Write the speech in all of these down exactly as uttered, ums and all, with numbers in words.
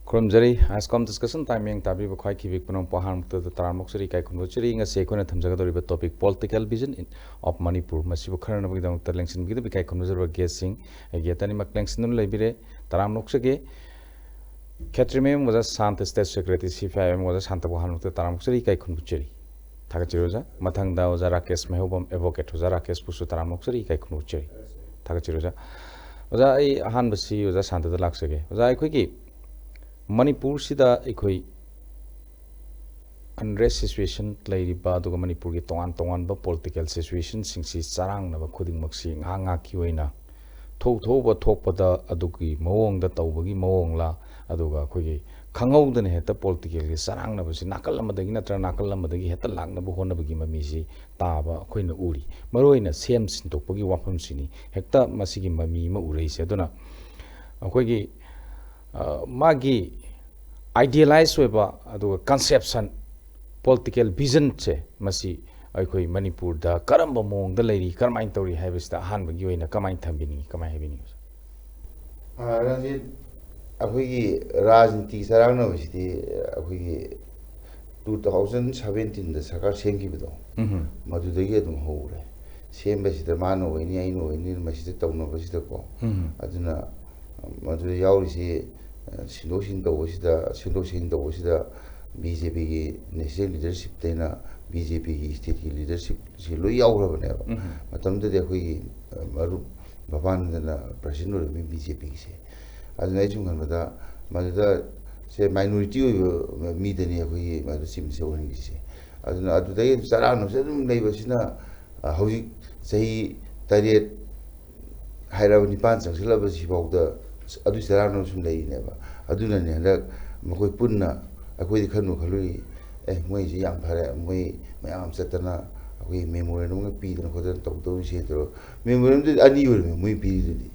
ꯈꯨꯔꯨꯝꯖꯔꯤ꯫ ꯑꯥꯏꯁꯀꯣꯝ discussion time ꯌꯦꯡ ꯇꯥꯕꯤꯕ ꯈ꯭ꯋꯥꯏꯈꯤꯕꯤ ꯄꯨꯝꯅꯃꯛꯄꯨ ꯑꯍꯥꯟꯕꯗ ꯇꯔꯥꯝꯅ ꯑꯣꯛꯆꯔꯤ, ꯏꯀꯥꯏ ꯈꯨꯝꯅꯖꯔꯤ꯫ ꯉꯁꯤ ꯑꯩꯈꯣꯏꯅ ꯊꯝꯖꯒꯗꯧꯔꯤꯕ topic political vision of Manipur, ꯃꯁꯤꯕꯨ ꯈꯟꯅꯅꯕꯒꯤꯗꯃꯛꯇ ꯂꯦꯡꯁꯤꯟꯕꯒꯤꯗꯃꯛ ꯏꯀꯥꯏ ꯈꯨꯝꯅꯖꯔꯕ ꯒꯦꯁꯁꯤꯡ ꯑꯩꯒꯤ ꯑꯇꯅꯤꯃꯛ ꯂꯦꯡꯁꯤꯟꯗꯨꯅ ꯂꯩꯕꯤꯔꯦ꯫ ꯇꯔꯥꯝꯅ ꯑꯣꯛꯆꯒꯦ꯫ ꯈꯦꯇ꯭ꯔꯤꯃꯌꯨꯝ ꯑꯣꯖꯥ ꯁꯥꯟꯇ, ꯁ꯭ꯇꯦꯠ ꯁꯦꯀ꯭ꯔꯦꯇꯔꯤ, ꯁꯤ ꯄꯤ ꯑꯥꯏ ꯑꯦꯝ ꯑꯣꯖꯥ ꯁꯥꯟꯇꯕꯨ ꯑꯍꯥꯟꯕꯃꯛꯇ ꯇꯔꯥꯝꯅ ꯑꯣꯛꯆꯔꯤ, ꯏꯀꯥꯏ ꯈꯨꯝꯅꯖꯔꯤ꯫ ꯊꯥꯒꯠꯆꯔꯤ ꯑꯣꯖꯥ꯫ ꯃꯊꯪꯗ ꯑꯣꯖꯥ ꯔꯥꯀꯦꯁ ꯃꯩꯍꯧꯕꯝ, ꯑꯦꯗꯚꯣꯀꯦꯠ ꯑꯣꯖꯥ ꯔꯥꯀꯦꯁꯄꯨꯁꯨ ꯇꯔꯥꯝꯅ ꯑꯣꯛꯆꯔꯤ, ꯏꯀꯥꯏ ꯈꯨꯝꯅꯖꯔꯤ꯫ ꯊꯥꯒꯠꯆꯔꯤ ꯑꯣꯖꯥ꯫ ꯑꯣꯖꯥ, ꯑꯩ ꯑꯍꯥꯟꯕꯁꯤ ꯑꯣꯖꯥ ꯁꯥꯟꯇꯗ ꯂꯥꯛꯆꯒꯦ꯫ ꯑꯣꯖꯥ, ꯑꯩꯈꯣꯏꯒꯤ ꯃꯅꯤꯄꯨꯔꯁꯤꯗ ꯑꯩꯈꯣꯏ ꯑꯟꯔꯦꯁ ꯁꯤꯆꯨꯋꯦꯁꯟ ꯂꯩꯔꯤꯕ, ꯑꯗꯨꯒ ꯃꯅꯤꯄꯨꯔꯒꯤ ꯇꯣꯉꯥꯟ ꯇꯣꯉꯥꯟꯕ ꯄꯣꯂꯤꯇꯤꯀꯦꯜ ꯁꯤꯆꯨꯋꯦꯁꯟꯁꯤꯡꯁꯤ ꯆꯔꯥꯡꯅꯕ ꯈꯨꯗꯤꯡꯃꯛꯁꯤ ꯉꯥꯏꯍꯥꯛ ꯉꯥꯏꯍꯥꯛꯀꯤ ꯑꯣꯏꯅ ꯊꯣꯛ ꯊꯣꯛꯎꯕ ꯊꯣꯛꯄꯗ ꯑꯗꯨꯒꯤ ꯃꯑꯣꯡꯗ ꯇꯧꯕꯒꯤ ꯃꯑꯣꯡꯂ, ꯑꯗꯨꯒ ꯑꯩꯈꯣꯏꯒꯤ ꯈꯪꯍꯧꯗꯅ ꯍꯦꯛꯇ ꯄꯣꯂꯤꯇꯤꯀꯦꯜꯒꯤ ꯆꯔꯥꯡꯅꯕꯁꯤ ꯅꯥꯀꯜ ꯑꯃꯗꯒꯤ ꯅꯠꯇ꯭ꯔꯒ ꯅꯥꯀꯜ ꯑꯃꯗꯒꯤ ꯍꯦꯛꯇ ꯂꯥꯛꯅꯕ ꯍꯣꯠꯅꯕꯒꯤ ꯃꯃꯤꯁꯤ ꯇꯥꯕ ꯑꯩꯈꯣꯏꯅ ꯎꯔꯤ꯫ ꯃꯔꯨꯑꯣꯏꯅ ꯁꯦꯝ ꯁꯤꯟꯗꯣꯛꯄꯒꯤ ꯋꯥꯐꯝꯁꯤꯅꯤ ꯍꯦꯛꯇ ꯃꯁꯤꯒꯤ ꯃꯃꯤ ꯑꯃ ꯎꯔꯛꯏꯁꯦ꯫ ꯑꯗꯨꯅ ꯑꯩꯈꯣꯏꯒꯤ, ꯑ, ꯃꯥꯒꯤ ꯑꯥꯏꯗꯤꯌꯦꯂꯥꯏꯁ ꯑꯣꯏꯕ, ꯑꯗꯨꯒ ꯀꯟꯁꯦꯞꯁꯟ, ꯄꯣꯂꯤꯇꯤꯀꯦꯜ ꯚꯤꯖꯟꯁꯦ ꯃꯁꯤ ꯑꯩꯈꯣꯏ ꯃꯅꯤꯄꯨꯔꯗ ꯀꯔꯝꯕ ꯃꯑꯣꯡꯗ ꯂꯩꯔꯤ, ꯀꯔꯝꯍꯥꯏꯅ ꯇꯧꯔꯤ ꯍꯥꯏꯕꯁꯤꯗ ꯑꯍꯥꯟꯕꯒꯤ ꯑꯣꯏꯅ ꯀꯃꯥꯏꯅ ꯊꯝꯕꯤꯅꯤꯡꯉꯤ, ꯀꯃꯥꯏꯅ ꯍꯥꯏꯕꯤꯅꯤꯡꯉꯤ? ꯑ, ꯔꯟꯖꯤꯠ, ꯑꯩꯈꯣꯏꯒꯤ ꯔꯥꯖꯅꯤꯇꯤ ꯆꯔꯥꯡꯅꯕꯁꯤꯗꯤ ꯑꯩꯈꯣꯏꯒꯤ two thousand seventeen ꯗ ꯁꯔꯀꯥꯔ ꯁꯦꯝꯈꯤꯕꯗꯣ, ꯎꯝ꯫ ꯃꯗꯨꯗꯒꯤ ꯑꯗꯨꯝ ꯍꯧꯔꯦ꯫ ꯁꯦꯝꯕꯁꯤꯗ ꯃꯥꯅ ꯑꯣꯏꯅꯤ, ꯑꯩꯅ ꯑꯣꯏꯅꯤ, ꯃꯁꯤꯗ ꯇꯧꯅꯕꯁꯤꯗꯀꯣ꯫ ꯎꯝ꯫ ꯑꯗꯨꯅ ꯃꯗꯨꯗ ꯌꯥꯎꯔꯤꯁꯤ, ꯑ, ꯁꯤꯟꯗꯣꯛ ꯁꯤꯟꯖꯤꯟ ꯇꯧꯕꯁꯤꯗ, ꯁꯤꯟꯗꯣꯛ ꯁꯤꯟꯖꯤꯟ ꯇꯧꯕꯁꯤꯗ ꯕꯤ ꯖꯦ ꯄꯤꯒꯤ ꯅꯦꯁꯅꯦꯜ ꯂꯤꯗꯔꯁꯤꯞꯇꯩꯅ ꯕꯤ ꯖꯦ ꯄꯤꯒꯤ ꯁ꯭ꯇꯦꯠꯀꯤ ꯂꯤꯗꯔꯁꯤꯞꯁꯤ ꯂꯣꯏ ꯌꯥꯎꯈ꯭ꯔꯕꯅꯦꯕ꯫ ꯎꯝ꯫ ꯃꯇꯝꯗꯨꯗꯗꯤ ꯑꯩꯈꯣꯏꯒꯤ, ꯑ, ꯃꯔꯨꯞ ꯃꯄꯥꯟꯗꯅ ꯄ꯭ꯔꯁꯤꯗꯦꯟ ꯑꯣꯏꯔꯝꯃꯤ ꯕꯤ ꯖꯦ ꯄꯤꯒꯤꯁꯦ꯫ ꯑꯗꯨꯅ ꯑꯩ ꯁꯨꯝ ꯈꯟꯕꯗ ꯃꯗꯨꯗ ꯁꯦ ꯃꯥꯏꯅꯣꯔꯤꯇꯤ ꯑꯣꯏꯕ ꯃꯤꯗꯅꯤ ꯑꯩꯈꯣꯏꯒꯤ ꯃꯗꯨ ꯆꯤꯞ ꯃꯤꯅꯤꯁꯇꯔ ꯑꯣꯏꯍꯟꯈꯤꯁꯦ꯫ ꯑꯗꯨꯅ ꯑꯗꯨꯗꯒꯤ ꯆꯔꯥꯡꯅꯕꯁꯦ ꯑꯗꯨꯝ ꯂꯩꯕꯁꯤꯅ, ꯑ, ꯍꯧꯖꯤꯛ ꯆꯍꯤ ꯇꯔꯦꯠ ꯍꯥꯏꯔꯕ ꯅꯤꯄꯥꯟ ꯆꯪꯁꯤꯜꯂꯕ ꯁꯤꯐꯥꯎꯗ ꯑꯗꯨ ꯆꯔꯥꯡꯅꯕ ꯁꯨꯝ ꯂꯩꯔꯤꯅꯦꯕ꯫ ꯑꯗꯨꯅꯅꯦ ꯍꯟꯗꯛ ꯃꯈꯣꯏ ꯄꯨꯟꯅ ꯑꯩꯈꯣꯏꯗꯤ ꯈꯟꯕꯨ ꯈꯜꯂꯨꯏ, "ꯑꯦ, ꯃꯣꯏꯁꯦ ꯌꯥꯝ ꯐꯔꯦ, ꯃꯣꯏ ꯃꯌꯥꯝ ꯑꯃ ꯆꯠꯇꯅ ꯑꯩꯈꯣꯏ ꯃꯦꯃꯣꯔꯦꯟꯗꯝꯒ ꯄꯤꯗꯅ ꯈꯣꯠꯇꯅ ꯇꯧꯗꯧꯔꯤꯁꯦ" ꯇꯧꯔ, ꯃꯦꯃꯣꯔꯦꯟꯗꯝꯗꯨꯗꯤ ꯑꯅꯤ ꯑꯣꯏꯔꯝꯃꯤ ꯃꯣꯏ ꯄꯤꯔꯤꯗꯨꯗꯤ꯫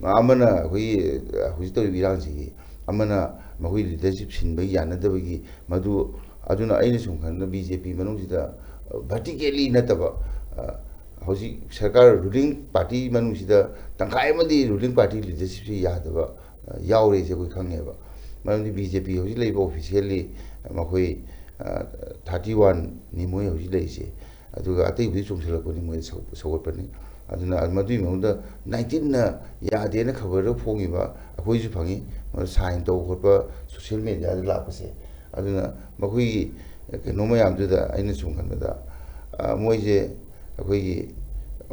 ꯑꯃꯅ ꯑꯩꯈꯣꯏꯒꯤ ꯍꯧꯖꯤꯛ ꯇꯧꯔꯤꯕ ꯏꯔꯥꯡꯁꯤꯒꯤ, ꯑꯃꯅ ꯃꯈꯣꯏ ꯂꯤꯗꯔꯁꯤꯞ ꯁꯤꯟꯕꯒꯤ ꯌꯥꯅꯗꯕꯒꯤ, ꯃꯗꯨ, ꯑꯗꯨꯅ ꯑꯩꯅ ꯁꯨꯝ ꯈꯟꯕꯗ ꯕꯤ ꯖꯦ ꯄꯤ ꯃꯅꯨꯡꯁꯤꯗ ꯚꯔꯇꯤꯀꯦꯂꯤ ꯅꯠꯇꯕ, ꯑ, ꯍꯧꯖꯤꯛ ꯁꯔꯀꯥꯔ ꯔꯨꯂꯤꯡ ꯄꯥꯔꯇꯤ ꯃꯅꯨꯡꯁꯤꯗ ꯇꯪꯈꯥꯏ ꯑꯃꯗꯤ ꯔꯨꯂꯤꯡ ꯄꯥꯔꯇꯤ ꯂꯤꯗꯔꯁꯤꯞꯁꯤ ꯌꯥꯗꯕ, ꯑ, ꯌꯥꯎꯔꯦꯁꯦ ꯑꯩꯈꯣꯏ ꯈꯪꯉꯦꯕ꯫ ꯃꯔꯝꯗꯤ ꯕꯤ ꯖꯦ ꯄꯤ ꯍꯧꯖꯤꯛ ꯂꯩꯔꯤꯕ ꯑꯣꯐꯤꯁꯤꯌꯦꯜꯂꯤ ꯃꯈꯣꯏ ꯊꯥꯔꯇꯤ ꯋꯥꯟꯅꯤ ꯃꯣꯏ ꯍꯧꯖꯤꯛ ꯂꯩꯔꯤꯁꯦ꯫ ꯑꯗꯨꯒ ꯑꯇꯩꯕꯨꯗꯤ ꯆꯣꯡꯁꯤꯜꯂꯛꯄꯅꯤ ꯃꯣꯏ ꯁꯧ-, ꯁꯧꯒꯠꯄꯅꯤ꯫ ꯑꯗꯨꯅ ꯃꯗꯨꯒꯤ ꯃꯅꯨꯡꯗ ꯅꯥꯏꯟꯇꯤꯟꯅ ꯌꯥꯗꯦꯅ ꯈꯕꯔꯗ ꯐꯣꯡꯉꯤꯕ ꯑꯩꯈꯣꯏꯁꯨ ꯐꯪꯉꯤ, ꯃꯗꯨ ꯁꯥꯏꯟ ꯇꯧꯕ ꯈꯣꯠꯄ ꯁꯣꯁꯤꯌꯦꯜ ꯃꯦꯗꯤꯌꯥꯗ ꯂꯥꯛꯄꯁꯦ꯫ ꯑꯗꯨꯅ ꯃꯈꯣꯏꯒꯤ ꯀꯩꯅꯣ ꯃꯌꯥꯝꯗꯨꯗ ꯑꯩꯅ ꯁꯨꯝ ꯈꯟꯕꯗ, ꯑ, ꯃꯣꯏꯁꯦ ꯑꯩꯈꯣꯏꯒꯤ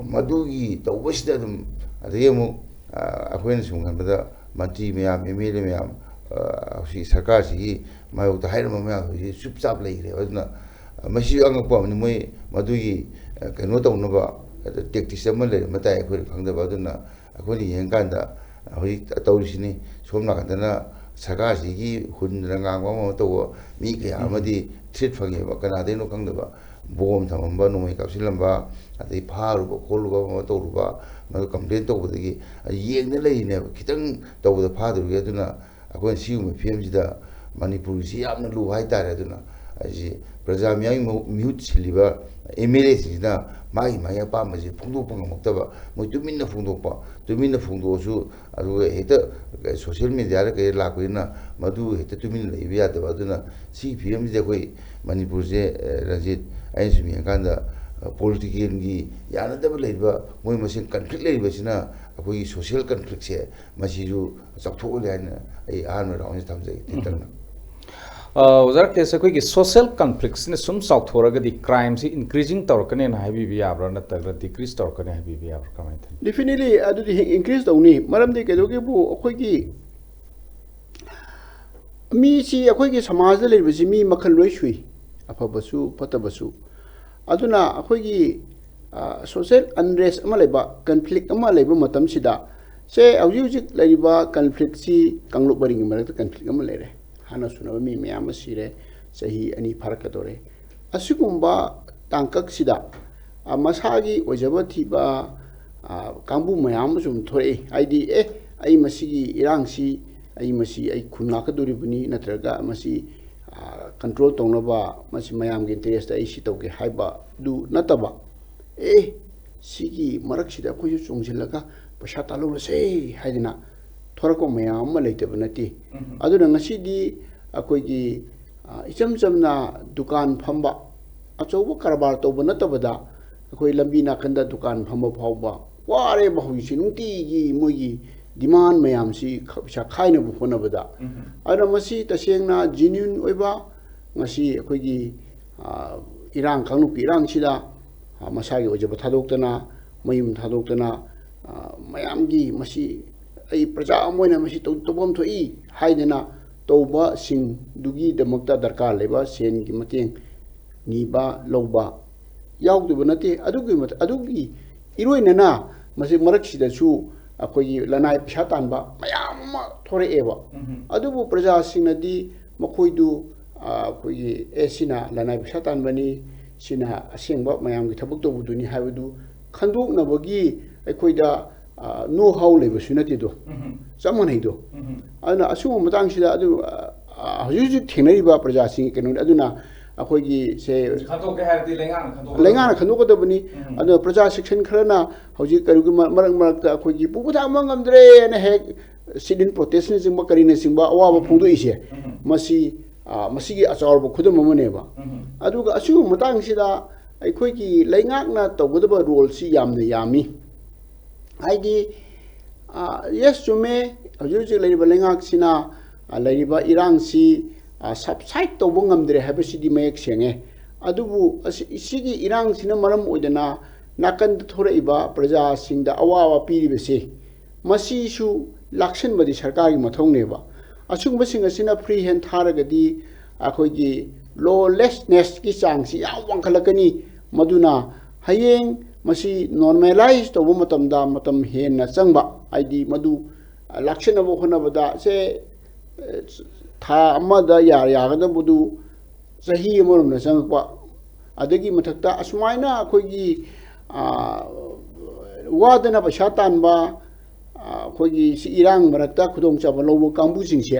ꯃꯗꯨꯒꯤ ꯇꯧꯕꯁꯤꯗ ꯑꯗꯨꯝ, ꯑꯗꯒꯤ ꯑꯃꯨꯛ, ꯑ, ꯑꯩꯈꯣꯏꯅ ꯁꯨꯝ ꯈꯟꯕꯗ ꯃꯟꯇ꯭ꯔꯤ ꯃꯌꯥꯝ, ꯑꯦꯝ ꯑꯦꯜ ꯑꯦ ꯃꯌꯥꯝ, ꯑ, ꯍꯧꯖꯤꯛ ꯁꯔꯀꯥꯔꯁꯤꯒꯤ ꯃꯥꯌꯣꯛꯇ ꯍꯥꯏꯔꯝꯕ ꯃꯌꯥꯝ ꯍꯧꯖꯤꯛ ꯆꯨꯞ ꯆꯥꯞ ꯂꯩꯈ꯭ꯔꯦꯕ꯫ ꯑꯗꯨꯅ ꯃꯁꯤꯁꯨ ꯑꯉꯛꯄ ꯑꯃꯅꯤ꯫ ꯃꯣꯏ ꯃꯗꯨꯒꯤ, ꯑ, ꯀꯩꯅꯣ ꯇꯧꯅꯕ ꯇꯦꯛꯇꯤꯛꯁ ꯑꯃ ꯂꯩꯔꯝꯕ ꯇꯥꯏ ꯑꯩꯈꯣꯏꯅ ꯈꯪꯗꯕ꯫ ꯑꯗꯨꯅ ꯑꯩꯈꯣꯏꯅ ꯌꯦꯡꯀꯥꯟꯗ ꯍꯧꯖꯤꯛ ꯇꯧꯔꯤꯁꯤꯅꯤ꯫ ꯁꯣꯝ ꯅꯥꯀꯟꯗꯅ ꯁꯔꯀꯥꯔꯁꯤꯒꯤ ꯍꯨꯟꯗꯅ ꯉꯥꯡꯕ ꯑꯃ ꯑꯃ ꯇꯧꯕ ꯃꯤ ꯀꯌꯥ ꯎꯝ꯫ ꯑꯃꯗꯤ ꯊ꯭ꯔꯦꯠ ꯐꯪꯉꯦꯕ, ꯀꯅꯥꯗꯩꯅꯣ ꯈꯪꯗꯕ꯫ ꯕꯣꯝ ꯊꯝꯃꯝꯕ, ꯅꯣꯡꯃꯩ ꯀꯥꯞꯁꯤꯜꯂꯝꯕ, ꯑꯗꯩ ꯐꯥꯔꯨꯕ ꯈꯣꯠꯂꯨꯕ ꯑꯃ ꯇꯧꯔꯨꯕ, ꯃꯗꯨ ꯀꯝꯄ꯭ꯂꯦꯟ ꯇꯧꯕꯗꯒꯤ ꯌꯦꯡꯗ ꯂꯩꯔꯤꯅꯦꯕ꯫ ꯈꯤꯇꯪ ꯇꯧꯕꯗ ꯐꯥꯗꯧꯔꯤꯒꯦ꯫ ꯑꯗꯨꯅ ꯑꯩꯈꯣꯏꯅ ꯁꯤꯒꯨꯝꯕ ꯐꯤꯕꯝꯁꯤꯗ ꯃꯅꯤꯄꯨꯔꯒꯤꯁꯤ ꯌꯥꯝꯅ ꯂꯨꯕ ꯍꯥꯏꯇꯥꯔꯦ꯫ ꯑꯗꯨꯅ ꯑꯩꯁꯤ ꯄ꯭ꯔꯖꯥ ꯃꯤꯌꯥꯝꯒꯤ ꯃꯍꯨ-, ꯃꯤꯍꯨꯠ ꯁꯤꯜꯂꯤꯕ ꯑꯦꯝ ꯑꯦꯜ ꯑꯦꯁꯤꯡꯁꯤꯅ ꯃꯥꯒꯤ ꯃꯥꯒꯤ ꯑꯄꯥꯝꯕꯁꯦ ꯐꯣꯡꯗꯣꯛꯄ ꯉꯝꯃꯛꯇꯕ, ꯃꯣꯏ ꯇꯨꯃꯤꯟꯅ ꯐꯣꯡꯗꯣꯛꯄ, ꯇꯨꯃꯤꯟꯅ ꯐꯣꯡꯗꯣꯛꯑꯁꯨ ꯑꯗꯨꯒ ꯍꯦꯛꯇ ꯁꯣꯁꯤꯌꯦꯜ ꯃꯦꯗꯤꯌꯥꯗ ꯀꯩꯗ ꯂꯥꯛꯄꯅꯤꯅ ꯃꯗꯨ ꯍꯦꯛꯇ ꯇꯨꯃꯤꯟꯅ ꯂꯩꯕ ꯌꯥꯗꯕ꯫ ꯑꯗꯨꯅ ꯁꯤꯒꯤ ꯐꯤꯕꯝꯁꯤꯗ ꯑꯩꯈꯣꯏ ꯃꯅꯤꯄꯨꯔꯁꯦ, ꯑ, ꯔꯟꯖꯤꯠ, ꯑꯩꯅ ꯁꯨꯝ ꯌꯦꯡꯉꯀꯥꯟꯗ, ꯑ, ꯄꯣꯂꯤꯇꯤꯀꯦꯜꯒꯤ ꯌꯥꯅꯗꯕ ꯂꯩꯔꯤꯕ, ꯃꯣꯏ ꯃꯁꯦꯟ ꯀꯟꯐ꯭ꯂꯤꯛ ꯂꯩꯔꯤꯕꯁꯤꯅ ꯑꯩꯈꯣꯏꯒꯤ ꯁꯣꯁꯤꯌꯦꯜ ꯀꯟꯐ꯭ꯂꯤꯛꯁꯦ ꯃꯁꯤꯁꯨ ꯆꯥꯎꯊꯣꯛꯍꯜꯂꯦ ꯍꯥꯏꯅ ꯑꯩ ꯑꯍꯥꯟꯕ ꯔꯥꯎꯟꯁꯦ ꯊꯝꯖꯒꯦ꯫ ꯎꯝ꯫ ꯇꯦꯟꯇꯛꯅ꯫ ꯑ, ꯑꯣꯖꯥ ꯔꯥꯀꯦꯁ, ꯑꯩꯈꯣꯏꯒꯤ ꯁꯣꯁꯤꯌꯦꯜ ꯀꯟꯐ꯭ꯂꯤꯛꯁꯤꯅ ꯁꯨꯝ ꯆꯥꯎꯊꯣꯔꯒꯗꯤ ꯀ꯭ꯔꯥꯏꯝꯁꯤ ꯏꯟꯀ꯭ꯔꯤꯖꯤꯡ ꯇꯧꯔꯛꯀꯅꯦꯅ ꯍꯥꯏꯕꯤꯕ ꯌꯥꯕ꯭ꯔꯥ, ꯅꯠꯇ꯭ꯔꯒ ꯗꯤꯀ꯭ꯔꯤꯁ ꯇꯧꯔꯛꯀꯅꯤ ꯍꯥꯏꯕꯤꯕ ꯌꯥꯕ꯭ꯔꯥ, ꯀꯃꯥꯏꯅ ꯇꯧꯅꯤ? ꯗꯦꯐꯤꯅꯦꯠꯂꯤ ꯑꯗꯨꯗꯤ ꯏꯟꯀ꯭ꯔꯤꯖ ꯇꯧꯅꯤ꯫ ꯃꯔꯝꯗꯤ ꯀꯩꯗꯧꯒꯦꯕꯨ, ꯑꯩꯈꯣꯏꯒꯤ ꯃꯤꯁꯤ, ꯑꯩꯈꯣꯏꯒꯤ ꯁꯃꯥꯖꯗ ꯂꯩꯔꯤꯕꯁꯤ ꯃꯤ ꯃꯈꯜ ꯂꯣꯏ ꯁꯨꯏ, ꯑꯐꯕꯁꯨ ꯐꯠꯇꯕꯁꯨ꯫ ꯑꯗꯨꯅ ꯑꯩꯈꯣꯏꯒꯤ, ꯑ, ꯁꯣꯁꯤꯌꯦꯜ ꯑꯟꯔꯦꯁ ꯑꯃ ꯂꯩꯕ, ꯀꯟꯐ꯭ꯂꯤꯛ ꯑꯃ ꯂꯩꯕ ꯃꯇꯝꯁꯤꯗ, ꯁꯦ, ꯍꯧꯖꯤꯛ ꯍꯧꯖꯤꯛ ꯂꯩꯔꯤꯕ ꯀꯟꯐ꯭ꯂꯤꯛꯁꯤ ꯀꯥꯡꯂꯨꯞ ꯃꯔꯤꯒꯤ ꯃꯔꯛꯇ ꯀꯟꯐ꯭ꯂꯤꯛ ꯑꯃ ꯂꯩꯔꯦ꯫ ꯍꯥꯠꯅ ꯁꯨꯅꯕ ꯃꯤ ꯃꯌꯥꯝ ꯑꯃ ꯁꯤꯔꯦ, ꯆꯍꯤ ꯑꯅꯤ ꯐꯥꯔꯛꯀꯗꯧꯔꯦ꯫ ꯑꯁꯤꯒꯨꯝꯕ ꯇꯥꯡꯀꯛꯁꯤꯗ, ꯑ, ꯃꯁꯥꯒꯤ ꯑꯣꯏꯖꯕ ꯊꯤꯕ, ꯑ, ꯀꯥꯡꯕꯨ ꯃꯌꯥꯝ ꯑꯃꯁꯨ ꯑꯗꯨꯝ ꯊꯣꯔꯛꯏ꯫ ꯍꯥꯏꯗꯤ, "ꯑꯦ, ꯑꯩ ꯃꯁꯤꯒꯤ ꯏꯔꯥꯡꯁꯤ, ꯑꯩ ꯃꯁꯤ ꯑꯩ ꯈꯨꯟ ꯉꯥꯛꯀꯗꯣꯔꯤꯕꯅꯤ, ꯅꯠꯇ꯭ꯔꯒ ꯃꯁꯤ, ꯑ, ꯀꯟꯇ꯭ꯔꯣꯜ ꯇꯧꯅꯕ, ꯃꯁꯤ ꯃꯌꯥꯝꯒꯤ ꯏꯟꯇꯔꯦꯁꯇ ꯑꯩ ꯁꯤ ꯇꯧꯒꯦ" ꯍꯥꯏꯕꯗꯨ ꯅꯠꯇꯕ, "ꯑꯦ, ꯁꯤꯒꯤ ꯃꯔꯛꯁꯤꯗ ꯑꯩꯈꯣꯏꯁꯨ ꯆꯣꯡꯁꯤꯜꯂꯒ ꯄꯩꯁꯥ ꯇꯥꯜꯍꯧꯔꯁꯦ" ꯍꯥꯏꯗꯅ ꯊꯣꯔꯛꯄ ꯃꯌꯥꯝ ꯑꯃ ꯂꯩꯇꯕ ꯅꯠꯇꯦ꯫ ꯑꯗꯨꯅ ꯉꯁꯤꯗꯤ ꯑꯩꯈꯣꯏꯒꯤ, ꯑ, ꯏꯆꯝ ꯆꯝꯅ ꯗꯨꯀꯥꯟ ꯐꯝꯕ, ꯑꯆꯧꯕ ꯀꯔꯕꯥꯔ ꯇꯧꯕ ꯅꯠꯇꯕꯗ, ꯑꯩꯈꯣꯏ ꯂꯝꯕꯤ ꯅꯥꯀꯟꯗ ꯗꯨꯀꯥꯟ ꯐꯝꯕ ꯐꯥꯎꯕ ꯋꯥꯔꯦꯕ ꯍꯧꯖꯤꯛꯁꯤ, ꯅꯨꯡꯇꯤꯒꯤ ꯃꯣꯏꯒꯤ demand ꯃꯌꯥꯝꯁꯤ ꯈ-, ꯄꯩꯁꯥ ꯈꯥꯏꯅꯕ ꯍꯣꯠꯅꯕꯗ꯫ ꯑꯗꯨꯅ ꯃꯁꯤ ꯇꯁꯦꯡꯅ genuine ꯑꯣꯏꯕ, ꯃꯁꯤ ꯑꯩꯈꯣꯏꯒꯤ, ꯑ, ꯏꯔꯥꯡ, ꯀꯥꯡꯂꯨꯞꯀꯤ ꯏꯔꯥꯡꯁꯤꯗ, ꯑ, ꯃꯁꯥꯒꯤ ꯑꯣꯏꯖꯕ ꯊꯥꯗꯣꯛꯇꯅ, ꯃꯌꯨꯝ ꯊꯥꯗꯣꯛꯇꯅ, ꯑ, ꯃꯌꯥꯝꯒꯤ, ꯃꯁꯤ ꯑꯩ ꯄ꯭ꯔꯖꯥ ꯑꯃ ꯑꯣꯏꯅ ꯃꯁꯤ ꯇꯧ-, ꯇꯧꯐꯝ ꯊꯣꯛꯏ ꯍꯥꯏꯗꯅ ꯇꯧꯕꯁꯤꯡꯗꯨꯒꯤꯗꯃꯛꯇ ꯗꯔꯀꯥꯔ ꯂꯩꯕ ꯁꯦꯟꯒꯤ ꯃꯇꯦꯡ ꯅꯤꯕ, ꯂꯧꯕ ꯌꯥꯎꯗꯕ ꯅꯠꯇꯦ꯫ ꯑꯗꯨꯒꯤ ꯃꯊ-, ꯑꯗꯨꯒꯤ ꯏꯔꯣꯏꯅꯅ ꯃꯁꯤ ꯃꯔꯛꯁꯤꯗꯁꯨ ꯑꯩꯈꯣꯏꯒꯤ ꯂꯅꯥꯏ ꯄꯩꯁꯥ ꯇꯥꯟꯕ ꯃꯌꯥꯝ ꯑꯃ ꯊꯣꯔꯛꯑꯦꯕ꯫ ꯑꯗꯨꯕꯨ ꯄ꯭ꯔꯖꯥꯁꯤꯡꯅꯗꯤ ꯃꯈꯣꯏꯗꯨ, ꯑ, ꯑꯩꯈꯣꯏꯒꯤ, "ꯑꯦ, ꯁꯤꯅ ꯂꯅꯥꯏ ꯄꯩꯁꯥ ꯇꯥꯟꯕꯅꯤ, ꯁꯤꯅ ꯑꯁꯦꯡꯕ ꯃꯌꯥꯝꯒꯤ ꯊꯕꯛ ꯇꯧꯕꯗꯨꯅꯤ" ꯍꯥꯏꯕꯗꯨ ꯈꯟꯗꯣꯛꯅꯕꯒꯤ ꯑꯩꯈꯣꯏꯗ, ꯑ, know how ꯂꯩꯕꯁꯨ ꯅꯠꯇꯦꯗꯣ꯫ ꯆꯞ ꯃꯥꯟꯅꯩꯗꯣ꯫ ꯑꯗꯨꯅ ꯑꯁꯤꯒꯨꯝꯕ ꯃꯇꯥꯡꯁꯤꯗ ꯑꯗꯨ, ꯑ, ꯑ, ꯍꯧꯖꯤꯛ ꯍꯧꯖꯤꯛ ꯊꯦꯡꯅꯔꯤꯕ ꯄ꯭ꯔꯖꯥꯁꯤꯡꯒꯤ ꯀꯩꯅꯣꯅꯤ꯫ ꯑꯗꯨꯅ ꯑꯩꯈꯣꯏꯒꯤ ꯁꯦ ꯈꯟꯗꯣꯛꯀꯦ ꯍꯥꯏꯔꯗꯤ ꯂꯩꯉꯥꯛꯅ ꯈꯟꯗꯣꯛꯀꯗꯕꯅꯤ꯫ ꯂꯩꯉꯥꯛꯅ ꯈꯟꯗꯣꯛꯀꯗꯕꯅꯤ꯫ ꯑꯗꯨꯅ ꯄ꯭ꯔꯖꯥ section ꯈꯔꯅ ꯍꯧꯖꯤꯛ ꯀꯔꯤꯒꯨꯝꯕ ꯃꯔꯛ ꯃꯔꯛꯇ ꯑꯩꯈꯣꯏꯒꯤ ꯄꯨ ꯄꯨꯊꯥꯡꯕ ꯉꯝꯗ꯭ꯔꯦꯅ ꯍꯦꯛ sit-in protestꯅꯆꯤꯡꯕ ꯀꯔꯤꯅꯆꯤꯡꯕ ꯑꯋꯥꯕ ꯐꯣꯡꯗꯣꯛꯏꯁꯦ, ꯃꯁꯤ, ꯑ, ꯃꯁꯤꯒꯤ ꯑꯆꯧꯕ ꯈꯨꯗꯝ ꯑꯃꯅꯦꯕ꯫ ꯑꯗꯨꯒ ꯑꯁꯤꯒꯨꯕ ꯃꯇꯥꯡꯁꯤꯗ ꯑꯩꯈꯣꯏꯒꯤ ꯂꯩꯉꯥꯛꯅ ꯇꯧꯒꯗꯕ roleꯁꯤ ꯌꯥꯝꯅ ꯌꯥꯝꯃꯤ꯫ ꯍꯥꯏꯗꯤ, ꯑ, yes, ꯆꯨꯝꯃꯦ, ꯍꯧꯖꯤꯛ ꯍꯧꯖꯤꯛ ꯂꯩꯔꯤꯕ ꯂꯩꯉꯥꯛꯁꯤꯅ, ꯑ, ꯂꯩꯔꯤꯕ ꯏꯔꯥꯡꯁꯤ, ꯑ, subside ꯇꯧꯕ ꯉꯝꯗ꯭ꯔꯦ ꯍꯥꯏꯕꯁꯤꯗꯤ ꯃꯌꯦꯛ ꯁꯦꯡꯉꯦ꯫ ꯑꯗꯨꯕꯨ ꯑꯁꯤ, ꯁꯤꯒꯤ ꯏꯔꯥꯡꯁꯤꯅ ꯃꯔꯝ ꯑꯣꯏꯗꯅ ꯅꯥꯀꯟꯗ ꯊꯣꯔꯛꯏꯕ ꯄ꯭ꯔꯖꯥꯁꯤꯡꯗ ꯑꯋꯥꯕ ꯄꯤꯔꯤꯕꯁꯤ, ꯃꯁꯤꯁꯨ ꯂꯥꯛꯁꯤꯟꯕꯗꯤ ꯁꯔꯀꯥꯔꯒꯤ ꯃꯊꯧꯅꯦꯕ꯫ ꯑꯁꯤꯒꯨꯝꯕꯁꯤꯡ ꯑꯁꯤꯅ free hand ꯊꯥꯔꯒꯗꯤ ꯑꯩꯈꯣꯏꯒꯤ lawlessnessꯀꯤ ꯆꯥꯡꯁꯤ ꯌꯥꯝ ꯋꯥꯡꯈꯠꯂꯛꯀꯅꯤ꯫ ꯃꯗꯨꯅ ꯍꯌꯦꯡ ꯃꯁꯤ normalise ꯇꯧꯕ ꯃꯇꯝꯗ ꯃꯇꯝ ꯍꯦꯟꯅ ꯆꯪꯕ, ꯍꯥꯏꯗꯤ ꯃꯗꯨ ꯂꯥꯛꯁꯤꯟꯅꯕ ꯍꯣꯠꯅꯕꯗ ꯁꯦ, ꯑꯦ, ꯊꯥ ꯑꯃꯗ ꯌꯥ-, ꯌꯥꯒꯗꯕꯗꯨ ꯆꯍꯤ ꯑꯃꯔꯣꯝꯗ ꯆꯪꯉꯛꯄ, ꯑꯗꯨꯒꯤ ꯃꯊꯛꯇ ꯑꯁꯨꯃꯥꯏꯅ ꯑꯩꯈꯣꯏꯒꯤ, ꯑ, ꯋꯥꯗꯅ ꯄꯩꯁꯥ ꯇꯥꯟꯕ, ꯑ, ꯑꯩꯈꯣꯏꯒꯤ ꯁꯤ ꯏꯔꯥꯡ ꯃꯔꯛꯇ ꯈꯨꯗꯣꯡꯆꯥꯕ ꯂꯧꯕ ꯀꯥꯡꯕꯨꯁꯤꯡꯁꯦ,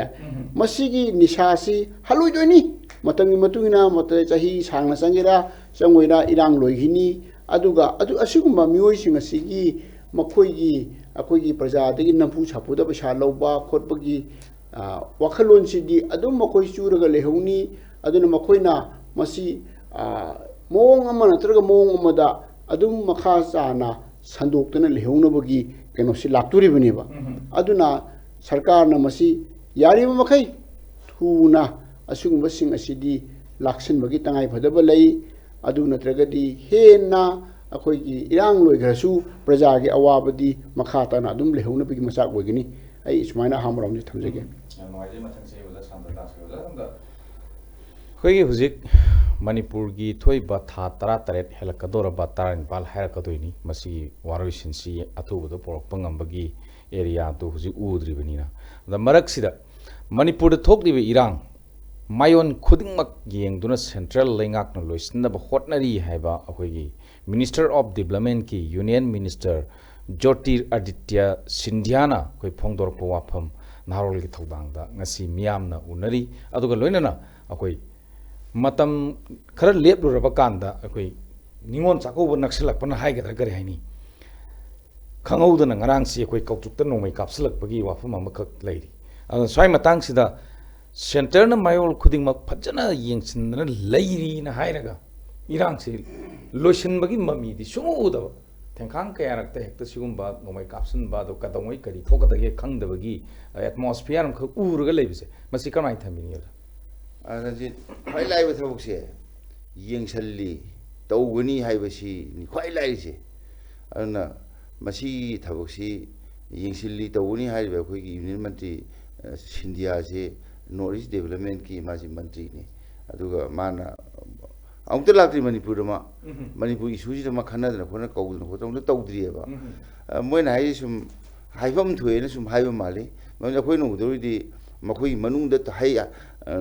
ꯃꯁꯤꯒꯤ ꯅꯤꯁꯥꯁꯤ ꯍꯜꯂꯣꯏꯗꯣꯏꯅꯤ꯫ ꯃꯇꯝꯒꯤ ꯃꯇꯨꯡ ꯏꯟꯅ ꯃꯇꯝ, ꯆꯍꯤ ꯁꯥꯡꯅ ꯆꯪꯒꯦꯔꯥ ꯆꯪꯉꯣꯏꯔꯥ, ꯏꯔꯥꯡ ꯂꯣꯏꯈꯤꯅꯤ꯫ ꯑꯗꯨꯒ ꯑꯗꯨ, ꯑꯁꯤꯒꯨꯝꯕ ꯃꯤꯑꯣꯏꯁꯤꯡ ꯑꯁꯤꯒꯤ ꯃꯈꯣꯏꯒꯤ, ꯑꯩꯈꯣꯏꯒꯤ ꯄ꯭ꯔꯖꯥꯗꯒꯤ ꯅꯝꯐꯨ ꯁꯥꯐꯨꯗ ꯄꯩꯁꯥ ꯂꯧꯕ ꯈꯣꯠꯄꯒꯤ, ꯑ, ꯋꯥꯈꯜꯂꯣꯟꯁꯤꯗꯤ ꯑꯗꯨꯝ ꯃꯈꯣꯏ ꯆꯨꯔꯒ ꯂꯩꯍꯧꯅꯤ꯫ ꯑꯗꯨꯅ ꯃꯈꯣꯏꯅ ꯃꯁꯤ, ꯑ, ꯃꯑꯣꯡ ꯑꯃ ꯅꯠꯇ꯭ꯔꯒ ꯃꯑꯣꯡ ꯑꯃꯗ ꯑꯗꯨꯝ ꯃꯈꯥ ꯇꯥꯅ ꯁꯟꯗꯣꯛꯇꯨꯅ ꯂꯩꯍꯧꯅꯕꯒꯤ ꯀꯩꯅꯣꯁꯤ ꯂꯥꯛꯇꯣꯔꯤꯕꯅꯦꯕ꯫ ꯎꯝ꯫ ꯑꯗꯨꯅ ꯁꯔꯀꯥꯔꯅ ꯃꯁꯤ ꯌꯥꯔꯤꯕ ꯃꯈꯩ ꯊꯨꯅ ꯑꯁꯤꯒꯨꯝꯕꯁꯤꯡ ꯑꯁꯤꯗꯤ ꯂꯥꯛꯁꯤꯟꯕꯒꯤ ꯇꯉꯥꯏꯐꯗꯕ ꯂꯩ꯫ ꯑꯗꯨ ꯅꯠꯇ꯭ꯔꯒꯗꯤ ꯍꯦꯟꯅ ꯑꯩꯈꯣꯏꯒꯤ ꯏꯔꯥꯡ ꯂꯣꯏꯈ꯭ꯔꯁꯨ ꯄ꯭ꯔꯖꯥꯒꯤ ꯑꯋꯥꯕꯗꯤ ꯃꯈꯥ ꯇꯥꯅ ꯑꯗꯨꯝ ꯂꯩꯍꯧꯅꯕꯒꯤ ꯃꯆꯥꯛ ꯑꯣꯏꯒꯅꯤ꯫ ꯑꯩ ꯁꯨꯃꯥꯏꯅ ꯑꯍꯥꯟꯕ ꯔꯥꯎꯟꯁꯦ ꯊꯝꯖꯒꯦ꯫ ꯌꯥꯝ ꯅꯨꯡꯉꯥꯏꯖꯩ꯫ ꯃꯊꯪꯁꯦ ꯑꯣꯖꯥ ꯁꯥꯟꯇ ꯗꯥꯁꯀꯤ ꯑꯣꯖꯥ ꯑꯝꯇ꯫ ꯑꯩꯈꯣꯏꯒꯤ ꯍꯧꯖꯤꯛ ꯃꯅꯤꯄꯨꯔꯒꯤ ꯊꯣꯛꯏꯕ ꯊꯥ ꯇꯔꯥꯇꯔꯦꯠ ꯍꯦꯜꯂꯛꯀꯗꯧꯔꯕ ꯇꯔꯥꯅꯤꯄꯥꯜ ꯍꯥꯏꯔꯛꯀꯗꯣꯏꯅꯤ꯫ ꯃꯁꯤꯒꯤ ꯋꯥꯔꯣꯏꯁꯤꯟꯁꯤ ꯑꯊꯨꯕꯗ ꯄꯨꯔꯛꯄ ꯉꯝꯕꯒꯤ ꯑꯦꯔꯤꯌꯥꯗꯨ ꯍꯧꯖꯤꯛ ꯎꯗ꯭ꯔꯤꯕꯅꯤꯅ꯫ ꯑꯗ ꯃꯔꯛꯁꯤꯗ ꯃꯅꯤꯄꯨꯔꯗ ꯊꯣꯛꯂꯤꯕ ꯏꯔꯥꯡ ꯃꯥꯏꯑꯣꯟ ꯈꯨꯗꯤꯡꯃꯛ ꯌꯦꯡꯗꯨꯅ ꯁꯦꯟꯇ꯭ꯔꯦꯜ ꯂꯩꯉꯥꯛꯅ ꯂꯣꯏꯁꯤꯟꯅꯕ ꯍꯣꯠꯅꯔꯤ ꯍꯥꯏꯕ ꯑꯩꯈꯣꯏꯒꯤ Minister of Developmentꯀꯤ Union Minister ꯖ꯭ꯌꯣꯇꯤꯔꯥꯗꯤꯇ꯭ꯌ ꯁꯤꯟꯙ꯭ꯌꯥꯅ ꯑꯩꯈꯣꯏ ꯐꯣꯡꯗꯣꯔꯛꯄ ꯋꯥꯐꯝ ꯅꯍꯥꯔꯣꯜꯒꯤ ꯊꯧꯗꯥꯡꯗ ꯉꯁꯤ ꯃꯤꯌꯥꯝꯅ ꯎꯅꯔꯤ꯫ ꯑꯗꯨꯒ ꯂꯣꯏꯅꯅ ꯑꯩꯈꯣꯏ ꯃꯇꯝ ꯈꯔ ꯂꯦꯞꯂꯨꯔꯕ ꯀꯥꯟꯗ ꯑꯩꯈꯣꯏ ꯅꯤꯉꯣꯜ ꯆꯥꯛꯀꯧꯕ ꯅꯛꯁꯤꯜꯂꯛꯄꯅ ꯍꯥꯏꯒꯗ꯭ꯔꯥ ꯀꯔꯤ ꯍꯥꯏꯅꯤ, ꯈꯪꯍꯧꯗꯅ ꯉꯔꯥꯡꯁꯤ ꯑꯩꯈꯣꯏ ꯀꯧꯇ꯭ꯔꯨꯛꯇ ꯅꯣꯡꯃꯩ ꯀꯥꯞꯁꯤꯜꯂꯛꯄꯒꯤ ꯋꯥꯐꯝ ꯑꯃꯈꯛ ꯂꯩꯔꯤ꯫ ꯑꯗꯨꯅ ꯁ꯭ꯋꯥꯏ ꯃꯇꯥꯡꯁꯤꯗ ꯁꯦꯟꯇꯔꯅ ꯃꯥꯏꯑꯣꯜ ꯈꯨꯗꯤꯡꯃꯛ ꯐꯖꯅ ꯌꯦꯡꯁꯤꯟꯗꯅ ꯂꯩꯔꯤꯅ ꯍꯥꯏꯔꯒ ꯏꯔꯥꯡꯁꯤ ꯂꯣꯏꯁꯤꯟꯕꯒꯤ ꯃꯃꯤꯗꯤ ꯁꯨꯡꯎ ꯎꯗꯕ, ꯊꯦꯡꯈꯥꯡ ꯀꯌꯥꯔꯛꯇ ꯍꯦꯛꯇ ꯁꯤꯒꯨꯝꯕ ꯅꯣꯡꯃꯩ ꯀꯥꯞꯁꯤꯟꯕ, ꯑꯗꯣ ꯀꯩꯗꯧꯉꯩ ꯀꯔꯤ ꯊꯣꯛꯀꯗꯒꯦ ꯈꯪꯗꯕꯒꯤ ꯑꯦꯠꯃꯣꯁꯐꯤꯌꯥꯔ ꯑꯃꯈꯛ ꯎꯔꯒ ꯂꯩꯕꯁꯦ, ꯃꯁꯤ ꯀꯔꯝꯍꯥꯏꯅ ꯊꯝꯕꯤꯅꯤ, ꯑꯣꯖꯥ? ꯑ, ꯔꯟꯖꯤꯠ, ꯈ꯭ꯋꯥꯏ ꯂꯥꯏꯕ ꯊꯕꯛꯁꯦ ꯌꯦꯡꯁꯤꯜꯂꯤ, ꯇꯧꯒꯅꯤ ꯍꯥꯏꯕꯁꯤꯅꯤ ꯈ꯭ꯋꯥꯏ ꯂꯥꯏꯔꯤꯁꯦ꯫ ꯑꯗꯨꯅ ꯃꯁꯤꯒꯤ ꯊꯕꯛꯁꯤ ꯌꯦꯡꯁꯤꯜꯂꯤ, ꯇꯧꯒꯅꯤ ꯍꯥꯏꯔꯤꯕ ꯑꯩꯈꯣꯏꯒꯤ ꯌꯨꯅꯤꯌꯟ ꯃꯟꯇ꯭ꯔꯤ, ꯑ, ꯁꯤꯟꯙꯤꯌꯥꯁꯦ ꯅꯣꯔꯠ ꯏꯁ ꯗꯦꯕꯂꯞꯃꯦꯟꯀꯤ ꯃꯥꯁꯤ ꯃꯟꯇ꯭ꯔꯤꯅꯤ꯫ ꯑꯗꯨꯒ ꯃꯥꯅ ꯑꯃꯨꯛꯇ ꯂꯥꯛꯇ꯭ꯔꯤ ꯃꯅꯤꯄꯨꯔꯗ ꯃꯥ꯫ ꯎꯝ꯫ ꯃꯅꯤꯄꯨꯔ ꯏꯁꯨꯁꯤꯗ ꯃꯥ ꯈꯟꯅꯗꯅ ꯈꯣꯠꯅ ꯀꯧꯗꯅ ꯈꯣꯠꯇꯅ ꯑꯃꯨꯛꯇ ꯇꯧꯗ꯭ꯔꯤꯑꯕ꯫ ꯎꯝ꯫ ꯑ, ꯃꯣꯏꯅ ꯍꯥꯏꯔꯤ ꯁꯨꯝ ꯍꯥꯏꯐꯝ ꯊꯣꯛꯑꯦꯅ ꯁꯨꯝ ꯍꯥꯏꯕ ꯃꯥꯜꯂꯤ꯫ ꯃꯔꯝꯗꯤ ꯑꯩꯈꯣꯏꯅ ꯎꯗꯧꯔꯤꯗꯤ ꯃꯈꯣꯏꯒꯤ ꯃꯅꯨꯡꯗ ꯍꯩ, ꯑ,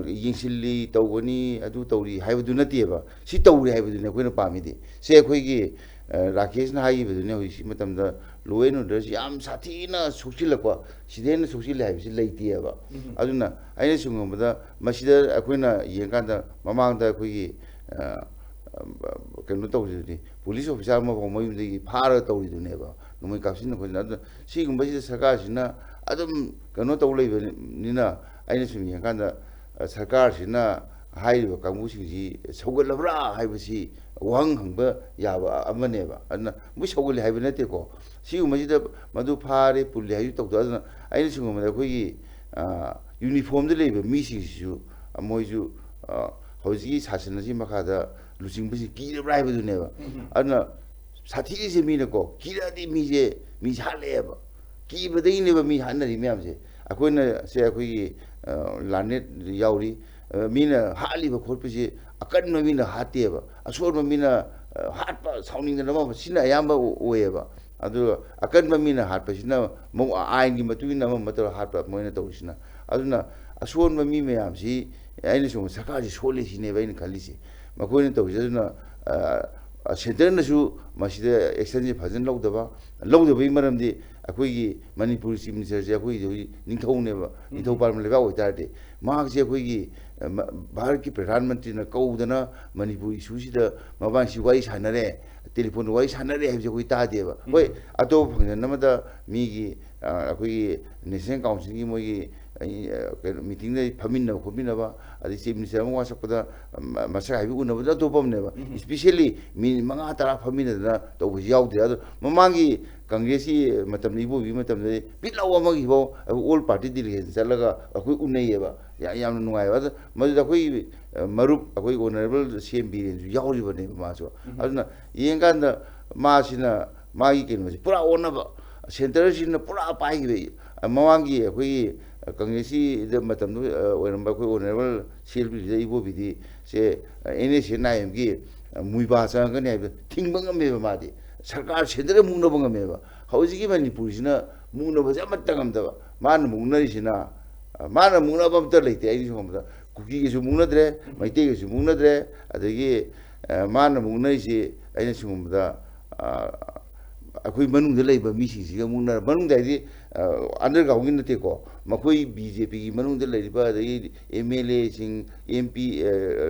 ꯌꯦꯡꯁꯤꯜꯂꯤ, ꯇꯧꯒꯅꯤ, ꯑꯗꯨ ꯇꯧꯔꯤ ꯍꯥꯏꯕꯗꯨ ꯅꯠꯇꯦꯕ꯫ ꯁꯤ ꯇꯧꯔꯤ ꯍꯥꯏꯕꯗꯨꯅꯤ ꯑꯩꯈꯣꯏꯅ ꯄꯥꯝꯃꯤꯗꯤ꯫ ꯁꯦ ꯑꯩꯈꯣꯏꯒꯤ, ꯑ, ꯔꯥꯀꯦꯁꯅ ꯍꯥꯏꯈꯤꯕꯗꯨꯅꯤ, ꯍꯧꯖꯤꯛ ꯃꯇꯝꯗ law and orderꯁꯤ ꯌꯥꯝ ꯁꯥꯊꯤꯅ ꯁꯣꯛꯆꯤꯜꯂꯛꯄ, ꯁꯤꯗ ꯍꯦꯟꯅ ꯁꯣꯛꯆꯤꯜꯂꯦ ꯍꯥꯏꯕꯁꯤ ꯂꯩꯇꯦꯕ꯫ ꯎꯝ꯫ ꯑꯗꯨꯅ ꯑꯩꯅ ꯁꯨꯝ ꯈꯟꯕꯗ ꯃꯁꯤꯗ ꯑꯩꯈꯣꯏꯅ ꯌꯦꯡꯀꯥꯟꯗ ꯃꯃꯥꯡꯗ ꯑꯩꯈꯣꯏꯒꯤ, ꯑ, ꯑ, ꯀꯩꯅꯣ ꯇꯧꯔꯤꯗꯨꯅꯤ, ꯄꯨꯂꯤꯁ ꯑꯣꯐꯤꯁꯥꯔ ꯑꯃꯐꯥꯎ ꯃꯌꯨꯝꯗꯒꯤ ꯐꯥꯔꯒ ꯇꯧꯔꯤꯗꯨꯅꯦꯕ꯫ ꯅꯣꯡꯃꯩ ꯀꯥꯞꯁꯤꯟꯅ ꯈꯣꯠꯆꯤꯟꯅ꯫ ꯑꯗꯨꯅ ꯁꯤꯒꯨꯝꯕꯁꯤꯗ ꯁꯔꯀꯥꯔꯁꯤꯅ ꯑꯗꯨꯝ ꯀꯩꯅꯣ ꯇꯧ ꯂꯩꯕꯅꯤꯅ, ꯑꯩꯅ ꯁꯨꯝ ꯌꯦꯡꯉꯀꯥꯟꯗ, ꯑ, ꯁꯔꯀꯥꯔꯁꯤꯅ ꯍꯥꯏꯔꯤꯕ ꯀꯥꯡꯕꯨꯁꯤꯡꯁꯤ ꯁꯧꯒꯠꯂꯕ꯭ꯔꯥ ꯍꯥꯏꯕꯁꯤ ꯋꯥꯍꯪ ꯍꯪꯕ ꯌꯥꯕ ꯑꯃꯅꯦꯕ꯫ ꯑꯗꯨꯅ ꯃꯣꯏ ꯁꯧꯒꯠꯂꯦ ꯍꯥꯏꯕ ꯅꯠꯇꯦꯀꯣ꯫ ꯁꯤꯒꯨꯝꯕꯁꯤꯗ ꯃꯗꯨ ꯐꯥꯔꯦ, ꯄꯨꯜꯂꯦ ꯍꯥꯏꯁꯨ ꯇꯧꯗ꯫ ꯑꯗꯨꯅ ꯑꯩꯅ ꯁꯤꯒꯨꯝꯕꯗ ꯑꯩꯈꯣꯏꯒꯤ, ꯑ, ꯌꯨꯅꯤꯐꯣꯔꯝꯗ ꯂꯩꯕ ꯃꯤꯁꯤꯡꯁꯤꯁꯨ, ꯑ, ꯃꯣꯏꯁꯨ, ꯑ, ꯍꯧꯖꯤꯛꯀꯤ ꯁꯥꯁꯟ ꯑꯁꯤ ꯃꯈꯥꯗ ꯂꯨꯆꯤꯡꯕꯁꯤ ꯀꯤꯔꯕ꯭ꯔꯥ ꯍꯥꯏꯕꯗꯨꯅꯦꯕ꯫ ꯎꯝ꯫ ꯑꯗꯨꯅ ꯁꯥꯊꯤꯔꯤꯁꯦ ꯃꯤꯅꯀꯣ, ꯀꯤꯔꯛꯑꯗꯤ ꯃꯤꯁꯦ, ꯃꯤꯁꯦ ꯍꯥꯠꯂꯛꯑꯦꯕ꯫ ꯀꯤꯕꯗꯒꯤꯅꯦꯕ ꯃꯤ ꯍꯥꯠꯅꯔꯤ ꯃꯌꯥꯝꯁꯦ꯫ ꯑꯩꯈꯣꯏꯅ ꯁꯦ, ꯑꯩꯈꯣꯏꯒꯤ, ꯑ, ꯂꯥꯅꯦꯠ ꯌꯥꯎꯔꯤ꯫ ꯑ, ꯃꯤꯅ ꯍꯥꯠꯂꯤꯕ ꯈꯣꯠꯄꯁꯤ ꯑꯀꯟꯕ ꯃꯤꯅ ꯍꯥꯠꯇꯦꯕ꯫ ꯑꯁꯣꯟꯕ ꯃꯤꯅ, ꯑ, ꯍꯥꯠꯄ, ꯁꯥꯎꯅꯤꯡꯗꯅ ꯑꯃ, ꯁꯤꯅ ꯑꯌꯥꯝꯕ ꯑꯣꯏꯌꯦꯕ꯫ ꯑꯗꯨꯒ ꯑꯀꯟꯕ ꯃꯤꯅ ꯍꯥꯠꯄꯁꯤꯅ ꯃꯧ-, ꯑꯥꯏꯟꯒꯤ ꯃꯇꯨꯡ ꯏꯟꯅ ꯑꯃ ꯑꯃ ꯇꯧꯔꯒ ꯍꯥꯠꯄ ꯃꯣꯏꯅ ꯇꯧꯔꯤꯁꯤꯅ꯫ ꯑꯗꯨꯅ ꯑꯁꯣꯟꯕ ꯃꯤ ꯃꯌꯥꯝꯁꯤ, ꯑꯩꯅ ꯁꯨꯝ ꯁꯔꯀꯥꯔꯁꯤ ꯁꯣꯜꯂꯤ ꯁꯤꯅꯦꯕ ꯑꯩꯅ ꯈꯜꯂꯤꯁꯦ꯫ ꯃꯈꯣꯏꯅ ꯇꯧꯔꯤꯁꯦ꯫ ꯑꯗꯨꯅ, ꯑ, ꯁꯦꯟꯇꯔꯅꯁꯨ ꯃꯁꯤꯗ ꯑꯦꯛꯁꯟꯁꯦ ꯐꯖꯅ ꯂꯧꯗꯕ, ꯂꯧꯗꯕꯒꯤ ꯃꯔꯝꯗꯤ ꯑꯩꯈꯣꯏꯒꯤ ꯃꯅꯤꯄꯨꯔ ꯆꯤꯐ ꯃꯤꯅꯤꯁꯇꯔꯁꯦ ꯑꯩꯈꯣꯏꯒꯤ ꯍꯧꯖꯤꯛ ꯅꯤꯡꯊꯧꯅꯦꯕ, ꯎꯝ꯫ ꯅꯤꯡꯊꯧ ꯄꯥꯟꯕ ꯂꯩꯕꯥꯛ ꯑꯣꯏꯇꯥꯔꯗꯤ, ꯃꯍꯥꯛꯁꯦ ꯑꯩꯈꯣꯏꯒꯤ, ꯑ, ꯃ-, ꯚꯥꯔꯠꯀꯤ ꯄ꯭ꯔꯙꯥꯟ ꯃꯟꯇ꯭ꯔꯤꯅ ꯀꯧꯗꯅ ꯃꯅꯤꯄꯨꯔ ꯏꯁꯨꯁꯤꯗ ꯃꯕꯥꯅꯤꯁꯤ ꯋꯥꯔꯤ ꯁꯥꯟꯅꯔꯦ, ꯇꯦꯂꯤꯐꯣꯟꯗ ꯋꯥꯔꯤ ꯁꯥꯟꯅꯔꯦ ꯍꯥꯏꯕꯁꯦ ꯑꯩꯈꯣꯏ ꯇꯥꯗꯦꯕ꯫ ꯎꯝ꯫ ꯍꯣꯏ, ꯑꯇꯣꯞꯄ ꯐꯪꯁꯟ ꯑꯃꯗ ꯃꯤꯒꯤ, ꯑ, ꯑꯩꯈꯣꯏꯒꯤ ꯅꯦꯁꯅꯦꯜ ꯀꯥꯎꯟꯁꯤꯜꯒꯤ ꯃꯣꯏꯒꯤ, ꯑ, ꯀꯩꯅꯣ, ꯃꯤꯇꯤꯡꯗ ꯐꯝꯃꯤꯟꯅꯕ ꯈꯣꯠꯃꯤꯟꯅꯕ, ꯑꯗꯩ ꯆꯤꯐ ꯃꯤꯅꯤꯁꯇꯔ ꯑꯃ ꯋꯥ ꯁꯛꯄꯗ, ꯃ-, ꯃꯁꯛ ꯍꯥꯏꯕꯤ ꯎꯅꯕꯗ ꯑꯇꯣꯞꯄ ꯑꯃꯅꯦꯕ꯫ ꯎꯝ꯫ Especially ꯃꯤꯅꯤꯠ ꯃꯉꯥ ꯇꯔꯥ ꯐꯝꯃꯤꯟꯅꯗꯅ ꯇꯧꯕꯁꯤ ꯌꯥꯎꯗꯦ꯫ ꯑꯗꯣ ꯃꯃꯥꯡꯒꯤ ꯀꯪꯒ꯭ꯔꯦꯁꯀꯤ ꯃꯇꯝꯗ, ꯏꯕꯣꯕꯤꯒꯤ ꯃꯇꯝꯗꯗꯤ ꯄꯤꯠ ꯂꯥꯎꯕ ꯑꯃꯒꯤꯐꯥꯎ ꯑꯩꯈꯣꯏ all party delegation ꯆꯠꯂꯒ ꯑꯩꯈꯣꯏ ꯎꯅꯩꯌꯦꯕ꯫ ꯌꯥ-, ꯌꯥꯝꯅ ꯅꯨꯡꯉꯥꯏꯕ꯫ ꯑꯗꯣ ꯃꯗꯨꯗ ꯑꯩꯈꯣꯏ, ꯑ, ꯃꯔꯨꯞ ꯑꯩꯈꯣꯏ ꯑꯣꯅꯔꯦꯕꯜ ꯁꯤ ꯑꯦꯝ ꯕꯤꯔꯦꯟꯁꯨ ꯌꯥꯎꯔꯤꯕꯅꯦꯕ ꯃꯥꯁꯨ꯫ ꯎꯝ꯫ ꯑꯗꯨꯅ ꯌꯦꯡꯀꯥꯟꯗ ꯃꯥꯁꯤꯅ ꯃꯥꯒꯤ ꯀꯩꯅꯣꯁꯦ ꯄꯨꯔꯥ ꯑꯣꯟꯅꯕ, ꯁꯦꯟꯇꯔꯁꯤꯅ ꯄꯨꯔꯥ ꯄꯥꯏꯈꯤꯕ꯫ ꯃꯃꯥꯡꯒꯤ ꯑꯩꯈꯣꯏꯒꯤ ꯀꯪꯒ꯭ꯔꯦꯁꯀꯤꯗ ꯃꯇꯝꯗꯨ, ꯑ, ꯑꯣꯏꯔꯝꯕ ꯑꯩꯈꯣꯏ ꯑꯣꯅꯔꯦꯕꯜ ꯁꯤ ꯑꯦꯜ ꯕꯤꯗ ꯏꯕꯣꯕꯤꯗꯤ ꯁꯦ, ꯑ, ꯑꯦꯟ ꯑꯦꯁ ꯑꯦꯟ ꯑꯥꯏ ꯑꯦꯝꯒꯤ, ꯑ, ꯃꯨꯏꯕꯥ ꯆꯪꯉꯛꯀꯅꯤ ꯍꯥꯏꯕꯗ ꯊꯤꯡꯕ ꯉꯝꯃꯦꯕ ꯃꯥꯗꯤ꯫ ꯁꯔꯀꯥꯔ ꯁꯦꯟꯇꯔ ꯃꯨꯛꯅꯕ ꯉꯝꯃꯦꯕ꯫ ꯍꯧꯖꯤꯛꯀꯤ ꯃꯅꯤꯄꯨꯔꯁꯤꯅ ꯃꯨꯛꯅꯕꯁꯦ ꯑꯃꯠꯇ ꯉꯝꯗꯕ꯫ ꯃꯥꯅ ꯃꯨꯛꯅꯔꯤꯁꯤꯅ, ꯑ, ꯃꯥꯅ ꯃꯨꯛꯅꯕ ꯑꯝꯇ ꯂꯩꯇꯦ꯫ ꯑꯩꯅ ꯁꯣꯝꯗ ꯀꯨꯀꯤꯒꯁꯨ ꯃꯨꯛꯅꯗ꯭ꯔꯦ, ꯃꯩꯇꯩꯒꯁꯨ ꯃꯨꯛꯅꯗ꯭ꯔꯦ, ꯑꯗꯒꯤ, ꯑ, ꯃꯥꯅ ꯃꯨꯛꯅꯔꯤꯁꯤ ꯑꯩꯅ ꯁꯤꯒꯨꯝꯕꯗ, ꯑ, ꯑꯩꯈꯣꯏ ꯃꯅꯨꯡꯗ ꯂꯩꯕ ꯃꯤꯁꯤꯡꯁꯤꯒ ꯃꯨꯛꯅꯔ, ꯃꯅꯨꯡꯗ ꯍꯥꯏꯗꯤ ꯑꯟꯗꯔꯒ꯭ꯔꯥꯎꯟꯒꯤ ꯅꯠꯇꯦꯀꯣ, ꯃꯈꯣꯏ ꯕꯤ ꯖꯦ ꯄꯤꯒꯤ ꯃꯅꯨꯡꯗ ꯂꯩꯔꯤꯕ, ꯑꯗꯒꯤ ꯑꯦꯝ ꯑꯦꯜ ꯑꯦꯁꯤꯡ, ꯑꯦꯝ ꯄꯤ,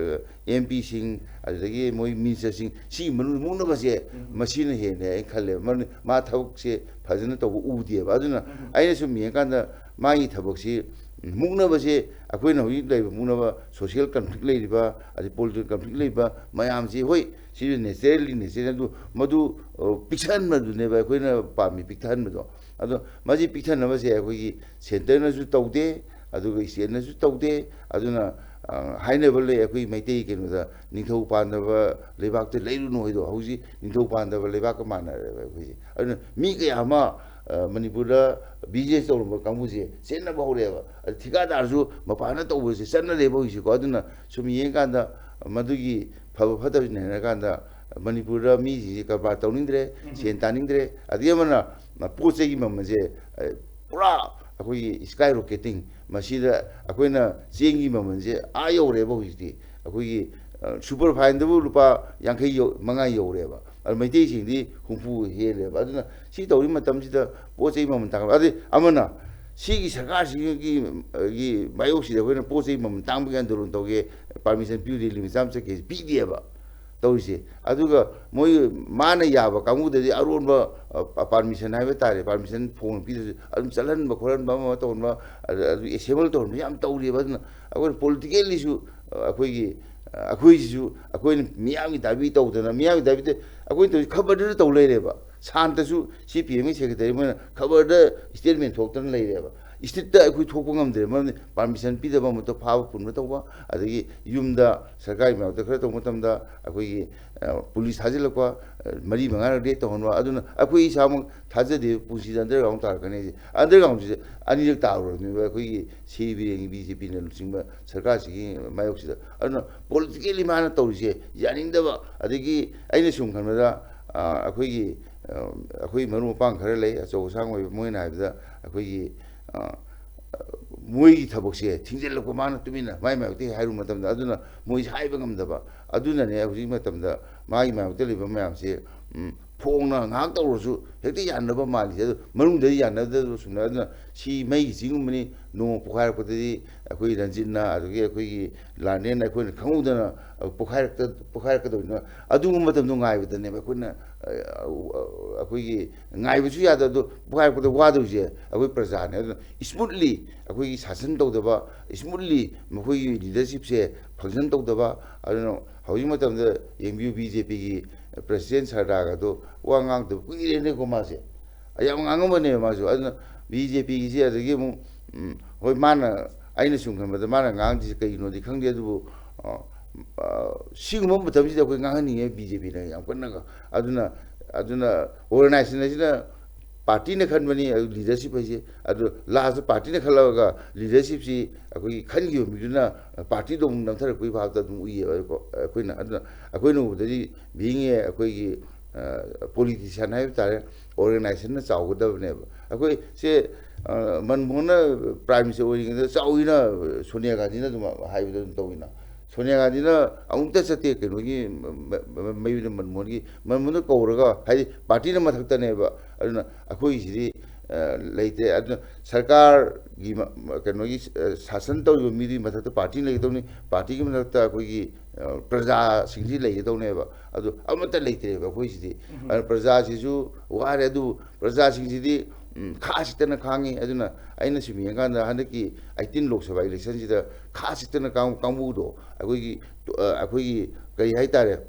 ꯑꯦꯝ ꯄꯤꯁꯤꯡ, ꯑꯗꯨꯗꯒꯤ ꯃꯣꯏ ꯃꯤꯅꯤꯁꯇꯔꯁꯤꯡ, ꯁꯤꯒꯤ ꯃꯅꯨꯡꯗ ꯃꯨꯛꯅꯕꯁꯦ, ꯎꯝ꯫ ꯃꯁꯤꯅ ꯍꯦꯟꯅ ꯑꯩꯅ ꯈꯜꯂꯦꯕ꯫ ꯃꯔꯝꯗꯤ ꯃꯥ ꯊꯕꯛꯁꯦ ꯐꯖꯅ ꯇꯧꯕ ꯎꯗꯦꯕ꯫ ꯑꯗꯨꯅ ꯎꯝ꯫ ꯑꯩꯅ ꯁꯨꯝ ꯌꯦꯡꯉꯀꯥꯟꯗ ꯃꯥꯒꯤ ꯊꯕꯛꯁꯤ, ꯃꯨꯛꯅꯕꯁꯦ, ꯑꯩꯈꯣꯏꯅ ꯍꯧꯖꯤꯛ ꯂꯩꯔꯤꯕ ꯃꯨꯛꯅꯕ, ꯁꯣꯁꯤꯌꯦꯜ ꯀꯟꯐ꯭ꯂꯤꯛ ꯂꯩꯔꯤꯕ, ꯑꯗꯩ ꯄꯣꯂꯤꯇꯤꯀꯦꯜ ꯀꯟꯐ꯭ꯂꯤꯛ ꯂꯩꯕ ꯃꯌꯥꯝꯁꯤ, ꯍꯣꯏ, ꯁꯤꯁꯨ ꯅꯦꯆꯔꯦꯜꯂꯤ ꯅꯦꯆꯔꯦꯜ, ꯑꯗꯨ ꯃꯗꯨ, ꯑ, ꯄꯤꯛꯁꯟꯕꯗꯨꯅꯦꯕ ꯑꯩꯈꯣꯏꯅ ꯄꯥꯝꯃꯤ, ꯄꯤꯛꯊꯍꯟꯕꯗꯣ꯫ ꯑꯗꯣ ꯃꯁꯤ ꯄꯤꯛꯊꯅꯕꯁꯦ ꯑꯩꯈꯣꯏꯒꯤ ꯁꯦꯟꯇꯔꯅꯁꯨ ꯇꯧꯗꯦ, ꯑꯗꯨꯒ ꯏꯁꯇꯦꯠꯅꯁꯨ ꯇꯧꯗꯦ꯫ ꯑꯗꯨꯅ, ꯑ, ꯍꯥꯏꯅꯕ ꯂꯩ, ꯑꯩꯈꯣꯏ ꯃꯩꯇꯩ ꯀꯩꯅꯣꯗ, "ꯅꯤꯡꯊꯧ ꯄꯥꯟꯗꯕ ꯂꯩꯕꯥꯛꯇ ꯂꯩꯔꯨꯅꯨ" ꯍꯥꯏꯗꯣ, ꯍꯧꯖꯤꯛ ꯅꯤꯡꯊꯧ ꯄꯥꯟꯗꯕ ꯂꯩꯕꯥꯛꯀ ꯃꯥꯟꯅꯔꯦꯕ ꯑꯩꯈꯣꯏꯁꯦ꯫ ꯑꯗꯨꯅ ꯃꯤ ꯀꯌꯥ ꯑꯃ, ꯑ, ꯃꯅꯤꯄꯨꯔꯗ ꯕꯤꯖꯤꯅꯦꯁ ꯇꯧꯔꯝꯕ ꯀꯥꯡꯕꯨꯁꯦ ꯆꯦꯟꯅꯕ ꯍꯧꯔꯛꯑꯦꯕ꯫ ꯑꯗ ꯊꯤꯀꯥꯗꯥꯔꯁꯨ ꯃꯄꯥꯟꯗ ꯇꯧꯕꯁꯦ ꯆꯠꯅꯔꯦꯕ ꯍꯧꯖꯤꯛꯁꯦꯀꯣ꯫ ꯑꯗꯨꯅ ꯁꯨꯝ ꯌꯦꯡꯀꯥꯟꯗ ꯃꯗꯨꯒꯤ ꯐꯕ ꯐꯠꯇꯕꯁꯤ ꯅꯩꯅꯔꯀꯥꯟꯗ ꯃꯅꯤꯄꯨꯔꯗ ꯃꯤꯁꯤꯡꯁꯦ ꯀꯔꯕꯥꯔ ꯇꯧꯅꯤꯡꯗ꯭ꯔꯦ, ꯎꯝ꯫ ꯁꯦꯟ ꯇꯥꯅꯤꯡꯗ꯭ꯔꯦ꯫ ꯑꯗꯒꯤ ꯑꯃꯅ ꯄꯣꯠ ꯆꯩꯒꯤ ꯃꯃꯜꯁꯦ, ꯑ, ꯄꯨꯔꯥ ꯑꯩꯈꯣꯏꯒꯤ ꯁ꯭ꯀꯥꯏ ꯔꯣꯀꯦꯇꯤꯡ, ꯃꯁꯤꯗ ꯑꯩꯈꯣꯏꯅ ꯆꯦꯡꯒꯤ ꯃꯃꯜꯁꯦ ꯑꯥ ꯌꯧꯔꯦꯕ ꯍꯧꯖꯤꯛꯇꯤ꯫ ꯑꯩꯈꯣꯏꯒꯤ, ꯑ, ꯁꯨꯄꯔ ꯐꯥꯏꯟꯗꯕꯨ ꯂꯨꯄꯥ ꯌꯥꯡꯈꯩ ꯌꯧ-, ꯃꯉꯥ ꯌꯧꯔꯦꯕ꯫ ꯑꯗꯨ ꯃꯩꯇꯩꯁꯤꯡꯗꯤ ꯍꯨꯝꯐꯨ ꯍꯦꯜꯂꯦꯕ꯫ ꯑꯗꯨꯅ ꯁꯤ ꯇꯧꯔꯤ ꯃꯇꯝꯁꯤꯗ ꯄꯣꯠ ꯆꯩ ꯃꯃꯜ ꯇꯥꯡꯈꯠ-, ꯑꯗꯩ ꯑꯃꯅ ꯁꯤꯒꯤ ꯁꯔꯀꯥꯔꯁꯤꯒꯤ, ꯒꯤ ꯃꯥꯌꯣꯛꯁꯤꯗ ꯑꯩꯈꯣꯏꯅ ꯄꯣꯠ ꯆꯩ ꯃꯃꯜ ꯇꯥꯡꯕꯒꯤ ꯑꯟꯗꯣꯂꯟ ꯇꯧꯒꯦ, ꯄꯥꯔꯃꯤꯁꯟ ꯄꯤꯌꯨ, ꯗꯦꯜꯂꯤ ꯃꯆꯥ ꯑꯃ ꯆꯠꯀꯦ ꯄꯤꯗꯦꯕ ꯇꯧꯔꯤꯁꯦ꯫ ꯑꯗꯨꯒ ꯃꯣꯏ ꯃꯥꯅ ꯌꯥꯕ ꯀꯥꯡꯕꯨꯗꯗꯤ ꯑꯔꯣꯟꯕ, ꯑ, ꯄꯥꯔꯃꯤꯁꯟ ꯍꯥꯏꯕ ꯇꯥꯔꯦ, ꯄꯥꯔꯃꯤꯁꯟ ꯐꯣꯡꯅ ꯄꯤꯗ꯭ꯔꯁꯨ ꯑꯗꯨꯝ ꯆꯠꯍꯟꯕ ꯈꯣꯠꯍꯟꯕ, ꯑꯃ ꯑꯃ ꯇꯧꯍꯟꯕ, ꯑꯗ-, ꯑꯗꯨ ꯑꯦꯁꯦꯝꯕꯜ ꯇꯧꯍꯟꯕ ꯌꯥꯝ ꯇꯧꯔꯤꯑꯕ꯫ ꯑꯗꯨꯅ ꯑꯩꯈꯣꯏꯅ ꯄꯣꯂꯤꯇꯤꯀꯦꯜꯂꯤꯁꯨ, ꯑ, ꯑꯩꯈꯣꯏꯒꯤ, ꯑ, ꯑꯩꯈꯣꯏꯁꯤꯁꯨ ꯑꯩꯈꯣꯏꯅ ꯃꯤꯌꯥꯝꯒꯤ ꯗꯥꯕꯤ ꯇꯧꯗꯅ, ꯃꯤꯌꯥꯝꯒꯤ ꯗꯥꯕꯤꯗ ꯑꯩꯈꯣꯏꯅ ꯇꯧꯔꯤꯁꯦ ꯈꯕꯔꯗꯨꯗ ꯇꯧ ꯂꯩꯔꯦꯕ꯫ ꯁꯥꯟꯇꯁꯨ ꯁꯤ ꯄꯤ ꯑꯦꯝꯒꯤ ꯁꯦꯀ꯭ꯔꯦꯇꯔꯤ ꯃꯣꯏꯅ ꯈꯕꯔꯗ ꯁ꯭ꯇꯦꯠꯃꯦꯟ ꯊꯣꯛꯇꯅ ꯂꯩꯔꯦꯕ꯫ ꯏꯁꯇ꯭ꯔꯤꯠꯇ ꯑꯩꯈꯣꯏ ꯊꯣꯛꯄ ꯉꯝꯗ꯭ꯔꯦ, ꯃꯔꯝꯗꯤ ꯄꯥꯔꯃꯤꯁꯟ ꯄꯤꯗꯕ, ꯑꯃꯠꯇ ꯐꯥꯕ ꯄꯨꯟꯕ ꯇꯧꯕ, ꯑꯗꯒꯤ ꯌꯨꯝꯗ ꯁꯔꯀꯥꯔꯒꯤ ꯃꯥꯌꯣꯛꯇ ꯈꯔ ꯇꯧꯕ ꯃꯇꯝꯗ ꯑꯩꯈꯣꯏꯒꯤ, ꯑ, ꯄꯨꯂꯤꯁ ꯊꯥꯖꯤꯜꯂꯛꯄ, ꯑ, ꯃꯔꯤ ꯃꯉꯥꯔꯛ ꯔꯦꯗ ꯇꯧꯍꯟꯕ꯫ ꯑꯗꯨꯅ ꯑꯩꯈꯣꯏ ꯏꯁꯥꯃꯛ ꯊꯥꯖꯗꯦ ꯄꯨꯟꯁꯤꯗ ꯑꯟꯗꯔꯒ꯭ꯔꯥꯎꯟ ꯇꯥꯔꯛꯀꯅꯤ ꯍꯥꯏꯁꯦ꯫ ꯑꯟꯗꯔꯒ꯭ꯔꯥꯎꯟꯁꯤꯗ ꯑꯅꯤꯔꯛ ꯇꯥꯔꯨꯔꯕꯅꯦꯕ ꯑꯩꯈꯣꯏꯒꯤ ꯁꯤꯕꯤꯔꯦꯟꯒꯤ ꯕꯤ ꯖꯦ ꯄꯤꯅ ꯂꯨꯆꯤꯡꯕ ꯁꯔꯀꯥꯔꯁꯤꯒꯤ ꯃꯥꯌꯣꯛꯁꯤꯗ꯫ ꯑꯗꯨꯅ ꯄꯣꯂꯤꯇꯤꯀꯦꯜꯂꯤ ꯃꯥꯅ ꯇꯧꯔꯤꯁꯦ ꯌꯥꯅꯤꯡꯗꯕ, ꯑꯗꯒꯤ ꯑꯩꯅ ꯁꯨꯝ ꯈꯟꯕꯗ, ꯑ, ꯑꯩꯈꯣꯏꯒꯤ, ꯑ, ꯑꯩꯈꯣꯏ ꯃꯔꯨꯞ ꯃꯄꯥꯡ ꯈꯔ ꯂꯩ, ꯑꯆꯧ ꯑꯁꯥꯡ ꯑꯣꯏꯕ, ꯃꯣꯏꯅ ꯍꯥꯏꯕꯗ ꯑꯩꯈꯣꯏꯒꯤ, ꯑ, ꯃꯣꯏꯒꯤ ꯊꯕꯛꯁꯦ ꯊꯤꯡꯖꯤꯜꯂꯛꯄ, ꯃꯥꯅ ꯇꯨꯃꯤꯟꯅ ꯃꯥꯏ ꯃꯥꯏꯌꯣꯛꯇꯒꯤ ꯍꯥꯏꯔꯨꯕ ꯃꯇꯝꯗ ꯑꯗꯨꯅ ꯃꯣꯏꯁꯦ ꯍꯥꯏꯕ ꯉꯝꯗꯕ꯫ ꯑꯗꯨꯅꯅꯦ ꯍꯧꯖꯤꯛ ꯃꯇꯝꯗ ꯃꯥꯒꯤ ꯃꯥꯏꯌꯣꯛꯇ ꯂꯩꯕ ꯃꯌꯥꯝꯁꯦ, ꯎꯝ, ꯐꯣꯡꯅ ꯉꯥꯏꯍꯥꯛ ꯇꯧꯔꯁꯨ ꯍꯦꯛꯇ ꯌꯥꯅꯕ ꯃꯥꯜꯂꯤ꯫ ꯑꯗꯨ ꯃꯅꯨꯡꯗꯗꯤ ꯌꯥꯅꯗꯕ ꯁꯨꯝꯅ꯫ ꯑꯗꯨꯅ ꯁꯤ ꯃꯩꯒꯤ ꯆꯤꯡꯒꯨꯝꯕꯅꯤ꯫ ꯅꯣꯡꯃ ꯄꯣꯛꯈꯥꯏꯔꯛꯄꯗꯗꯤ ꯑꯩꯈꯣꯏ ꯔꯟꯖꯤꯠꯅ, ꯑꯗꯒꯤ ꯑꯩꯈꯣꯏꯒꯤ ꯂꯥꯔꯅꯦꯟ, ꯑꯩꯈꯣꯏꯅ ꯈꯪꯍꯧꯗꯅ ꯄꯣꯛꯈꯥꯏꯔꯛꯇ-, ꯄꯣꯛꯈꯥꯏꯔꯛꯀꯗꯧꯅꯤꯅ, ꯑꯗꯨꯒꯨꯝꯕ ꯃꯇꯝꯗꯣ ꯉꯥꯏꯕꯗꯅꯦꯕ ꯑꯩꯈꯣꯏꯅ, ꯑ, ꯑ, ꯑꯩꯈꯣꯏꯒꯤ ꯉꯥꯏꯕꯁꯨ ꯌꯥꯗꯕ, ꯑꯗꯣ ꯄꯣꯛꯈꯥꯏꯔꯛꯄꯗ ꯋꯥꯗꯧꯁꯦ ꯑꯩꯈꯣꯏ ꯄ꯭ꯔꯖꯥꯅꯦ꯫ ꯑꯗꯨꯅ ꯁ꯭ꯃꯨꯠꯂꯤ ꯑꯩꯈꯣꯏꯒꯤ ꯁꯥꯁꯟ ꯇꯧꯗꯕ, ꯁ꯭ꯃꯨꯠꯂꯤ ꯃꯈꯣꯏꯒꯤ ꯂꯤꯗꯔꯁꯤꯞꯁꯦ ꯐꯪꯁꯟ ꯇꯧꯗꯕ꯫ ꯑꯗꯨꯅ ꯍꯧꯖꯤꯛ ꯃꯇꯝꯗ ꯌꯦꯡꯕꯤꯌꯨ, ꯕꯤ ꯖꯦ ꯄꯤꯒꯤ ꯄ꯭ꯔꯁꯤꯗꯦꯟ ꯁꯔꯗꯥꯒꯗꯣ ꯋꯥ ꯉꯥꯡꯗꯕ ꯀꯨꯏꯔꯦꯅꯦꯀꯣ ꯃꯥꯁꯦ꯫ ꯌꯥꯝ ꯉꯥꯡꯉꯝꯕꯅꯦꯕ ꯃꯥꯁꯨ꯫ ꯑꯗꯨꯅ ꯕꯤ ꯖꯦ ꯄꯤꯒꯤꯁꯦ ꯑꯗꯒꯤ ꯑꯃꯨꯛ, ꯎꯝ, ꯍꯣꯏ, ꯃꯥꯅ, ꯑꯩꯅ ꯁꯨꯝ ꯈꯟꯕꯗ ꯃꯥꯅ ꯉꯥꯡꯗ꯭ꯔꯤꯁꯦ ꯀꯩꯒꯤꯅꯣꯗꯤ ꯈꯪꯗꯦ, ꯑꯗꯨꯕꯨ, ꯑ, ꯑ, ꯁꯤꯒꯨꯝꯕ ꯃꯇꯝꯁꯤꯗ ꯑꯩꯈꯣꯏ ꯉꯥꯡꯍꯟꯅꯤꯡꯉꯦ ꯕꯤ ꯖꯦ ꯄꯤꯅ ꯌꯥꯝ ꯀꯟꯅ꯫ ꯑꯗꯨꯅ, ꯑꯗꯨꯅ ꯑꯣꯔꯒꯅꯥꯏꯖꯦꯁꯟ ꯑꯁꯤꯅ ꯄꯥꯔꯇꯤꯅ ꯈꯟꯕꯅꯤ, ꯑꯗꯨ ꯂꯤꯗꯔꯁꯤꯞ ꯍꯥꯏꯁꯦ꯫ ꯑꯗꯨ ꯂꯥꯁꯇ ꯄꯥꯔꯇꯤꯅ ꯈꯜꯂꯛꯑꯒ ꯂꯤꯗꯔꯁꯤꯞꯁꯤ ꯑꯩꯈꯣꯏꯒꯤ ꯈꯟꯈꯤꯕ ꯃꯤꯗꯨꯅ ꯄꯥꯔꯇꯤꯗꯣ ꯑꯃꯨꯛ ꯅꯝꯊꯔꯛꯄꯒꯤ ꯚꯥꯕꯇ ꯑꯗꯨꯝ ꯎꯏꯌꯦꯕ ꯑꯩꯈꯣ-, ꯑꯩꯈꯣꯏꯅ꯫ ꯑꯗꯨꯅ ꯑꯩꯈꯣꯏꯅ ꯎꯕꯗꯗꯤ ꯕꯤꯡ ꯑꯦ ꯑꯩꯈꯣꯏꯒꯤ, ꯑ, ꯄꯣꯂꯤꯇꯤꯁꯤꯌꯥꯟ ꯍꯥꯏꯕ ꯇꯥꯔꯦ, ꯑꯣꯔꯒꯅꯥꯏꯖꯦꯁꯟꯅ ꯆꯥꯎꯒꯗꯕꯅꯦꯕ꯫ ꯑꯩꯈꯣꯏ ꯁꯦ, ꯑ, ꯃꯟꯃꯣꯍꯟꯅ ꯄ꯭ꯔꯥꯏꯝ ꯃꯤꯅꯤꯁꯇꯔ ꯑꯣꯏꯔꯤꯉꯩꯗ ꯆꯥꯎꯏꯅ ꯁꯣꯅꯤꯌꯥ ꯒꯥꯟꯙꯤꯅ ꯑꯗꯨꯝ ꯍꯥꯏꯕꯗ ꯑꯗꯨꯝ ꯇꯧꯏꯅ꯫ ꯁꯣꯅꯤꯌꯥ ꯒꯥꯟꯙꯤꯅ ꯑꯃꯨꯛꯇ ꯆꯠꯇꯦ ꯀꯩꯅꯣꯒꯤ ꯃ-, ꯃ-, ꯃ-, ꯃꯌꯨꯝꯗ ꯃꯟꯃꯣꯍꯟꯒꯤ꯫ ꯃꯟꯃꯣꯍꯟꯗ ꯀꯧꯔꯒ, ꯍꯥꯏꯗꯤ ꯄꯥꯔꯇꯤꯅ ꯃꯊꯛꯇꯅꯦꯕ꯫ ꯑꯗꯨꯅ ꯑꯩꯈꯣꯏꯒꯤꯁꯤꯗꯤ, ꯑ, ꯂꯩꯇꯦ꯫ ꯑꯗꯨꯅ ꯁꯔꯀꯥꯔꯒꯤ ꯃ-, ꯃ-, ꯀꯩꯅꯣꯒꯤ, ꯑ, ꯁꯥꯁꯟ ꯇꯧꯔꯤꯕ ꯃꯤꯗꯨꯒꯤ ꯃꯊꯛꯇ ꯄꯥꯔꯇꯤ ꯂꯩꯒꯗꯧꯅꯤ, ꯄꯥꯔꯇꯤꯒꯤ ꯃꯊꯛꯇ ꯑꯩꯈꯣꯏꯒꯤ, ꯑ, ꯄ꯭ꯔꯖꯥꯁꯤꯡꯁꯤ ꯂꯩꯒꯗꯧꯅꯦꯕ꯫ ꯑꯗꯨ ꯑꯃꯠꯇ ꯂꯩꯇ꯭ꯔꯦꯕ ꯑꯩꯈꯣꯏꯁꯤꯗꯤ꯫ ꯑꯗꯨꯅ ꯄ꯭ꯔꯖꯥꯁꯤꯁꯨ ꯋꯥꯔꯦ꯫ ꯑꯗꯨꯕꯨ ꯄ꯭ꯔꯖꯥꯁꯤꯡꯁꯤꯗꯤ, ꯎꯝ, ꯈꯥ ꯁꯤꯠꯇꯅ ꯈꯥꯡꯉꯤ꯫ ꯑꯗꯨꯅ ꯑꯩꯅ ꯁꯨꯝ ꯌꯦꯡꯀꯥꯟꯗ ꯍꯟꯗꯛꯀꯤ ꯑꯩꯠꯇꯤꯟ ꯂꯣꯛ ꯁꯚꯥ ꯏꯂꯦꯛꯁꯟꯁꯤꯗ ꯈꯥ ꯁꯤꯠꯇꯅ ꯀꯥꯡ-, ꯀꯥꯡꯕꯨꯗꯣ ꯑꯩꯈꯣꯏꯒꯤ, ꯑ, ꯑꯩꯈꯣꯏꯒꯤ ꯀꯔꯤ ꯍꯥꯏꯇꯥꯔꯦ,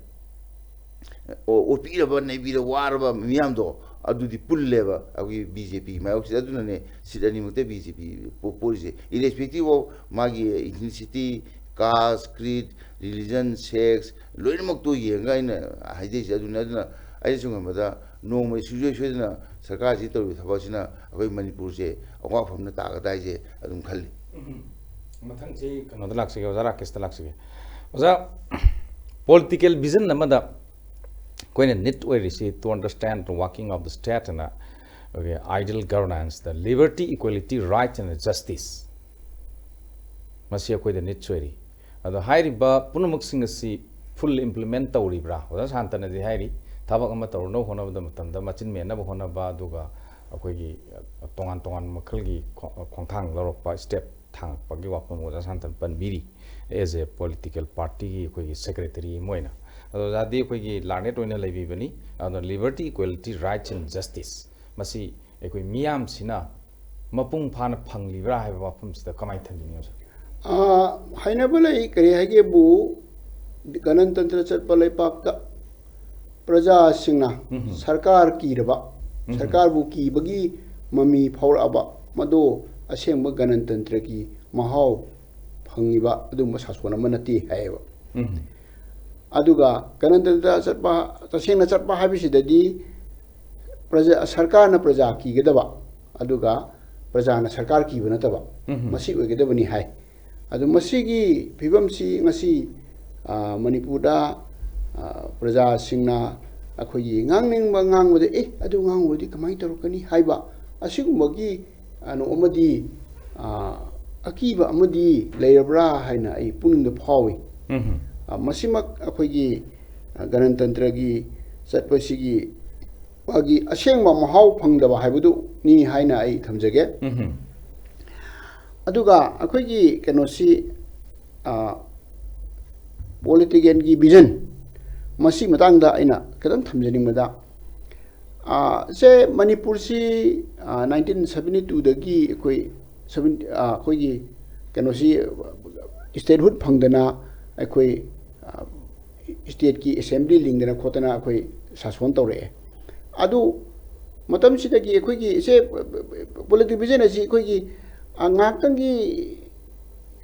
ꯑꯣ-, ꯑꯣꯠꯄꯤꯔꯕ, ꯅꯩꯕꯤꯔ ꯋꯥꯔꯕ ꯃꯤꯌꯥꯝꯗꯣ ꯑꯗꯨꯗꯤ ꯄꯨꯜꯂꯦꯕ ꯑꯩꯈꯣꯏꯒꯤ ꯕꯤ ꯖꯦ ꯄꯤꯒꯤ ꯃꯥꯌꯣꯛꯁꯤꯗ꯫ ꯑꯗꯨꯅꯅꯦ ꯁꯤꯠ ꯑꯅꯤꯃꯛꯇ ꯕꯤ ꯖꯦ ꯄꯤ ꯄꯣ-, ꯄꯣꯔꯤꯁꯦ, irrespective of ꯃꯥꯒꯤ ethnicity, caste, creed, religion, sex, ꯂꯣꯏꯅꯃꯛꯇꯣ ꯌꯦꯡꯉꯒ ꯑꯩꯅ ꯍꯥꯏꯖꯩꯁꯦ꯫ ꯑꯗꯨꯅ, ꯑꯗꯨꯅ ꯑꯩꯅ ꯁꯨꯝ ꯈꯟꯕꯗ ꯅꯣꯡꯃꯗꯤ ꯁꯨꯡꯁꯣꯏ ꯁꯣꯏꯗꯅ ꯁꯔꯀꯥꯔꯁꯤ ꯇꯧꯔꯤꯕ ꯊꯕꯛꯁꯤꯅ ꯑꯩꯈꯣꯏ ꯃꯅꯤꯄꯨꯔꯁꯦ ꯑꯋꯥꯐꯝꯅ ꯇꯥꯒꯗ꯭ꯔꯥ ꯍꯥꯏꯁꯦ ꯑꯗꯨꯝ ꯈꯜꯂꯤ꯫ ꯎꯝ꯫ ꯃꯊꯪꯁꯤ ꯀꯩꯅꯣꯗ ꯂꯥꯛꯆꯒꯦ, ꯑꯣꯖꯥ ꯔꯥꯀꯦꯁꯇ ꯂꯥꯛꯆꯒꯦ꯫ ꯑꯣꯖꯥ, political vision ꯑꯃꯗ ꯑꯩꯈꯣꯏꯅ need ꯑꯣꯏꯔꯤꯁꯤ to understand the working of the state ꯑꯅ, ꯑꯩꯈꯣꯏꯒꯤ ideal governance, the liberty, equality, right and justice, ꯃꯁꯤ ꯑꯩꯈꯣꯏꯗ need ꯑꯣꯏꯔꯤ꯫ ꯑꯗꯣ ꯍꯥꯏꯔꯤꯕ ꯄꯨꯝꯅꯃꯛꯁꯤꯡ ꯑꯁꯤ full implement ꯇꯧꯔꯤꯕ꯭ꯔꯥ? ꯑꯣꯖꯥ ꯁꯥꯟꯇꯅꯗꯤ ꯍꯥꯏꯔꯤ, ꯊꯕꯛ ꯑꯃ ꯇꯧꯔꯨꯅꯕ ꯍꯣꯠꯅꯕꯗ ꯃꯇꯝꯗ ꯃꯆꯤꯟ ꯃꯦꯟꯅꯕ ꯍꯣꯠꯅꯕ, ꯑꯗꯨꯒ ꯑꯩꯈꯣꯏꯒꯤ ꯇꯣꯉꯥꯟ ꯇꯣꯉꯥꯟꯕ ꯃꯈꯜꯒꯤ ꯈꯣ-, ꯈꯣꯡꯊꯥꯡ ꯂꯧꯔꯛꯄ, step ꯊꯥꯡꯉꯛꯄꯒꯤ ꯋꯥꯐꯝ ꯑꯣꯖꯥ ꯁꯅꯥꯇꯟ ꯄꯟꯕꯤꯔꯤ꯫ As a political partyꯒꯤ ꯑꯩꯈꯣꯏꯒꯤ secretary ꯑꯃ ꯑꯣꯏꯅ꯫ ꯑꯗꯣ ꯑꯣꯖꯥꯗꯤ ꯑꯩꯈꯣꯏꯒꯤ learned ꯑꯣꯏꯅ ꯂꯩꯕꯤꯕꯅꯤ꯫ ꯑꯗꯨꯅ liberty, equality, rights and justice ꯃꯁꯤ ꯑꯩꯈꯣꯏ ꯃꯤꯌꯥꯝꯁꯤꯅ ꯃꯄꯨꯡ ꯐꯥꯅ ꯐꯪꯂꯤꯕ꯭ꯔꯥ ꯍꯥꯏꯕ ꯋꯥꯐꯝꯁꯤꯗ ꯀꯃꯥꯏꯅ ꯊꯝꯕꯤꯅꯤ, ꯑꯣꯖꯥ? ꯑꯥ, ꯍꯥꯏꯅꯕ ꯂꯩ, ꯀꯔꯤ ꯍꯥꯏꯒꯦꯕꯨ, ꯒꯅꯇꯟꯇ꯭ꯔ ꯆꯠꯄ ꯂꯩꯄꯥꯛꯇ ꯄ꯭ꯔꯖꯥꯁꯤꯡꯅ ꯎꯝ꯫ ꯁꯔꯀꯥꯔ ꯀꯤꯔꯕ, ꯎꯝ꯫ ꯁꯔꯀꯥꯔꯕꯨ ꯀꯤꯕꯒꯤ ꯃꯃꯤ ꯐꯥꯎꯔꯛꯑꯕ, ꯃꯗꯨ ꯑꯁꯦꯡꯕ ꯒꯅꯇꯟꯇ꯭ꯔꯒꯤ ꯃꯍꯥꯎ ꯐꯪꯉꯤꯕ ꯑꯗꯨꯒꯨꯝꯕ ꯁꯥꯁꯣꯟ ꯑꯃ ꯅꯠꯇꯦ ꯍꯥꯏꯌꯦꯕ꯫ ꯎꯝ꯫ ꯑꯗꯨꯒ ꯒꯅꯇꯟꯇ꯭ꯔ ꯆꯠꯄ, ꯇꯁꯦꯡꯅ ꯆꯠꯄ ꯍꯥꯏꯕꯁꯤꯗꯗꯤ ꯄ꯭ꯔꯖꯥ, ꯁꯔꯀꯥꯔꯅ ꯄ꯭ꯔꯖꯥ ꯀꯤꯒꯗꯕ, ꯑꯗꯨꯒ ꯄ꯭ꯔꯖꯥꯅ ꯁꯔꯀꯥꯔ ꯀꯤꯕ ꯅꯠꯇꯕ, ꯎꯝ꯫ ꯃꯁꯤ ꯑꯣꯏꯒꯗꯕꯅꯤ ꯍꯥꯏ꯫ ꯑꯗꯨ ꯃꯁꯤꯒꯤ ꯐꯤꯕꯝꯁꯤ ꯉꯁꯤ, ꯑ, ꯃꯅꯤꯄꯨꯔꯗ, ꯑ, ꯄ꯭ꯔꯖꯥꯁꯤꯡꯅ ꯑꯩꯈꯣꯏꯒꯤ ꯉꯥꯡꯅꯤꯡꯕ ꯉꯥꯡꯕꯗ, "ꯑꯦ, ꯑꯗꯨ ꯉꯥꯡꯉꯨꯔꯗꯤ ꯀꯃꯥꯏꯅ ꯇꯧꯔꯛꯀꯅꯤ?" ꯍꯥꯏꯕ ꯑꯁꯤꯒꯨꯝꯕꯒꯤ, ꯑ, ꯀꯩꯅꯣ ꯑꯃꯗꯤ, ꯑ, ꯑꯀꯤꯕ ꯑꯃꯗꯤ ꯂꯩꯔꯕ꯭ꯔꯥ ꯍꯥꯏꯅ ꯑꯩ ꯄꯨꯛꯅꯤꯡꯗ ꯐꯥꯎꯏ꯫ ꯎꯝ꯫ ꯑ, ꯃꯁꯤꯃꯛ ꯑꯩꯈꯣꯏꯒꯤ, ꯑ, ꯒꯅꯇꯟꯇ꯭ꯔꯒꯤ ꯆꯠꯄꯁꯤꯒꯤ ꯃꯥꯒꯤ ꯑꯁꯦꯡꯕ ꯃꯍꯥꯎ ꯐꯪꯗꯕ ꯍꯥꯏꯕꯗꯨꯅꯤ ꯍꯥꯏꯅ ꯑꯩ ꯊꯝꯖꯒꯦ꯫ ꯎꯝ꯫ ꯑꯗꯨꯒ ꯑꯩꯈꯣꯏꯒꯤ ꯀꯩꯅꯣꯁꯤ, ꯑ, political ꯒꯤ vision, ꯃꯁꯤ ꯃꯇꯥꯡꯗ ꯑꯩꯅ ꯈꯤꯇꯪ ꯊꯝꯖꯅꯤꯡꯕꯗ, ꯑ, ꯁꯦ ꯃꯅꯤꯄꯨꯔꯁꯤ, ꯑ, nineteen seventy two ꯗꯒꯤ ꯑꯩꯈꯣꯏ seven, ꯑ, ꯑꯩꯈꯣꯏꯒꯤ ꯀꯩꯅꯣꯁꯤ, statehood ꯐꯪꯗꯅ ꯑꯩꯈꯣꯏ, ꯑ, state ꯀꯤ assembly ꯂꯤꯡꯗꯅ ꯈꯣꯠꯇꯅ ꯑꯩꯈꯣꯏ ꯁꯥꯁꯣꯟ ꯇꯧꯔꯛꯑꯦ꯫ ꯑꯗꯨ ꯃꯇꯝꯁꯤꯗꯒꯤ ꯑꯩꯈꯣꯏꯒꯤ ꯏꯆꯦ political vision ꯑꯁꯤ ꯑꯩꯈꯣꯏꯒꯤ, ꯑ, ꯉꯥꯏꯍꯥꯛꯇꯪꯒꯤ,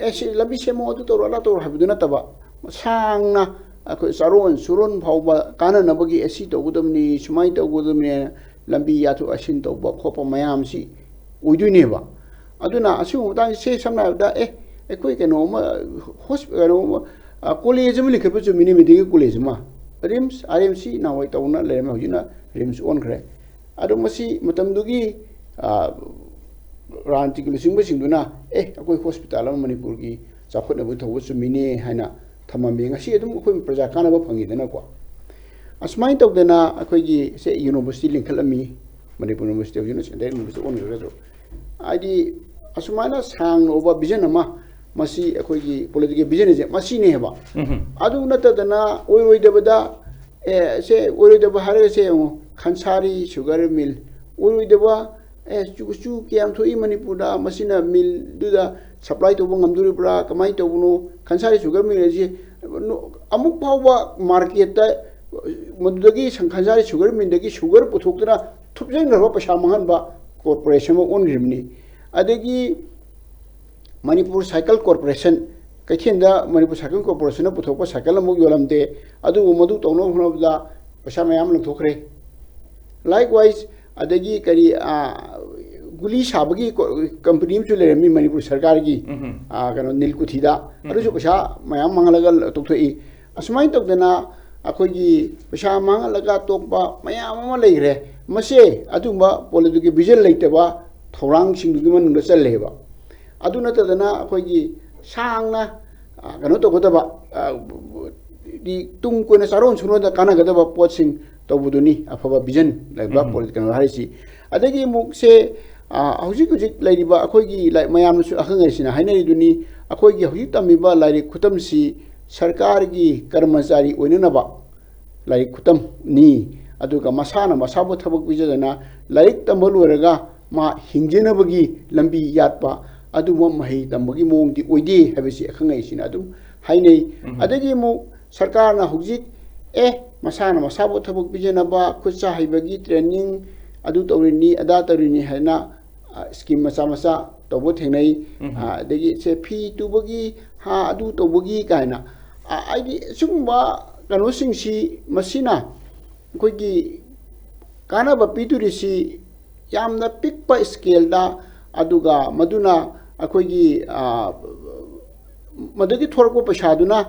"ꯑꯦ, ꯁꯤ ꯂꯝꯕꯤ ꯁꯦꯝꯃꯣ, ꯑꯗꯨ ꯇꯧꯔꯣ, ꯑꯗꯥ ꯇꯧꯔꯣ" ꯍꯥꯏꯕꯗꯨ ꯅꯠꯇꯕ, ꯁꯥꯡꯅ ꯑꯩꯈꯣꯏ ꯆꯥꯔꯣꯟ ꯁꯨꯔꯣꯟ ꯐꯥꯎꯕ ꯀꯥꯟꯅꯅꯕꯒꯤ, "ꯑꯦ, ꯁꯤ ꯇꯧꯒꯗꯕꯅꯤ, ꯁꯨꯃꯥꯏꯅ ꯇꯧꯒꯗꯕꯅꯤ" ꯍꯥꯏꯅ ꯂꯝꯕꯤ ꯌꯥꯊꯣꯛ ꯌꯥꯁꯤꯟ ꯇꯧꯕ ꯈꯣꯠꯄ ꯃꯌꯥꯝꯁꯤ ꯑꯣꯏꯗꯣꯏꯅꯦꯕ꯫ ꯑꯗꯨꯅ ꯑꯁꯤꯒꯨꯝꯕ ꯃꯇꯥꯡꯁꯦ ꯁꯝꯅ ꯍꯥꯏꯔꯕꯗ, ꯑꯦ, ꯑꯩꯈꯣꯏ ꯀꯩꯅꯣ ꯑꯃ, ꯍꯣꯁ-, ꯀꯩꯅꯣ ꯑꯃ, ꯑ, college ꯑꯃ ꯂꯤꯡꯈꯠꯄ ꯆꯨꯝꯃꯤꯅꯦ, medical college ꯑꯃ꯫ RIMS, RMC ꯅꯍꯥꯟꯋꯥꯏ ꯇꯧꯅ ꯂꯩꯔꯝꯃꯦ, ꯍꯧꯖꯤꯛꯅ RIMS ꯑꯣꯟꯈ꯭ꯔꯦ꯫ ꯑꯗꯣ ꯃꯁꯤ ꯃꯇꯝꯗꯨꯒꯤ, ꯑ, ꯔꯥꯖꯅꯤꯇꯤꯒꯤ ꯂꯨꯆꯤꯡꯕꯁꯤꯡꯗꯨꯅ, "ꯑꯦ, ꯑꯩꯈꯣꯏ hospital ꯑꯃ ꯃꯅꯤꯄꯨꯔꯒꯤ ꯆꯥꯎꯈꯠꯅꯕ ꯊꯧꯕ ꯆꯨꯝꯃꯤꯅꯦ" ꯍꯥꯏꯅ ꯊꯝꯃꯝꯃꯤ꯫ ꯉꯁꯤ ꯑꯗꯨꯝ ꯑꯩꯈꯣꯏ ꯄ꯭ꯔꯖꯥ ꯀꯥꯟꯅꯕ ꯐꯪꯉꯤꯗꯅꯀꯣ꯫ ꯑꯁꯨꯃꯥꯏꯅ ꯇꯧꯗꯅ ꯑꯩꯈꯣꯏꯒꯤ ꯁꯦ ꯌꯨꯅꯤꯚꯔꯁꯤꯇꯤ ꯂꯤꯡꯈꯠꯂꯝꯃꯤ꯫ ꯃꯅꯤꯄꯨꯔ ꯌꯨꯅꯤꯚꯔꯁꯤꯇꯤ ꯍꯧꯖꯤꯛꯅ ꯁꯦꯟꯇ꯭ꯔꯦꯜ ꯌꯨꯅꯤꯚꯔꯁꯤꯇꯤ ꯑꯣꯟꯈ꯭ꯔꯒꯁꯨ, ꯍꯥꯏꯗꯤ ꯑꯁꯨꯃꯥꯏꯅ ꯁꯥꯡꯅ ꯎꯕ ꯚꯤꯖꯟ ꯑꯃ, ꯃꯁꯤ ꯑꯩꯈꯣꯏꯒꯤ ꯄꯣꯂꯤꯇꯤꯀꯦꯜ ꯚꯤꯖꯟꯁꯦ ꯃꯁꯤꯅꯦ ꯍꯥꯏꯕ꯫ ꯑꯗꯨ ꯅꯠꯇꯗꯅ ꯑꯣꯏꯔꯣꯏꯗꯕꯗ, ꯑꯦ, ꯁꯦ ꯑꯣꯏꯔꯣꯏꯗꯕ ꯍꯥꯏꯔꯒ ꯁꯦ ꯌꯦꯡꯉꯣ, ꯈꯟꯁꯥꯔꯤ ꯁꯨꯒꯔ ꯃꯤꯜ ꯑꯣꯏꯔꯣꯏꯗꯕ, ꯑꯦ, ꯆꯨ ꯆꯨ ꯀꯌꯥꯝ ꯊꯣꯛꯏ ꯃꯅꯤꯄꯨꯔꯗ, ꯃꯁꯤꯅ ꯃꯤꯜꯗꯨꯗ ꯁꯄ꯭ꯂꯥꯏ ꯇꯧꯕ ꯉꯝꯗꯣꯔꯤꯕ꯭ꯔꯥ, ꯀꯃꯥꯏꯅ ꯇꯧꯕꯅꯣ? ꯈꯟꯁꯥꯔꯤ ꯁꯨꯒꯔ ꯃꯤꯜ ꯑꯁꯤ ꯑꯃꯨꯛ ꯐꯥꯎꯕ ꯃꯥꯔꯀꯦꯠꯇ ꯃꯗꯨꯗꯒꯤ ꯁꯪ-, ꯈꯟꯁꯥꯔꯤ ꯁꯨꯒꯔ ꯃꯤꯜꯗꯒꯤ ꯁꯨꯒꯔ ꯄꯨꯊꯣꯛꯇꯨꯅ ꯊꯨꯞꯆꯤꯟꯈ꯭ꯔꯕ ꯄꯩꯁꯥ ꯃꯥꯡꯍꯟꯕ ꯀꯣꯔꯄꯣꯔꯦꯁꯟ ꯑꯃ ꯑꯣꯟꯈ꯭ꯔꯤꯕꯅꯤ꯫ ꯑꯗꯒꯤ ꯃꯅꯤꯄꯨꯔ ꯁꯥꯏꯀꯜ ꯀꯣꯔꯄꯣꯔꯦꯁꯟ, ꯀꯩꯊꯦꯜꯗ ꯃꯅꯤꯄꯨꯔ ꯁꯥꯏꯀꯜ ꯀꯣꯔꯄꯣꯔꯦꯁꯟꯅ ꯄꯨꯊꯣꯛꯄ ꯁꯥꯏꯀꯜ ꯑꯃꯨꯛ ꯌꯣꯜꯂꯝꯗꯦ꯫ ꯑꯗꯨꯕꯨ ꯃꯗꯨ ꯇꯧꯅꯕ ꯍꯣꯠꯅꯕꯗ ꯄꯩꯁꯥ ꯃꯌꯥꯝ ꯂꯪꯊꯣꯛꯈ꯭ꯔꯦ꯫ Likewise, ꯑꯗꯒꯤ ꯀꯔꯤ, ꯑꯥ, ꯒꯨꯂꯤ ꯁꯥꯕꯒꯤ ꯀꯣ-, ꯀꯝꯄꯅꯤ ꯑꯃꯁꯨ ꯂꯩꯔꯝꯃꯤ ꯃꯅꯤꯄꯨꯔ ꯁꯔꯀꯥꯔꯒꯤ, ꯎꯝ꯫ ꯑꯥ, ꯀꯩꯅꯣ, ꯅꯤꯜꯀꯨꯊꯤꯗ꯫ ꯎꯝ꯫ ꯑꯗꯨꯁꯨ ꯄꯩꯁꯥ ꯃꯌꯥꯝ ꯃꯥꯡꯍꯜꯂꯒ ꯇꯣꯛꯊꯣꯛꯏ꯫ ꯑꯁꯨꯃꯥꯏꯅ ꯇꯧꯗꯅ ꯑꯩꯈꯣꯏꯒꯤ ꯄꯩꯁꯥ ꯃꯥꯡꯍꯜꯂꯒ ꯇꯣꯛꯄ ꯃꯌꯥꯝ ꯑꯃ ꯂꯩꯈ꯭ꯔꯦ꯫ ꯃꯁꯦ ꯑꯗꯨꯒꯨꯝꯕ ꯄꯣꯂꯤꯇꯤꯀꯦꯜ ꯚꯤꯖꯟ ꯂꯩꯇꯕ ꯊꯧꯔꯥꯡꯁꯤꯡꯗꯨꯒꯤ ꯃꯅꯨꯡꯗ ꯆꯜꯂꯦꯕ꯫ ꯑꯗꯨ ꯅꯠꯇꯗꯅ ꯑꯩꯈꯣꯏꯒꯤ ꯁꯥꯡꯅ, ꯑ, ꯀꯩꯅꯣ ꯇꯧꯒꯗꯕ, ꯑ, ꯗꯤ ꯇꯨꯡ ꯀꯣꯏꯅ ꯆꯥꯔꯣꯟ ꯁꯨꯔꯣꯟꯗ ꯀꯥꯟꯅꯒꯗꯕ ꯄꯣꯠꯁꯤꯡ ꯇꯧꯕꯗꯨꯅꯤ ꯑꯐꯕ ꯚꯤꯖꯟ ꯂꯩꯕ ꯎꯝ꯫ ꯄꯣꯂꯤꯇꯤꯀꯦꯜ ꯍꯥꯏꯔꯤꯁꯤ꯫ ꯑꯗꯒꯤ ꯑꯃꯨꯛꯁꯦ, ꯑ, ꯍꯧꯖꯤꯛ ꯍꯧꯖꯤꯛ ꯂꯩꯔꯤꯕ ꯑꯩꯈꯣꯏꯒꯤ ꯂꯥꯏ-, ꯃꯌꯥꯝꯅꯁꯨ ꯑꯈꯪ ꯑꯍꯩꯁꯤꯅ ꯍꯥꯏꯅꯔꯤꯗꯨꯅꯤ, ꯑꯩꯈꯣꯏꯒꯤ ꯍꯧꯖꯤꯛ ꯇꯝꯃꯤꯕ ꯂꯥꯏꯔꯤꯛ ꯈꯨꯇꯝꯁꯤ ꯁꯔꯀꯥꯔꯒꯤ ꯀꯔꯃꯆꯥꯔꯤ ꯑꯣꯏꯅꯅꯕ ꯂꯥꯏꯔꯤꯛ ꯈꯨꯇꯝꯅꯤ꯫ ꯑꯗꯨꯒ ꯃꯁꯥꯅ ꯃꯁꯥꯕꯨ ꯊꯕꯛ ꯄꯤꯖꯗꯅ ꯂꯥꯏꯔꯤꯛ ꯇꯝꯕ ꯂꯣꯏꯔꯒ ꯃꯥ ꯍꯤꯡꯖꯅꯕꯒꯤ ꯂꯝꯕꯤ ꯌꯥꯠꯄ ꯑꯗꯨꯒꯨꯝꯕ ꯃꯍꯩ ꯇꯝꯕꯒꯤ ꯃꯑꯣꯡꯗꯤ ꯑꯣꯏꯗꯦ ꯍꯥꯏꯕꯁꯤ ꯑꯈꯪ ꯑꯍꯩꯁꯤꯅ ꯑꯗꯨꯝ ꯍꯥꯏꯅꯩ꯫ ꯎꯝ꯫ ꯑꯗꯒꯤ ꯑꯃꯨꯛ ꯁꯔꯀꯥꯔꯅ ꯍꯧꯖꯤꯛ, ꯑꯦ, ꯃꯁꯥꯅ ꯃꯁꯥꯕꯨ ꯊꯕꯛ ꯄꯤꯖꯅꯕ ꯈꯨꯠ ꯁꯥ ꯍꯩꯕꯒꯤ ꯇ꯭ꯔꯦꯅꯤꯡ ꯑꯗꯨ ꯇꯧꯔꯤꯅꯤ, ꯑꯗꯥ ꯇꯧꯔꯤꯅꯤ ꯍꯥꯏꯅ, ꯑ, ꯁ꯭ꯀꯤꯝ ꯃꯆꯥ ꯃꯆꯥ ꯇꯧꯕ ꯊꯦꯡꯅꯩ꯫ ꯎꯝ꯫ ꯑ, ꯑꯗꯒꯤ ꯁꯦ ꯐꯤ ꯇꯨꯕꯒꯤ, ꯍꯥ, ꯑꯗꯨ ꯇꯧꯕꯒꯤ ꯀꯥꯏꯅ, ꯑ, ꯍꯥꯏꯗꯤ ꯁꯤꯒꯨꯝꯕ ꯀꯩꯅꯣꯁꯤꯡꯁꯤ ꯃꯁꯤꯅ ꯑꯩꯈꯣꯏꯒꯤ ꯀꯥꯟꯅꯕ ꯄꯤꯗꯣꯔꯤꯁꯤ ꯌꯥꯝꯅ ꯄꯤꯛꯄ ꯁ꯭ꯀꯦꯜꯗ, ꯑꯗꯨꯒ ꯃꯗꯨꯅ ꯑꯩꯈꯣꯏꯒꯤ, ꯑ, ꯃꯗꯨꯒꯤ ꯊꯣꯔꯛꯄ ꯄꯩꯁꯥꯗꯨꯅ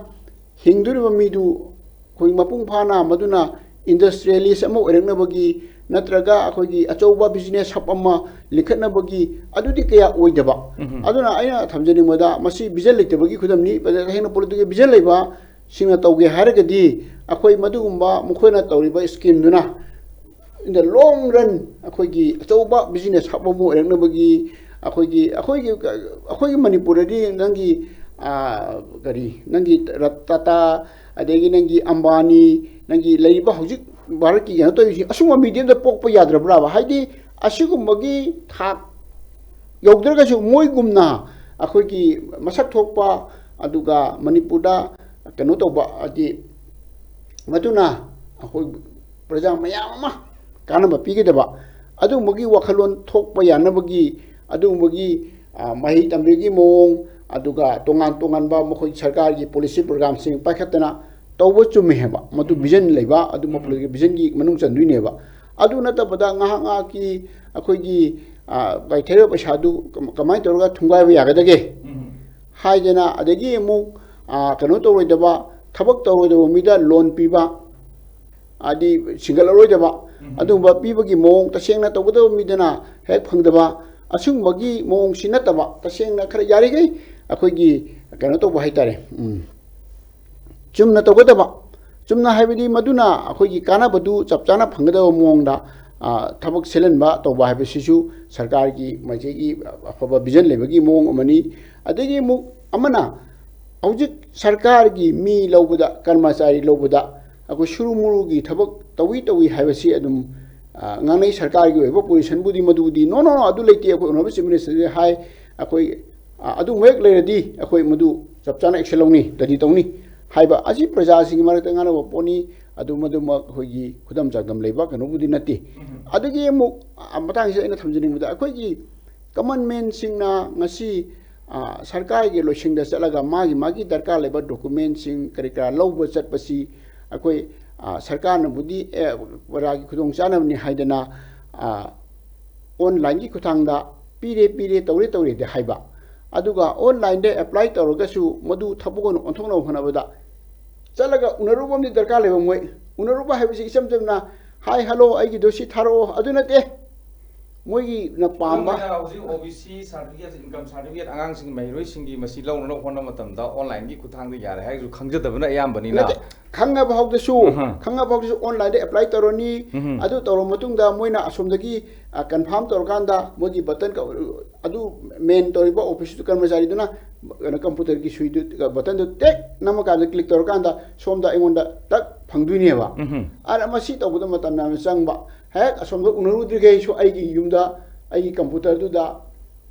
ꯍꯤꯡꯗꯣꯔꯤꯕ ꯃꯤꯗꯨ ꯑꯩꯈꯣꯏ ꯃꯄꯨꯡ ꯐꯥꯅ, ꯃꯗꯨꯅ ꯏꯟꯗꯁꯇ꯭ꯔꯤꯌꯦꯂꯤꯁ ꯑꯃ ꯑꯣꯏꯔꯛꯅꯕꯒꯤ ꯅꯠꯇ꯭ꯔꯒ ꯑꯩꯈꯣꯏꯒꯤ ꯑꯆꯧꯕ ꯕꯤꯖꯤꯅꯦꯁ ꯍꯕ ꯑꯃ ꯂꯤꯡꯈꯠꯅꯕꯒꯤ ꯑꯗꯨꯗꯤ ꯀꯌꯥ ꯑꯣꯏꯗꯕ꯫ ꯎꯝ꯫ ꯑꯗꯨꯅ ꯑꯩꯅ ꯊꯝꯖꯅꯤꯡꯕꯗ ꯃꯁꯤ ꯚꯤꯖꯟ ꯂꯩꯇꯕꯒꯤ ꯈꯨꯗꯝꯅꯤ꯫ ꯇꯁꯦꯡꯅ ꯄꯣꯂꯤꯇꯤꯀꯦꯜ ꯚꯤꯖꯟ ꯂꯩꯕ ꯁꯤꯡꯅ ꯇꯧꯒꯦ ꯍꯥꯏꯔꯒꯗꯤ, ꯑꯩꯈꯣꯏ ꯃꯗꯨꯒꯨꯝꯕ ꯃꯈꯣꯏꯅ ꯇꯧꯔꯤꯕ ꯁ꯭ꯀꯤꯝꯗꯨꯅ in the long run ꯑꯩꯈꯣꯏꯒꯤ ꯑꯆꯧꯕ ꯕꯤꯖꯤꯅꯦꯁ ꯍꯕ ꯑꯃ ꯑꯣꯏꯔꯛꯅꯕꯒꯤ, ꯑꯩꯈꯣꯏꯒꯤ ꯑꯩꯈꯣꯏꯒꯤ ꯑꯩꯈꯣꯏꯒꯤ ꯃꯅꯤꯄꯨꯔꯗꯗꯤ ꯅꯪꯒꯤ, ꯑꯥ, ꯀꯔꯤ, ꯅꯪꯒꯤ ꯔ-, ꯇꯥꯇꯥ, ꯑꯗꯒꯤ ꯅꯪꯒꯤ ꯑꯝꯕꯥꯅꯤ, ꯅꯪꯒꯤ ꯂꯩꯔꯤꯕ ꯍꯧꯖꯤꯛ ꯚꯥꯔꯠꯀꯤ ꯀꯩꯅꯣ ꯇꯧꯔꯤꯁꯤ, ꯑꯁꯨꯝꯕ ꯃꯤꯗꯤ ꯑꯝꯇ ꯄꯣꯛꯄ ꯌꯥꯗ꯭ꯔꯕ꯭ꯔꯥꯕ? ꯍꯥꯏꯗꯤ ꯑꯁꯤꯒꯨꯝꯕꯒꯤ ꯊꯥꯛ ꯌꯧꯗ꯭ꯔꯒꯁꯨ ꯃꯣꯏꯒꯨꯝꯅ ꯑꯩꯈꯣꯏꯒꯤ ꯃꯁꯛ ꯊꯣꯛꯄ, ꯑꯗꯨꯒ ꯃꯅꯤꯄꯨꯔꯗ ꯀꯩꯅꯣ ꯇꯧꯕ, ꯍꯥꯏꯗꯤ ꯃꯗꯨꯅ ꯑꯩꯈꯣꯏ ꯄ꯭ꯔꯖꯥ ꯃꯌꯥꯝ ꯑꯃ ꯀꯥꯟꯅꯕ ꯄꯤꯒꯗꯕ ꯑꯗꯨꯒꯨꯝꯕꯒꯤ ꯋꯥꯈꯜꯂꯣꯟ ꯊꯣꯛꯄ ꯌꯥꯅꯕꯒꯤ, ꯑꯗꯨꯒꯨꯝꯕꯒꯤ, ꯑ, ꯃꯍꯩ ꯇꯝꯕꯒꯤ ꯃꯑꯣꯡ, ꯑꯗꯨꯒ ꯇꯣꯉꯥꯟ ꯇꯣꯉꯥꯟꯕ ꯃꯈꯣꯏ ꯁꯔꯀꯥꯔꯒꯤ ꯄꯣꯂꯤꯁꯤ ꯄ꯭ꯔꯣꯒ꯭ꯔꯥꯝꯁꯤꯡ ꯄꯥꯏꯈꯠꯇꯅ ꯇꯧꯕ ꯆꯨꯝꯃꯦ ꯍꯥꯏꯕ, ꯃꯗꯨ ꯚꯤꯖꯟ ꯂꯩꯕ, ꯑꯗꯨ ꯃꯄꯨꯂꯒꯤ ꯚꯤꯖꯟꯒꯤ ꯃꯅꯨꯡ ꯆꯟꯗꯣꯏꯅꯦꯕ꯫ ꯑꯗꯨ ꯅꯠꯇꯕꯗ ꯉꯥꯏꯍꯥꯛ ꯉꯥꯏꯍꯥꯛꯀꯤ ꯑꯩꯈꯣꯏꯒꯤ, ꯑ, ꯀꯩꯊꯦꯜ ꯄꯩꯁꯥꯗꯨ ꯀꯃꯥꯏꯅ ꯇꯧꯔꯒ ꯊꯨꯡꯒꯥꯏꯕ ꯌꯥꯒꯗꯒꯦ ꯍꯥꯏꯗꯅ, ꯑꯗꯒꯤ ꯑꯃꯨꯛ, ꯑ, ꯀꯩꯅꯣ ꯇꯧꯔꯣꯏꯗꯕ, ꯊꯕꯛ ꯇꯧꯔꯣꯏꯗꯕ ꯃꯤꯗ ꯂꯣꯟ ꯄꯤꯕ, ꯍꯥꯏꯗꯤ ꯁꯤꯡꯒꯠꯂꯔꯣꯏꯗꯕ, ꯑꯗꯨꯒꯨꯝꯕ ꯄꯤꯕꯒꯤ ꯃꯑꯣꯡ, ꯇꯁꯦꯡꯅ ꯇꯧꯒꯗꯕ ꯃꯤꯗꯅ ꯍꯦꯛ ꯐꯪꯗꯕ, ꯑꯁꯤꯒꯨꯝꯕꯒꯤ ꯃꯑꯣꯡꯁꯤ ꯅꯠꯇꯕ, ꯇꯁꯦꯡꯅ ꯈꯔ ꯌꯥꯔꯤꯈꯩ ꯑꯩꯈꯣꯏꯒꯤ ꯀꯩꯅꯣ ꯇꯧꯕ ꯍꯥꯏꯇꯥꯔꯦ, ꯎꯝ, ꯆꯨꯝꯅ ꯇꯧꯒꯗꯕ, ꯆꯨꯝꯅ ꯍꯥꯏꯕꯗꯤ ꯃꯗꯨꯅ ꯑꯩꯈꯣꯏꯒꯤ ꯀꯥꯟꯅꯕꯗꯨ ꯆꯞ ꯆꯥꯅ ꯐꯪꯒꯗꯕ ꯃꯑꯣꯡꯗ, ꯑ, ꯊꯕꯛ ꯁꯤꯜꯍꯟꯕ ꯇꯧꯕ ꯍꯥꯏꯕꯁꯤꯁꯨ ꯁꯔꯀꯥꯔꯒꯤ ꯃꯥꯏꯀꯩꯒꯤ ꯑꯐꯕ ꯚꯤꯖꯟ ꯂꯩꯕꯒꯤ ꯃꯑꯣꯡ ꯑꯃꯅꯤ꯫ ꯑꯗꯒꯤ ꯑꯃꯨꯛ ꯑꯃꯅ, ꯍꯧꯖꯤꯛ ꯁꯔꯀꯥꯔꯒꯤ ꯃꯤ ꯂꯧꯕꯗ, ꯀꯔꯃꯆꯥꯔꯤ ꯂꯧꯕꯗ ꯑꯩꯈꯣꯏ ꯁꯨꯔꯨ ꯃꯨꯔꯨꯒꯤ ꯊꯕꯛ ꯇꯧꯏ ꯇꯧꯏ ꯍꯥꯏꯕꯁꯤ ꯑꯗꯨꯝ, ꯑ, ꯉꯥꯡꯅꯩ꯫ ꯁꯔꯀꯥꯔꯒꯤ ꯑꯣꯏꯕ ꯄꯣꯖꯤꯁꯟꯕꯨꯗꯤ ꯃꯗꯨꯕꯨꯗꯤ, "No, no, no, ꯑꯗꯨ ꯂꯩꯇꯦ, ꯑꯩꯈꯣꯏ ꯑꯣꯅꯔꯦꯕꯜ ꯆꯤꯐ ꯃꯤꯅꯤꯁꯇꯔꯗ ꯍꯥꯏ, ꯑꯩꯈꯣꯏ, ꯑ, ꯑꯗꯨꯒꯨꯝꯕ ꯍꯦꯛ ꯂꯩꯔꯗꯤ ꯑꯩꯈꯣꯏ ꯃꯗꯨ ꯆꯞ ꯆꯥꯅ ꯑꯦꯛꯁꯟ ꯂꯧꯅꯤ, ꯁ꯭ꯇꯗꯤ ꯇꯧꯅꯤ" ꯍꯥꯏꯕ ꯑꯁꯤ ꯄ꯭ꯔꯖꯥꯁꯤꯡꯒꯤ ꯃꯔꯛꯇ ꯉꯥꯡꯅꯕ ꯄꯣꯠꯅꯤ꯫ ꯑꯗꯨ ꯃꯗꯨꯃꯛ ꯑꯩꯈꯣꯏꯒꯤ ꯈꯨꯗꯝ ꯆꯥꯡꯗꯝ ꯂꯩꯕ ꯀꯩꯅꯣꯕꯨꯗꯤ ꯅꯠꯇꯦ꯫ ꯑꯗꯒꯤ ꯑꯃꯨꯛ, ꯑ, ꯃꯇꯥꯡꯁꯤꯗ ꯑꯩꯅ ꯊꯝꯖꯅꯤꯡꯕꯗ, ꯑꯩꯈꯣꯏꯒꯤ ꯀꯃꯟ ꯃꯦꯟꯁꯤꯡꯅ ꯉꯁꯤ, ꯑ, ꯁꯔꯀꯥꯔꯒꯤ ꯂꯣꯏꯁꯪꯗ ꯆꯠꯂꯒ ꯃꯥꯒꯤ ꯃꯥꯒꯤ ꯗꯔꯀꯥꯔ ꯂꯩꯕ ꯗꯣꯀꯨꯃꯦꯟꯁꯤꯡ ꯀꯔꯤ ꯀꯔꯥ ꯂꯧꯕ ꯆꯠꯄꯁꯤ ꯑꯩꯈꯣꯏ, ꯑ, ꯁꯔꯀꯥꯔꯅꯕꯨꯗꯤ, ꯑꯦ, ꯄ꯭ꯔꯖꯥꯒꯤ ꯈꯨꯗꯣꯡꯆꯥꯅꯕꯅꯤ ꯍꯥꯏꯗꯅ, ꯑ, ꯑꯣꯟꯂꯥꯏꯟꯒꯤ ꯈꯨꯠꯊꯥꯡꯗ ꯄꯤꯔꯦ, ꯄꯤꯔꯦ, ꯇꯧꯔꯦ, ꯇꯧꯔꯦꯗꯤ ꯍꯥꯏꯕ, ꯑꯗꯨꯒ ꯑꯣꯟꯂꯥꯏꯟꯗ ꯑꯦꯄ꯭ꯂꯥꯏ ꯇꯧꯔꯒꯁꯨ ꯃꯗꯨ ꯊꯕꯛ ꯑꯣꯏꯅ ꯑꯣꯟꯊꯣꯛꯅꯕ ꯍꯣꯠꯅꯕꯗ ꯆꯠꯂꯒ ꯎꯅꯔꯨꯕ ꯑꯃꯗꯤ ꯗꯔꯀꯥꯔ ꯂꯩꯕ꯫ ꯃꯣꯏ ꯎꯅꯔꯨꯕ ꯍꯥꯏꯕꯁꯤ ꯏꯆꯝ ꯆꯝꯅ, "ꯍꯥꯏ, ꯍꯜꯂꯣ, ꯑꯩꯒꯤꯗꯣ ꯁꯤ ꯊꯥꯔꯛꯑꯣ", ꯑꯗꯨ ꯅꯠꯇꯦ꯫ ꯃꯣꯏꯒꯤꯅ ꯄꯥꯝꯕ ꯑꯗꯨꯅ ꯍꯧꯖꯤꯛ ꯑꯣ B C certificate, income certificate ꯑꯉꯥꯡꯁꯤꯡ, ꯃꯍꯩꯔꯣꯏꯁꯤꯡꯒꯤ ꯃꯁꯤ ꯂꯧꯅꯅꯕ ꯍꯣꯠꯅꯕ ꯃꯇꯝꯗ ꯑꯣꯟꯂꯥꯏꯟꯒꯤ ꯈꯨꯠꯊꯥꯡꯗ ꯌꯥꯔꯦ ꯍꯥꯏꯔꯁꯨ ꯈꯪꯖꯗꯕꯅ ꯑꯌꯥꯝꯕꯅꯤꯅ꯫ ꯅꯠꯇꯦ, ꯈꯪꯉꯕ ꯍꯧꯗꯁꯨ ꯎꯝ. ꯈꯪꯉꯕ ꯍꯧꯗꯁꯨ ꯑꯣꯟꯂꯥꯏꯟꯗ ꯑꯦꯄ꯭ꯂꯥꯏ ꯇꯧꯔꯅꯤ꯫ ꯎꯝ. ꯑꯗꯨ ꯇꯧꯔꯕ ꯃꯇꯨꯡꯗ ꯃꯣꯏꯅ ꯑꯁꯣꯝꯗꯒꯤ ꯀꯟꯐꯥꯔꯝ ꯇꯧꯔꯀꯥꯟꯗ ꯃꯣꯏꯒꯤ ꯕꯇꯟ, ꯑꯗꯨ ꯃꯦꯟ ꯇꯧꯔꯤꯕ ꯑꯣꯐꯤꯁꯇꯨ ꯀꯔꯃꯆꯥꯔꯤꯗꯨꯅ ꯀꯩꯅꯣ ꯀꯝꯄ꯭ꯌꯨꯇꯔꯒꯤ ꯁꯨꯏꯗꯨ, ꯕꯇꯟꯗꯨ ꯇꯦꯛ ꯅꯝꯃꯀꯥꯟꯗ, ꯀ꯭ꯂꯤꯛ ꯇꯧꯔꯀꯥꯟꯗ ꯁꯣꯝꯗ ꯑꯩꯉꯣꯟꯗ ꯇꯛ ꯐꯪꯗꯣꯏꯅꯦꯕ꯫ ꯎꯝ. ꯑꯗ ꯃꯁꯤ ꯇꯧꯕꯗ ꯃꯇꯝ ꯌꯥꯝꯅ ꯆꯪꯕ, ꯍꯦꯛ ꯑꯁꯣꯝꯗ ꯎꯅꯔꯨꯗ꯭ꯔꯤꯈꯩꯁꯨ ꯑꯩꯒꯤ ꯌꯨꯝꯗ ꯑꯩꯒꯤ ꯀꯝꯄ꯭ꯌꯨꯇꯔꯗꯨꯗ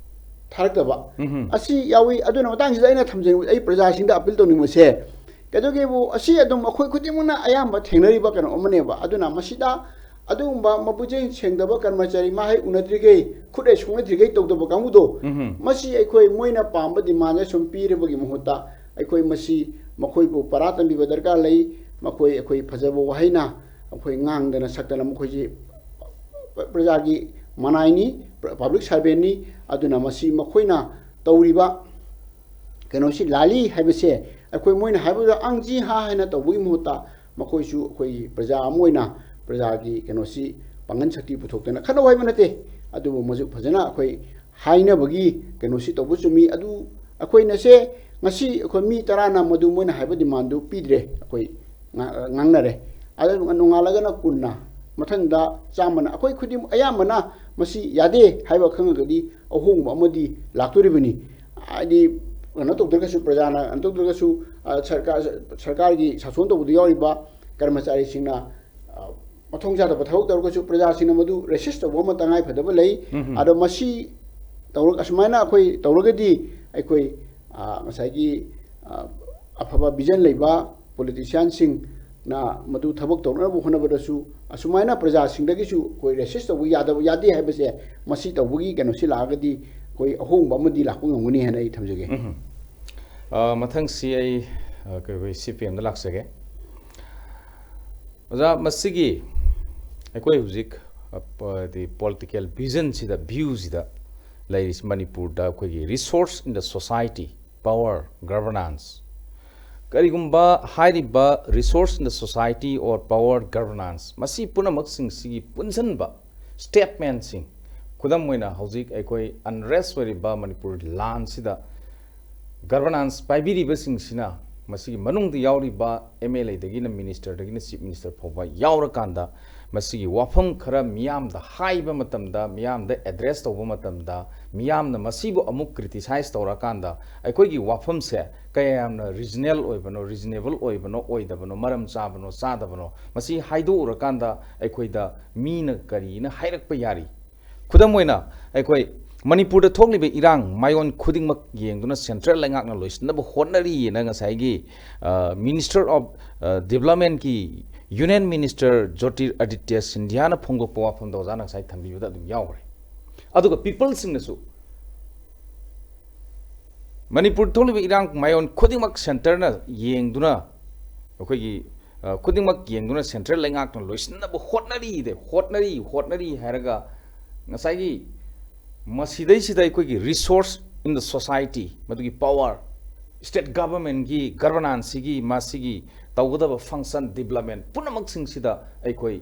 ꯊꯥꯔꯛꯇꯕ ꯎꯝ. ꯑꯁꯤ ꯌꯥꯎꯏ꯫ ꯑꯗꯨꯅ ꯃꯇꯥꯡꯁꯤꯗ ꯑꯩꯅ ꯊꯝꯖꯅꯤꯡꯕ, ꯑꯩ ꯄ꯭ꯔꯖꯥꯁꯤꯡꯗ ꯑꯄꯤꯜ ꯇꯧꯅꯤꯡꯕꯁꯦ, ꯀꯩꯗꯧꯒꯦꯕꯨ ꯑꯁꯤ ꯑꯗꯨꯝ ꯑꯩꯈꯣꯏ ꯈꯨꯗꯤꯡꯃꯛꯅ ꯑꯌꯥꯝꯕ ꯊꯦꯡꯅꯔꯤꯕ ꯀꯩꯅꯣ ꯑꯃꯅꯦꯕ꯫ ꯑꯗꯨꯅ ꯃꯁꯤꯗ ꯑꯗꯨꯒꯨꯝꯕ ꯃꯄꯨꯛꯆꯦꯜ ꯁꯦꯡꯗꯕ ꯀꯔꯃꯆꯥꯔꯤ ꯃꯥ ꯍꯦꯛ ꯎꯅꯗ꯭ꯔꯤꯈꯩ, ꯈꯨꯠ ꯍꯦꯛ ꯁꯣꯛꯅꯗ꯭ꯔꯤꯈꯩ ꯇꯧꯗꯕ ꯀꯥꯡꯕꯨꯗꯣ, ꯎꯝ. ꯃꯁꯤ ꯑꯩꯈꯣꯏ ꯃꯣꯏꯅ ꯄꯥꯝꯕ ꯗꯤꯃꯥꯟꯁꯦ ꯁꯨꯝ ꯄꯤꯔꯕꯒꯤ ꯃꯍꯨꯠꯇ ꯑꯩꯈꯣꯏ ꯃꯁꯤ ꯃꯈꯣꯏꯕꯨ ꯄꯔꯥ ꯇꯝꯕꯤꯕ ꯗꯔꯀꯥꯔ ꯂꯩ꯫ ꯃꯈꯣꯏ ꯑꯩꯈꯣꯏ ꯐꯖꯕ ꯋꯥꯍꯩꯅ ꯑꯩꯈꯣꯏ ꯉꯥꯡꯗꯅ ꯁꯛꯇꯅ ꯃꯈꯣꯏꯁꯤ ꯄ꯭ꯔꯖꯥꯒꯤ ꯃꯅꯥꯏꯅꯤ, ꯄꯕ꯭ꯂꯤꯛ ꯁꯥꯔꯚꯦꯟꯅꯤ꯫ ꯑꯗꯨꯅ ꯃꯁꯤ ꯃꯈꯣꯏꯅ ꯇꯧꯔꯤꯕ ꯀꯩꯅꯣꯁꯤ ꯂꯥꯜꯂꯤ ꯍꯥꯏꯕꯁꯦ ꯑꯩꯈꯣꯏ ꯃꯣꯏꯅ ꯍꯥꯏꯕꯗ ꯑꯪ ꯖꯤ ꯍꯥ ꯍꯥꯏꯅ ꯇꯧꯕꯒꯤ ꯃꯍꯨꯠꯇ ꯃꯈꯣꯏꯁꯨ ꯑꯩꯈꯣꯏꯒꯤ ꯄ꯭ꯔꯖꯥ ꯑꯃ ꯑꯣꯏꯅ ꯄ꯭ꯔꯖꯥꯒꯤ ꯀꯩꯅꯣꯁꯤ ꯄꯥꯡꯒꯜ ꯁꯛꯇꯤ ꯄꯨꯊꯣꯛꯇꯅ ꯈꯠꯅꯧ ꯍꯥꯏꯕ ꯅꯠꯇꯦ, ꯑꯗꯨꯕꯨ ꯃꯁꯨ ꯐꯖꯅ ꯑꯩꯈꯣꯏ ꯍꯥꯏꯅꯕꯒꯤ ꯀꯩꯅꯣꯁꯤ ꯇꯧꯕ ꯆꯨꯝꯃꯤ꯫ ꯑꯗꯨ ꯑꯩꯈꯣꯏꯅꯁꯦ ꯉꯁꯤ ꯑꯩꯈꯣꯏ ꯃꯤ ꯇꯔꯥꯅ ꯃꯗꯨ ꯃꯣꯏꯅ ꯍꯥꯏꯕ ꯗꯤꯃꯥꯟꯗꯨ ꯄꯤꯗ꯭ꯔꯦ, ꯑꯩꯈꯣꯏ ꯉꯥ-, ꯉꯥꯡꯅꯔꯦ꯫ ꯑꯗꯨꯒ ꯅꯣꯡꯉꯥꯜꯂꯒꯅ ꯀꯨꯟꯅ, ꯃꯊꯪꯗ ꯆꯥꯝꯃꯅ, ꯑꯩꯈꯣꯏ ꯈꯨꯗꯤꯡ ꯑꯌꯥꯝꯕꯅ ꯃꯁꯤ ꯌꯥꯗꯦ ꯍꯥꯏꯕ ꯈꯪꯉꯒꯗꯤ ꯑꯍꯣꯡꯕ ꯑꯃꯗꯤ ꯂꯥꯛꯇꯣꯔꯤꯕꯅꯤ꯫ ꯍꯥꯏꯗꯤ ꯀꯩꯅꯣ ꯇꯧꯗ꯭ꯔꯒꯁꯨ, ꯄ꯭ꯔꯖꯥꯅ ꯀꯩꯅꯣ ꯇꯧꯗ꯭ꯔꯒꯁꯨ, ꯑ, ꯁꯔꯀꯥꯔ, ꯁꯔꯀꯥꯔꯒꯤ ꯁꯥꯁꯣꯟ ꯇꯧꯕꯗ ꯌꯥꯎꯔꯤꯕ ꯀꯔꯃꯆꯥꯔꯤꯁꯤꯡꯅ, ꯑ, ꯃꯊꯣꯡ ꯆꯥꯗꯕ ꯊꯕꯛ ꯇꯧꯔꯒꯁꯨ ꯄ꯭ꯔꯖꯥꯁꯤꯡꯅ ꯃꯗꯨ ꯔꯦꯁꯤꯁ ꯇꯧꯕ ꯑꯃ ꯇꯉꯥꯏ ꯐꯗꯕ ꯂꯩ꯫ ꯎꯝ. ꯑꯗꯣ ꯃꯁꯤ ꯇꯧꯔ-, ꯑꯁꯨꯃꯥꯏꯅ ꯑꯩꯈꯣꯏ ꯇꯧꯔꯒꯗꯤ ꯑꯩꯈꯣꯏ, ꯑ, ꯉꯁꯥꯏꯒꯤ, ꯑ, ꯑꯐꯕ ꯚꯤꯖꯟ ꯂꯩꯕ ꯄꯣꯂꯤꯇꯤꯁꯤꯌꯥꯟꯁꯤꯡꯅ ꯃꯗꯨ ꯊꯕꯛ ꯇꯧꯅꯅꯕ ꯍꯣꯠꯅꯕꯗꯁꯨ ꯑꯁꯨꯃꯥꯏꯅ ꯄ꯭ꯔꯖꯥꯁꯤꯡꯗꯒꯤꯁꯨ ꯑꯩꯈꯣꯏ ꯔꯦꯁꯤꯁ ꯇꯧꯕ ꯌꯥꯗꯕ, ꯌꯥꯗꯦ ꯍꯥꯏꯕꯁꯦ, ꯃꯁꯤ ꯇꯧꯕꯒꯤ ꯀꯩꯅꯣꯁꯤ ꯂꯥꯛꯑꯒꯗꯤ ꯑꯩꯈꯣꯏ ꯑꯍꯣꯡꯕ ꯑꯃꯗꯤ ꯂꯥꯛꯄ ꯉꯝꯒꯅꯤ ꯍꯥꯏꯅ ꯑꯩ ꯊꯝꯖꯒꯦ꯫ ꯎꯝ. ꯑ, ꯃꯊꯪꯁꯤ ꯑꯩ, ꯑ, ꯑꯩꯈꯣꯏ ꯁꯤ ꯄꯤ ꯑꯦꯝꯗ ꯂꯥꯛꯆꯒꯦ꯫ ꯑꯣꯖꯥ, ꯃꯁꯤꯒꯤ ꯑꯩꯈꯣꯏ ꯍꯧꯖꯤꯛ, ꯑ, ꯄ-, ꯗꯤ ꯄꯣꯂꯤꯇꯤꯀꯦꯜ ꯚꯤꯖꯟꯁꯤꯗ, ꯚ꯭ꯌꯨꯁꯤꯗ ꯂꯩꯔꯤꯁꯤ ꯃꯅꯤꯄꯨꯔꯗ ꯑꯩꯈꯣꯏꯒꯤ resource in the society, power, governance, ꯀꯔꯤꯒꯨꯝꯕ ꯍꯥꯏꯔꯤꯕ resource in the society or power, governance, ꯃꯁꯤ ꯄꯨꯝꯅꯃꯛꯁꯤꯡꯁꯤꯒꯤ ꯄꯨꯟꯁꯤꯟꯕ statementꯁꯤꯡ, ꯈꯨꯗꯝ ꯑꯣꯏꯅ, ꯍꯧꯖꯤꯛ ꯑꯩꯈꯣꯏ unrest ꯑꯣꯏꯔꯤꯕ ꯃꯅꯤꯄꯨꯔ ꯂꯥꯟꯁꯤꯗ governance ꯄꯥꯏꯕꯤꯔꯤꯕꯁꯤꯡꯁꯤꯅ, ꯃꯁꯤꯒꯤ ꯃꯅꯨꯡꯗ ꯌꯥꯎꯔꯤꯕ M L Aꯗꯒꯤꯅ ministerꯗꯒꯤꯅ chief minister ꯐꯥꯎꯕ ꯌꯥꯎꯔꯀꯥꯟꯗ, ꯃꯁꯤꯒꯤ ꯋꯥꯐꯝ ꯈꯔ ꯃꯤꯌꯥꯝꯗ ꯍꯥꯏꯕ ꯃꯇꯝꯗ, ꯃꯤꯌꯥꯝꯗ address ꯇꯧꯕ ꯃꯇꯝꯗ, ꯃꯤꯌꯥꯝꯅ ꯃꯁꯤꯕꯨ ꯑꯃꯨꯛ criticize ꯇꯧꯔꯀꯥꯟꯗ, ꯑꯩꯈꯣꯏꯒꯤ ꯋꯥꯐꯝꯁꯦ ꯀꯌꯥ ꯌꯥꯝꯅ regional ꯑꯣꯏꯕꯅꯣ, reasonable ꯑꯣꯏꯕꯅꯣ, ꯑꯣꯏꯗꯕꯅꯣ, ꯃꯔꯝ ꯆꯥꯕꯅꯣ, ꯆꯥꯗꯕꯅꯣ, ꯃꯁꯤ ꯍꯥꯏꯗꯣꯛꯎꯔꯀꯥꯟꯗ ꯑꯩꯈꯣꯏꯗ ꯃꯤꯅ ꯀꯔꯤꯅ ꯍꯥꯏꯔꯛꯄ ꯌꯥꯔꯤ? ꯈꯨꯗꯝ ꯑꯣꯏꯅ, ꯑꯩꯈꯣꯏ ꯃꯅꯤꯄꯨꯔꯗ ꯊꯣꯛꯂꯤꯕ ꯏꯔꯥꯡ ꯃꯥꯏꯑꯣꯟ ꯈꯨꯗꯤꯡꯃꯛ ꯌꯦꯡꯗꯨꯅ central ꯂꯩꯉꯥꯛꯅ ꯂꯣꯏꯁꯤꯟꯅꯕ ꯍꯣꯠꯅꯔꯤꯑꯅ ꯉꯁꯥꯏꯒꯤ, ꯑ, Minister of, ꯑ, Developmentꯀꯤ, Union Minister ꯖꯣꯇꯤꯔꯥꯗꯤꯇ꯭ꯌ ꯁꯤꯟꯙꯤꯌꯥꯅ ꯐꯣꯡꯗꯣꯛꯄ ꯋꯥꯐꯝꯗꯣ ꯑꯣꯖꯥꯅ ꯉꯁꯥꯏ ꯊꯝꯕꯤꯕꯗ ꯑꯗꯨꯝ ꯌꯥꯎꯈ꯭ꯔꯦ꯫ ꯑꯗꯨꯒ peopleꯁꯤꯡꯅꯁꯨ ꯃꯅꯤꯄꯨꯔ ꯊꯣꯛꯂꯤꯕ ꯏꯔꯥꯡ ꯃꯥꯏꯑꯣꯟ ꯈꯨꯗꯤꯡꯃꯛ centreꯅ ꯌꯦꯡꯗꯨꯅ, ꯑꯩꯈꯣꯏꯒꯤ, ꯑ, ꯈꯨꯗꯤꯡꯃꯛ ꯌꯦꯡꯗꯨꯅ central ꯂꯩꯉꯥꯛꯅ ꯂꯣꯏꯁꯤꯟꯅꯕ ꯍꯣꯠꯅꯔꯤꯗꯦ, ꯍꯣꯠꯅꯔꯤ, ꯍꯣꯠꯅꯔꯤ ꯍꯥꯏꯔꯒ ꯉꯁꯥꯏꯒꯤ ꯃꯁꯤꯗꯩꯁꯤꯗ ꯑꯩꯈꯣꯏꯒꯤ resource in the society, ꯃꯗꯨꯒꯤ power, state governmentꯀꯤ governancesꯤꯒꯤ ꯃꯁꯤꯒꯤ ꯇꯧꯒꯗꯕ function, development ꯄꯨꯝꯅꯃꯛꯁꯤꯡꯁꯤꯗ ꯑꯩꯈꯣꯏ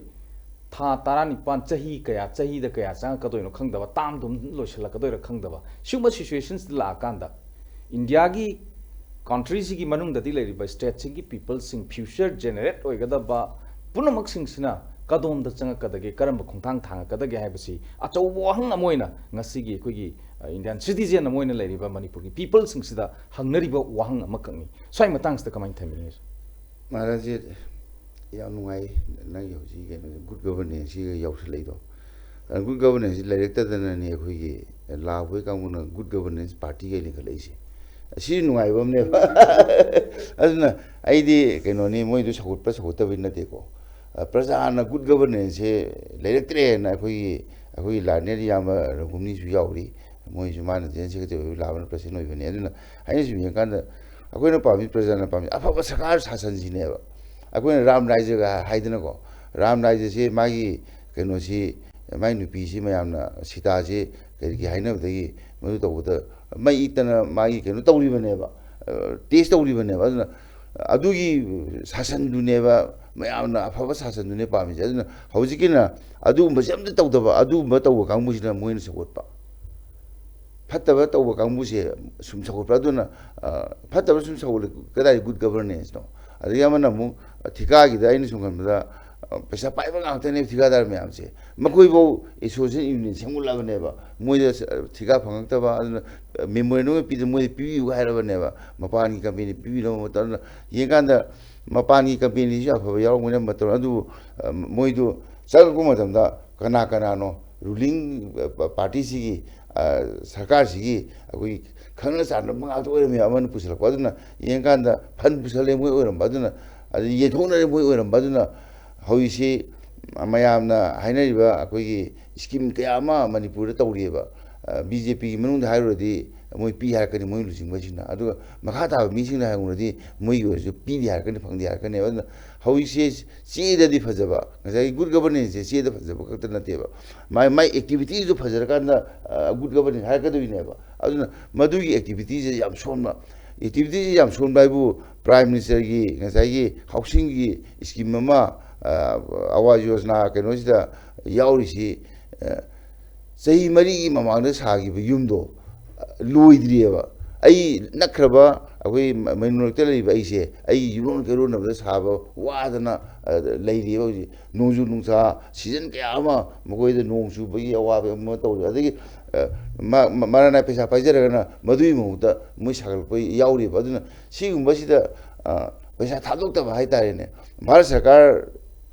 ꯊꯥ ꯇꯔꯥꯅꯤꯄꯥꯟ, ꯆꯍꯤ ꯀꯌꯥ, ꯆꯍꯤꯗ ꯀꯌꯥ ꯆꯪꯉꯛꯀꯗꯣꯏꯅꯣ ꯈꯪꯗꯕ, termꯗꯨꯝ ꯂꯣꯏꯁꯤꯜꯂꯛꯀꯗꯣꯏꯔꯥ ꯈꯪꯗꯕ, ꯁꯤꯒꯨꯝꯕ situationꯁꯤꯗ ꯂꯥꯛꯑꯀꯥꯟꯗ Indiaꯒꯤ countryꯁꯤꯒꯤ ꯃꯅꯨꯡꯗꯗꯤ ꯂꯩꯔꯤꯕ stateꯁꯤꯡꯒꯤ peopleꯁꯤꯡ future generate ꯑꯣꯏꯒꯗꯕ ꯄꯨꯝꯅꯃꯛꯁꯤꯡꯁꯤꯅ ꯀꯗꯣꯝꯗ ꯆꯪꯉꯛꯀꯗꯒꯦ, ꯀꯔꯝꯕ ꯈꯣꯡꯊꯥꯡ ꯊꯥꯡꯉꯛꯀꯗꯒꯦ ꯍꯥꯏꯕꯁꯤ ꯑꯆꯧꯕ ꯋꯥꯍꯪ ꯑꯃ ꯑꯣꯏꯅ ꯉꯁꯤꯒꯤ ꯑꯩꯈꯣꯏꯒꯤ, ꯑ, Indian citizen ꯑꯃ ꯑꯣꯏꯅ ꯂꯩꯔꯤꯕ ꯃꯅꯤꯄꯨꯔꯒꯤ peopleꯁꯤꯡꯁꯤꯗ ꯍꯪꯅꯔꯤꯕ ꯋꯥꯍꯪ ꯑꯃꯈꯛꯅꯤ꯫ ꯁ꯭ꯋꯥꯏ ꯃꯇꯥꯡꯁꯤꯗ ꯀꯃꯥꯏꯅ ꯊꯝꯕꯤꯅꯤꯡꯉꯤ? ꯃꯍꯥꯔꯥꯖꯖꯤ, ꯌꯥꯝ ꯅꯨꯡꯉꯥꯏ ꯅꯪꯒꯤ ꯍꯧꯖꯤꯛ ꯀꯩꯅꯣ good governanceꯁꯤꯒ ꯌꯥꯎꯁꯜꯂꯛꯏꯗꯣ꯫ ꯑ, good governance ꯂꯩꯔꯛꯇꯗꯅꯅꯦ ꯑꯩꯈꯣꯏꯒꯤ ꯂꯥꯎꯕꯒꯤ ꯀꯥꯡꯕꯨꯅ good governance partyꯒ ꯂꯤꯡꯈꯠꯂꯛꯏꯁꯦ꯫ ꯑꯁꯤ ꯅꯨꯡꯉꯥꯏꯕ ꯑꯃꯅꯦꯕ꯫ ꯑꯗꯨꯅ ꯑꯩꯗꯤ ꯀꯩꯅꯣꯅꯤ, ꯃꯣꯏꯗꯨ ꯁꯧꯒꯠꯄ꯭ꯔꯥ ꯁꯧꯒꯠꯇꯕꯗꯤ ꯅꯠꯇꯦꯀꯣ꯫ ꯑ, ꯄ꯭ꯔꯖꯥꯅ good governanceꯁꯦ ꯂꯩꯔꯛꯇ꯭ꯔꯦꯅ ꯑꯩꯈꯣꯏꯒꯤ, ꯑꯩꯈꯣꯏꯒꯤ ꯂꯥꯔꯅꯦꯜ ꯏꯌꯥꯝꯕ ꯔꯘꯨꯒꯨꯝꯅꯤꯁꯨ ꯌꯥꯎꯔꯤ꯫ ꯃꯣꯏꯁꯨ, ꯃꯥꯅ general secretary ꯑꯣꯏꯕ, ꯂꯥꯕꯅ president ꯑꯣꯏꯕꯅꯤ꯫ ꯑꯗꯨꯅ ꯑꯩꯅ ꯁꯨꯝ ꯌꯦꯡꯀꯥꯟꯗ ꯑꯩꯈꯣꯏꯅ ꯄꯥꯝꯃꯤ, ꯄ꯭ꯔꯖꯥꯅ ꯄꯥꯝꯃꯤ ꯑꯐꯕ ꯁꯔꯀꯥꯔ ꯁꯥꯁꯟꯁꯤꯅꯦꯕ꯫ ꯑꯩꯈꯣꯏꯅ ꯔꯥꯝ ꯔꯥꯏꯖꯒ ꯍꯥꯏꯗꯅꯀꯣ, ꯔꯥꯝ ꯔꯥꯏꯖꯁꯦ ꯃꯥꯒꯤ ꯀꯩꯅꯣꯁꯤ, ꯃꯥꯒꯤ ꯅꯨꯄꯤꯁꯤ ꯃꯌꯥꯝꯅ ꯁꯤꯇꯥꯁꯤ ꯀꯔꯤꯒꯤ ꯍꯥꯏꯅꯕꯗꯒꯤ ꯃꯗꯨ ꯇꯧꯕꯗ ꯃꯩ ꯏꯠꯇꯅ ꯃꯥꯒꯤ ꯀꯩꯅꯣ ꯇꯧꯔꯤꯕꯅꯦꯕ, ꯑ, test ꯇꯧꯔꯤꯕꯅꯦꯕ꯫ ꯑꯗꯨꯅ ꯑꯗꯨꯒꯤ ꯁꯥꯁꯟꯗꯨꯅꯦꯕ ꯃꯌꯥꯝꯅ ꯑꯐꯕ ꯁꯥꯁꯟꯗꯨꯅꯦ ꯄꯥꯝꯃꯤꯁꯦ꯫ ꯑꯗꯨꯅ ꯍꯧꯖꯤꯛꯀꯤꯅ ꯑꯗꯨꯒꯨꯝꯕꯁꯦ ꯑꯝꯇ ꯇꯧꯗꯕ, ꯑꯗꯨꯒꯨꯝꯕ ꯇꯧꯕ ꯀꯥꯡꯕꯨꯁꯤꯅ ꯃꯣꯏꯅ ꯁꯧꯒꯠꯄ꯫ ꯐꯠꯇꯕ ꯇꯧꯕ ꯀꯥꯡꯕꯨꯁꯦ ꯁꯨꯝ ꯁꯧꯒꯠꯄ꯫ ꯑꯗꯨꯅ, ꯑ, ꯐꯠꯇꯕ ꯁꯨꯝ ꯁꯧꯒꯠꯂꯦ, ꯀꯗꯥꯏ good governance ꯅꯣ? ꯑꯗꯒꯤ ꯑꯃꯅ ꯑꯃꯨꯛ ꯊꯤꯀꯥꯒꯤꯗ ꯑꯩꯅ ꯁꯨꯝ ꯈꯟꯕꯗ, ꯑ, ꯄꯩꯁꯥ ꯄꯥꯏꯕ ꯉꯥꯛꯇꯅꯦꯕ ꯊꯤꯀꯥꯗꯥꯔ ꯃꯌꯥꯝꯁꯦ꯫ ꯃꯈꯣꯏꯐꯧ association union ꯁꯦꯝꯒꯠꯂꯕꯅꯦꯕ꯫ ꯃꯣꯏꯗ ꯊꯤꯀꯥ ꯐꯪꯉꯛꯇꯕ, ꯑꯗꯨꯅ memorandum ꯄꯤꯗ ꯃꯣꯏꯗ ꯄꯤꯕꯤꯌꯨ ꯍꯥꯏꯔꯕꯅꯦꯕ꯫ ꯃꯄꯥꯟꯒꯤ company ꯄꯤꯕꯤꯅꯕ ꯃꯇꯝꯗ ꯌꯦꯡꯀꯥꯟꯗ ꯃꯄꯥꯟꯒꯤ companyꯁꯨ ꯑꯐꯕ ꯌꯥꯎꯔꯝꯒꯅꯤ ꯃꯇꯝ, ꯑꯗꯨꯕꯨ, ꯑ, ꯃꯣꯏꯗꯨ ꯆꯪꯉꯛꯄ ꯃꯇꯝꯗ ꯀꯅꯥ ꯀꯅꯥꯅꯣ ruling, ꯑ, partyꯁꯤꯒꯤ, ꯑ, ꯁꯔꯀꯥꯔꯁꯤꯒꯤ ꯑꯩꯈꯣꯏꯒꯤ ꯈꯪꯅ ꯆꯥꯟꯅꯕ ꯉꯥꯛꯇ ꯑꯣꯏꯔꯝꯃꯦ꯫ ꯑꯃꯅ ꯄꯨꯁꯤꯜꯂꯛꯄ ꯑꯗꯨꯅ ꯌꯦꯡꯀꯥꯟꯗ ꯐꯟ ꯄꯨꯁꯜꯂꯦ ꯃꯣꯏ ꯑꯣꯏꯔꯝꯕ ꯑꯗꯨꯅ, ꯑꯗꯩ ꯌꯦꯟꯊꯣꯛꯅꯔꯦ ꯃꯣꯏ ꯑꯣꯏꯔꯝꯕ ꯑꯗꯨꯅ ꯍꯧꯖꯤꯛꯁꯤ ꯃꯌꯥꯝꯅ ꯍꯥꯏꯅꯔꯤꯕ ꯑꯩꯈꯣꯏꯒꯤ scheme ꯀꯌꯥ ꯑꯃ ꯃꯅꯤꯄꯨꯔꯗ ꯇꯧꯔꯤꯑꯕ꯫ ꯑ, BJPꯒꯤ ꯃꯅꯨꯡꯗ ꯍꯥꯏꯔꯨꯔꯗꯤ ꯃꯣꯏ ꯄꯤ ꯍꯥꯏꯔꯛꯀꯅꯤ ꯃꯣꯏ ꯂꯨꯆꯤꯡꯕꯁꯤꯡꯅ, ꯑꯗꯨꯒ ꯃꯈꯥ ꯇꯥꯕ ꯃꯤꯁꯤꯡꯅ ꯍꯥꯏꯔꯨꯔꯗꯤ ꯃꯣꯏꯒꯤ ꯑꯣꯏꯔꯁꯨ ꯄꯤꯗꯦ ꯍꯥꯏꯔꯛꯀꯅꯤ, ꯐꯪꯗꯦ ꯍꯥꯏꯔꯛꯀꯅꯦꯕ꯫ ꯑꯗꯨꯅ ꯍꯧꯖꯤꯛꯁꯦ ꯆꯦꯗꯗꯤ ꯐꯖꯕ, ꯉꯁꯥꯏꯒꯤ good governanceꯁꯦ ꯆꯦꯗ ꯐꯖꯕ ꯈꯛꯇ ꯅꯠꯇꯦꯕ, ꯃꯥꯏ, ꯃꯥꯏ activityꯁꯨ ꯐꯖꯔꯀꯥꯟꯗ, ꯑ, good governance ꯍꯥꯏꯔꯛꯀꯗꯣꯏꯅꯦꯕ꯫ ꯑꯗꯨꯅ ꯃꯗꯨꯒꯤ activityꯁꯦ ꯌꯥꯝ ꯁꯣꯟꯕ꯫ Activityꯁꯦ ꯌꯥꯝ ꯁꯣꯟꯕ ꯍꯥꯏꯕꯨ Prime Ministerꯒꯤ ꯉꯁꯥꯏꯒꯤ housingꯒꯤ scheme ꯑꯃ, ꯑ, Awas Yojana ꯀꯩꯅꯣꯁꯤꯗ ꯌꯥꯎꯔꯤꯁꯤ, ꯑ, ꯆꯍꯤ ꯃꯔꯤꯒꯤ ꯃꯃꯥꯡꯗ ꯁꯥꯈꯤꯕ ꯌꯨꯝꯗꯣ, ꯑ, ꯂꯣꯏꯗ꯭ꯔꯤꯑꯕ꯫ ꯑꯩ ꯅꯛꯈ꯭ꯔꯕ ꯑꯩꯈꯣꯏ ꯃ-, ꯃꯅꯤꯄꯨꯔ ꯃꯔꯛꯇ ꯂꯩꯔꯤꯕ ꯑꯩꯁꯦ, ꯑꯩꯒꯤ ꯌꯨꯝꯂꯣꯟ ꯀꯩꯔꯣꯟꯅꯕꯗ ꯁꯥꯕ ꯋꯥꯗꯅ, ꯑ, ꯂꯩꯔꯤꯑꯕ ꯍꯧꯖꯤꯛ꯫ ꯅꯣꯡꯖꯨ ꯅꯨꯡꯁꯥ season ꯀꯌꯥ ꯑꯃ ꯃꯈꯣꯏꯗ ꯅꯣꯡ ꯆꯨꯕꯒꯤ ꯑꯋꯥꯕ ꯑꯃ ꯇꯧꯔꯤ꯫ ꯑꯗꯒꯤ, ꯑ, ꯃ-, ꯃ-, ꯃꯔꯥ ꯅꯥꯏ ꯄꯩꯁꯥ ꯄꯥꯏꯖꯔꯒꯅ ꯃꯗꯨꯒꯤ ꯃꯍꯨꯠꯇ ꯃꯣꯏ ꯁꯥꯒꯠꯂꯛꯄ ꯌꯥꯎꯔꯤꯕ꯫ ꯑꯗꯨꯅ ꯁꯤꯒꯨꯝꯕꯁꯤꯗ, ꯑ, ꯄꯩꯁꯥ ꯊꯥꯗꯣꯛꯇꯕ ꯍꯥꯏꯇꯥꯔꯦꯅꯦ꯫ ꯚꯥꯔꯠ ꯁꯔꯀꯥꯔ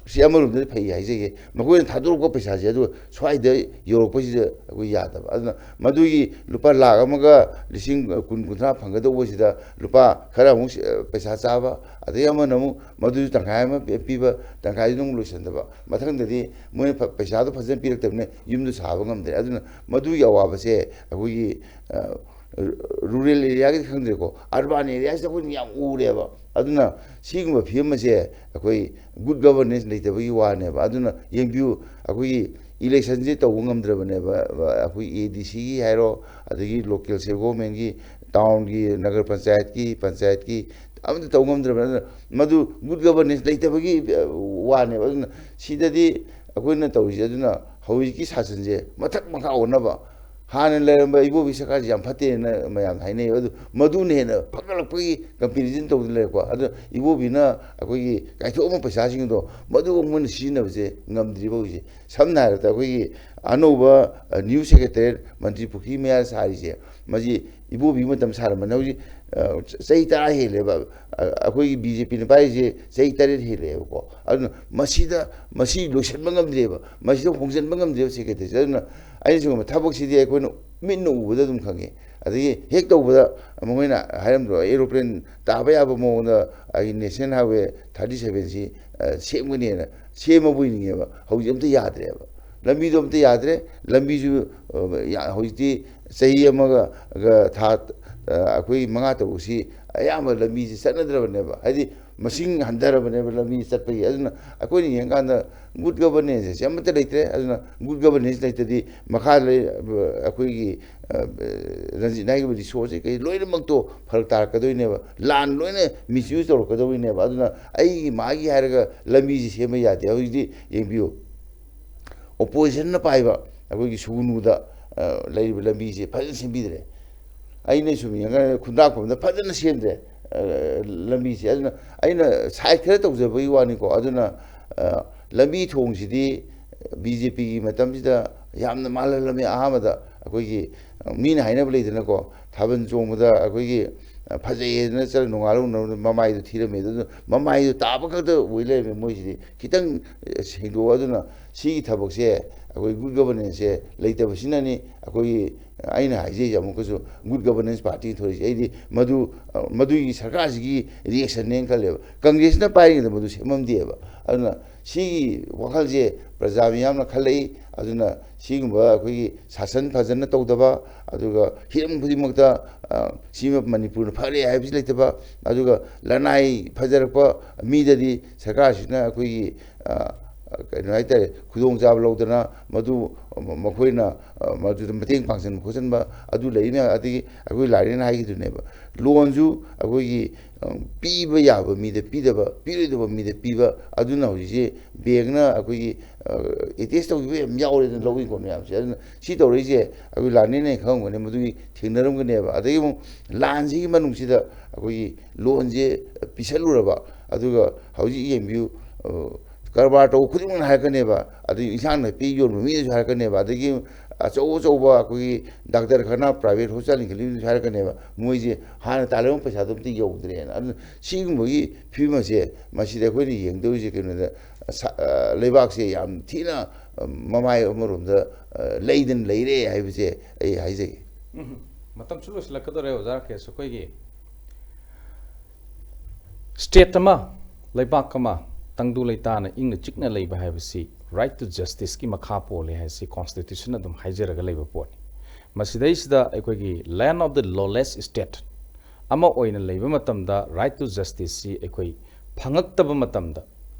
ꯁꯤ ꯑꯃꯔꯣꯝꯗꯗꯤ ꯐꯩ ꯍꯥꯏꯖꯒꯦ, ꯃꯈꯣꯏꯅ ꯊꯥꯗꯣꯔꯛꯄ ꯄꯩꯁꯥꯁꯦ ꯑꯗꯨꯒ ꯁ꯭ꯋꯥꯏꯗ ꯌꯧꯔꯛꯄꯁꯤꯗ ꯑꯩꯈꯣꯏ ꯌꯥꯗꯕ꯫ ꯑꯗꯨꯅ ꯃꯗꯨꯒꯤ ꯂꯨꯄꯥ ꯂꯥꯈ ꯑꯃꯒ ꯂꯤꯁꯤꯡ ꯀꯨꯟ, ꯀꯨꯟꯊ꯭ꯔꯥ ꯐꯪꯒꯗꯧꯕꯁꯤꯗ ꯂꯨꯄꯥ ꯈꯔ ꯑꯃꯨꯛ, ꯑ, ꯄꯩꯁꯥ ꯆꯥꯕ, ꯑꯗꯩ ꯑꯃꯅ ꯑꯃꯨꯛ ꯃꯗꯨꯁꯨ ꯇꯪꯈꯥꯏ ꯑꯃ ꯄꯤ-, ꯄꯤꯕ, ꯇꯪꯈꯥꯏꯗꯨꯅ ꯑꯃꯨꯛ ꯂꯣꯏꯁꯤꯟꯗꯕ꯫ ꯃꯊꯪꯗꯗꯤ ꯃꯣꯏꯅ ꯐ-, ꯄꯩꯁꯥꯗꯣ ꯐꯖꯅ ꯄꯤꯔꯛꯇꯕꯅꯤꯅ ꯌꯨꯝꯗꯨ ꯁꯥꯕ ꯉꯝꯗ꯭ꯔꯦ꯫ ꯑꯗꯨꯅ ꯃꯗꯨꯒꯤ ꯑꯋꯥꯕꯁꯦ ꯑꯩꯈꯣꯏꯒꯤ, ꯑ, ꯔꯨꯔꯦꯜ ꯑꯦꯔꯤꯌꯥꯒꯤꯗꯤ ꯈꯪꯗ꯭ꯔꯦꯀꯣ, ꯑꯔꯕꯥꯟ ꯑꯦꯔꯤꯌꯥꯁꯤꯗ ꯑꯩꯈꯣꯏꯅ ꯌꯥꯝ ꯎꯔꯦꯕ꯫ ꯑꯗꯨꯅ ꯁꯤꯒꯨꯝꯕ ꯐꯤꯕꯝ ꯑꯁꯦ ꯑꯩꯈꯣꯏ good governance ꯂꯩꯇꯕꯒꯤ ꯋꯥꯅꯦꯕ꯫ ꯑꯗꯨꯅ ꯌꯦꯡꯕꯤꯌꯨ, ꯑꯩꯈꯣꯏꯒꯤ electionꯁꯦ ꯇꯧꯕ ꯉꯝꯗ꯭ꯔꯕꯅꯦꯕ꯫ ꯑꯩꯈꯣꯏ ADCꯒꯤ ꯍꯥꯏꯔꯣ, ꯑꯗꯒꯤ local self governmentꯀꯤ, townꯒꯤ, ꯅꯒꯔ ꯄꯟꯆꯥꯌꯠꯀꯤ, ꯄꯟꯆꯥꯌꯠꯀꯤ, ꯑꯃꯠꯇ ꯇꯧ ꯉꯝꯗ꯭ꯔꯕꯅꯤ꯫ ꯑꯗꯨꯅ ꯃꯗꯨ good governance ꯂꯩꯇꯕꯒꯤ, ꯑ, ꯋꯥꯅꯦꯕ꯫ ꯑꯗꯨꯅ ꯁꯤꯗꯗꯤ ꯑꯩꯈꯣꯏꯅ ꯇꯧꯔꯤꯁꯦ, ꯑꯗꯨꯅ ꯍꯧꯖꯤꯛꯀꯤ ꯁꯥꯁꯟꯁꯦ ꯃꯊꯛ ꯃꯈꯥ ꯑꯣꯟꯅꯕ, ꯍꯥꯟꯅ ꯂꯩꯔꯝꯕ ꯏꯕꯣꯕꯤ ꯁꯔꯀꯥꯔꯁꯤ ꯌꯥꯝ ꯐꯠꯇꯦꯅ ꯃꯌꯥꯝ ꯍꯥꯏꯅꯩ꯫ ꯑꯗꯨ ꯃꯗꯨꯅ ꯍꯦꯟꯅ ꯐꯒꯠꯂꯛꯄꯒꯤ comparison ꯇꯧꯗꯅ ꯂꯩꯔꯦꯀꯣ꯫ ꯑꯗꯨ ꯏꯕꯣꯕꯤꯅ ꯑꯩꯈꯣꯏꯒꯤ ꯀꯥꯏꯊꯣꯛꯑꯝꯕ ꯄꯩꯁꯥꯁꯤꯡꯗꯣ ꯃꯗꯨ ꯑꯃꯨꯛ ꯃꯣꯏꯅ ꯁꯤꯖꯤꯟꯅꯕꯁꯦ ꯉꯝꯗ꯭ꯔꯤꯕ ꯍꯧꯖꯤꯛꯁꯦ꯫ ꯁꯝꯅ ꯍꯥꯏꯔꯕꯗ ꯑꯩꯈꯣꯏꯒꯤ ꯑꯅꯧꯕ, ꯑ, new secretariat ꯃꯟꯇ꯭ꯔꯤ ꯄꯨꯈ꯭ꯔꯤ ꯃꯌꯥ ꯁꯥꯔꯤꯁꯦ, ꯃꯁꯤ ꯏꯕꯣꯕꯤꯒꯤ ꯃꯇꯝ ꯁꯥꯔꯝꯕꯅꯤ꯫ ꯍꯧꯖꯤꯛ, ꯑ, ꯆꯍꯤ ꯇꯔꯥ ꯍꯦꯜꯂꯦꯕ꯫ ꯑ, ꯑꯩꯈꯣꯏꯒꯤ BJPꯅ ꯄꯥꯏꯔꯤꯁꯦ ꯆꯍꯤ ꯇꯔꯦꯠ ꯍꯦꯜꯂꯦꯕꯀꯣ꯫ ꯑꯗꯨꯅ ꯃꯁꯤꯗ, ꯃꯁꯤ ꯂꯣꯏꯁꯤꯟꯕ ꯉꯝꯗ꯭ꯔꯦꯕ, ꯃꯁꯤꯗ ꯍꯣꯡꯖꯤꯟꯕ ꯉꯝꯗ꯭ꯔꯦꯕ secretariatꯁꯦ꯫ ꯑꯗꯨꯅ ꯑꯩꯅ ꯁꯤꯒꯨꯝꯕ ꯊꯕꯛꯁꯤꯗꯤ ꯑꯩꯈꯣꯏꯅ ꯃꯤꯠꯅ ꯎꯕꯗ ꯑꯗꯨꯝ ꯈꯪꯉꯦ꯫ ꯑꯗꯒꯤ ꯍꯦꯛ ꯇꯧꯕꯗ ꯃꯈꯣꯏꯅ ꯍꯥꯏꯔꯝꯗ꯭ꯔꯣ, aeroplane ꯇꯥꯕ ꯌꯥꯕ ꯃꯑꯣꯡꯗ ꯑꯩꯒꯤ National Highway thirty sevenꯁꯤ, ꯑ, ꯁꯦꯝꯒꯅꯤꯅ, ꯁꯦꯝꯃꯕꯣꯏ ꯅꯤꯡꯉꯦꯕ꯫ ꯍꯧꯖꯤꯛ ꯑꯝꯇ ꯌꯥꯗ꯭ꯔꯦꯕ, ꯂꯝꯕꯤꯗꯣ ꯑꯝꯇ ꯌꯥꯗ꯭ꯔꯦ꯫ ꯂꯝꯕꯤꯁꯨ, ꯑ, ꯌꯥ-, ꯍꯧꯖꯤꯛꯇꯤ ꯆꯍꯤ ꯑꯃꯒ, ꯒ ꯊꯥ, ꯑ, ꯑꯩꯈꯣꯏ ꯃꯉꯥ ꯇꯔꯨꯛꯁꯤ ꯑꯌꯥꯝꯕ ꯂꯝꯕꯤꯁꯤ ꯆꯠꯅꯗ꯭ꯔꯕꯅꯦꯕ, ꯍꯥꯏꯗꯤ ꯃꯁꯤꯡ ꯍꯟꯊꯔꯕꯅꯦꯕ ꯂꯝꯕꯤ ꯆꯠꯄꯒꯤ꯫ ꯑꯗꯨꯅ ꯑꯩꯈꯣꯏꯅ ꯌꯦꯡꯀꯥꯟꯗ good governance ꯁꯦ ꯑꯃꯠꯇ ꯂꯩꯇ꯭ꯔꯦ꯫ ꯑꯗꯨꯅ good governance ꯂꯩꯇ꯭ꯔꯗꯤ ꯃꯈꯥ ꯂꯩ-, ꯑꯩꯈꯣꯏꯒꯤ, ꯑ, ꯔꯟꯖꯤꯠ ꯍꯥꯏꯈꯤꯕ resource ꯁꯦ ꯀꯩ ꯂꯣꯏꯅꯃꯛꯇꯣ ꯐꯔꯛ ꯇꯥꯔꯛꯀꯗꯣꯏꯅꯦꯕ, ꯂꯥꯟ ꯂꯣꯏꯅ misuse ꯇꯧꯔꯛꯀꯗꯣꯏꯅꯦꯕ꯫ ꯑꯗꯨꯅ ꯑꯩꯒꯤ ꯃꯥꯒꯤ ꯍꯥꯏꯔꯒ ꯂꯝꯕꯤꯁꯤ ꯁꯦꯝꯕ ꯌꯥꯗꯦ꯫ ꯍꯧꯖꯤꯛꯇꯤ ꯌꯦꯡꯕꯤꯌꯨ, oppositionꯅ ꯄꯥꯏꯕ ꯑꯩꯈꯣꯏꯒꯤ ꯁꯨꯒꯨꯅꯨꯗ, ꯑ, ꯂꯩꯔꯤꯕ ꯂꯝꯕꯤꯁꯦ ꯐꯖꯅ ꯁꯦꯝꯕꯤꯗ꯭ꯔꯦ꯫ ꯑꯩꯅ ꯁꯨꯝ ꯌꯦꯡꯉꯀꯥꯟꯗ ꯈꯨꯟꯗ꯭ꯔꯥꯛꯄꯝꯗ ꯐꯖꯅ ꯁꯦꯝꯗ꯭ꯔꯦ, ꯑ, ꯂꯝꯕꯤꯁꯦ꯫ ꯑꯗꯨꯅ ꯑꯩꯅ side ꯈꯔ ꯇꯧꯖꯕꯒꯤ ꯋꯥꯅꯤꯀꯣ꯫ ꯑꯗꯨꯅ, ꯑ, ꯂꯝꯕꯤ ꯊꯣꯡꯁꯤꯗꯤ BJPꯒꯤ ꯃꯇꯝꯁꯤꯗ ꯌꯥꯝꯅ ꯃꯥꯜꯍꯜꯂꯝꯃꯤ꯫ ꯑꯍꯥꯟꯕꯗ ꯑꯩꯈꯣꯏꯒꯤ, ꯑ, ꯃꯤꯅ ꯍꯥꯏꯅꯕ ꯂꯩꯗꯅꯀꯣ, ꯊꯥꯕꯜ ꯆꯣꯡꯕꯗ ꯑꯩꯈꯣꯏꯒꯤ, ꯑ, ꯐꯖꯩꯌꯦꯅ ꯆꯠꯂ ꯅꯣꯡꯉꯥꯜꯂ ꯎꯅꯕꯗ ꯃꯃꯥꯏꯗꯣ ꯊꯤꯔꯝꯃꯦ꯫ ꯑꯗꯨꯅ ꯃꯃꯥꯏꯗꯣ ꯇꯥꯕ ꯈꯛꯇ ꯑꯣꯏ ꯂꯩꯔꯝꯃꯦ꯫ ꯃꯣꯏꯁꯤꯗꯤ ꯈꯤꯇꯪ, ꯑ, ꯁꯦꯡꯗꯣꯛꯑꯣ꯫ ꯑꯗꯨꯅ ꯁꯤꯒꯤ ꯊꯕꯛꯁꯦ ꯑꯩꯈꯣꯏ good governance ꯁꯦ ꯂꯩꯇꯕꯁꯤꯅꯅꯤ ꯑꯩꯈꯣꯏꯒꯤ, ꯑꯩꯅ ꯍꯥꯏꯖꯩꯁꯦ ꯑꯃꯨꯛꯀꯁꯨ good governance party ꯊꯣꯛꯂꯛꯏꯁꯦ꯫ ꯑꯩꯗꯤ ꯃꯗꯨ, ꯑ, ꯃꯗꯨꯒꯤ ꯁꯔꯀꯥꯔꯁꯤꯒꯤ reaction ꯅꯦꯅ ꯈꯜꯂꯦꯕ꯫ ꯀꯪꯒ꯭ꯔꯦꯁꯅ ꯄꯥꯏꯔꯤꯉꯩꯗ ꯃꯗꯨ ꯁꯦꯝꯃꯝꯗꯦꯕ꯫ ꯑꯗꯨꯅ ꯁꯤꯒꯤ ꯋꯥꯈꯜꯁꯦ ꯄ꯭ꯔꯖꯥ ꯃꯤꯌꯥꯝꯅ ꯈꯜꯂꯛꯏ꯫ ꯑꯗꯨꯅ ꯁꯤꯒꯨꯝꯕ ꯑꯩꯈꯣꯏꯒꯤ ꯁꯥꯁꯟ ꯐꯖꯅ ꯇꯧꯗꯕ, ꯑꯗꯨꯒ ꯍꯤꯔꯝ ꯈꯨꯗꯤꯡꯃꯛꯇ, ꯑ, ꯁꯤꯃ ꯃꯅꯤꯄꯨꯔꯅ ꯐꯔꯦ ꯍꯥꯏꯕꯁꯤ ꯂꯩꯇꯕ, ꯑꯗꯨꯒ ꯂꯅꯥꯏ ꯐꯖꯔꯛꯄ ꯃꯤꯗꯗꯤ ꯁꯔꯀꯥꯔꯁꯤꯅ ꯑꯩꯈꯣꯏꯒꯤ, ꯑ, ꯀꯩꯅꯣ ꯍꯥꯏꯇꯥꯔꯦ, ꯈꯨꯗꯣꯡꯆꯥꯕ ꯂꯧꯗꯅ ꯃꯗꯨ, ꯃꯈꯣꯏꯅ ꯃꯗꯨꯗ ꯃꯇꯦꯡ ꯄꯥꯡꯁꯤꯟꯕ ꯈꯣꯠꯆꯤꯟꯕ ꯑꯗꯨ ꯂꯩꯔꯤ ꯃꯌꯥꯝ, ꯑꯗꯒꯤ ꯑꯩꯈꯣꯏ ꯂꯥꯏꯔꯦꯟ ꯍꯥꯏꯈꯤꯗꯨꯅꯦꯕ, ꯂꯣꯟꯁꯨ ꯑꯩꯈꯣꯏꯒꯤ ꯄꯤꯕ ꯌꯥꯕ ꯃꯤꯗ ꯄꯤꯗꯕ, ꯄꯤꯔꯣꯏꯗꯕ ꯃꯤꯗ ꯄꯤꯕ, ꯑꯗꯨꯅ ꯍꯧꯖꯤꯛꯁꯦ ꯕꯦꯡꯅ ꯑꯩꯈꯣꯏꯒꯤ ꯑꯦꯇꯦꯁ ꯇꯧꯈꯤꯕ ꯌꯥꯝ ꯌꯥꯎꯔꯦꯗꯅ, ꯂꯧꯕꯒꯤ ꯈꯣꯠꯄ ꯃꯌꯥꯝꯁꯦ꯫ ꯑꯗꯨꯅ ꯁꯤ ꯇꯧꯔꯛꯏꯁꯦ ꯑꯩꯈꯣꯏ ꯂꯥꯏꯔꯦꯟꯅ ꯈꯪꯉꯝꯒꯅꯤ, ꯃꯗꯨꯒꯤ ꯊꯦꯡꯅꯔꯝꯒꯅꯦꯕ꯫ ꯑꯗꯒꯤ ꯑꯃꯨꯛ ꯂꯥꯟꯁꯤꯒꯤ ꯃꯅꯨꯡꯁꯤꯗ ꯑꯩꯈꯣꯏꯒꯤ ꯂꯣꯟꯁꯦ ꯄꯤꯁꯜꯂꯨꯔꯕ, ꯑꯗꯨꯒ ꯍꯧꯖꯤꯛ ꯌꯦꯡꯕꯤꯌꯨ, ꯀꯔꯕꯥꯔ ꯇꯧꯕ ꯈꯨꯗꯤꯡꯃꯛꯅ ꯍꯥꯏꯔꯛꯀꯅꯦꯕ, ꯑꯗꯩ ꯏꯟꯁꯥꯡ ꯅꯥꯄꯤ ꯌꯣꯟꯕ ꯃꯤꯅꯁꯨ ꯍꯥꯏꯔꯛꯀꯅꯦꯕ, ꯑꯗꯒꯤ ꯑꯆꯧ ꯑꯆꯧꯕ ꯑꯩꯈꯣꯏꯒꯤ ꯗꯥꯛꯇꯔ ꯈꯅ, ꯄ꯭ꯔꯥꯏꯚꯦꯠ ꯍꯣꯁꯄꯤꯇꯥꯜ ꯂꯤꯡꯈꯠꯂꯤꯕꯁꯨ ꯍꯥꯏꯔꯛꯀꯅꯦꯕ, ꯃꯣꯏꯁꯦ ꯍꯥꯟꯅ ꯇꯥꯜꯂꯝꯕ ꯄꯩꯁꯥꯗꯣ ꯑꯝꯇ ꯌꯧꯗ꯭ꯔꯦꯅ꯫ ꯑꯗꯨꯅ ꯁꯤꯒꯨꯝꯕꯒꯤ ꯐꯤꯕꯝ ꯑꯁꯦ ꯃꯁꯤꯗ ꯑꯩꯈꯣꯏꯅ ꯌꯦꯡꯗꯧꯔꯤꯁꯦ ꯀꯩꯅꯣꯗ, ꯂꯩꯕꯥꯛꯁꯦ ꯌꯥꯝ ꯊꯤꯅ ꯃꯃꯥꯏ ꯑꯃꯔꯣꯝꯗ ꯂꯩꯗꯅ ꯂꯩꯔꯦ ꯍꯥꯏꯕꯁꯦ ꯑꯩ ꯍꯥꯏꯖꯒꯦ꯫ ꯎꯝ, ꯃꯇꯝꯁꯨ ꯂꯣꯏꯁꯤꯜꯂꯛꯀꯗꯧꯔꯦ ꯑꯣꯖꯥ ꯔꯥꯀꯦꯁ꯫ ꯑꯩꯈꯣꯏꯒꯤ ꯁ꯭ꯇꯦꯠ ꯑꯃ, ꯂꯩꯕꯥꯛ ꯑꯃ ꯇꯪꯗꯨ ꯂꯩꯇꯥꯅ ꯏꯪꯅ ꯆꯤꯛꯅ ꯂꯩꯕ ꯍꯥꯏꯕꯁꯤ ꯔꯥꯏꯠ ꯇꯨ ꯖꯁꯇꯤꯁꯀꯤ ꯃꯈꯥ ꯄꯣꯜꯂꯦ ꯍꯥꯏꯁꯤ ꯀꯣꯟꯁꯇꯤꯇ꯭ꯌꯨꯁꯟ ꯑꯗꯨꯝ ꯍꯥꯏꯖꯔꯒ ꯂꯩꯕ ꯄꯣꯠꯅꯤ꯫ ꯃꯁꯤꯗꯩꯁꯤꯗ ꯑꯩꯈꯣꯏꯒꯤ land of the lawless state ꯑꯃ ꯑꯣꯏꯅ ꯂꯩꯕ ꯃꯇꯝꯗ ꯔꯥꯏꯠ ꯇꯨ ꯖꯁꯇꯤꯁꯁꯤ ꯑꯩꯈꯣꯏ ꯐꯪꯉꯛꯇꯕ ꯃꯇꯝꯗ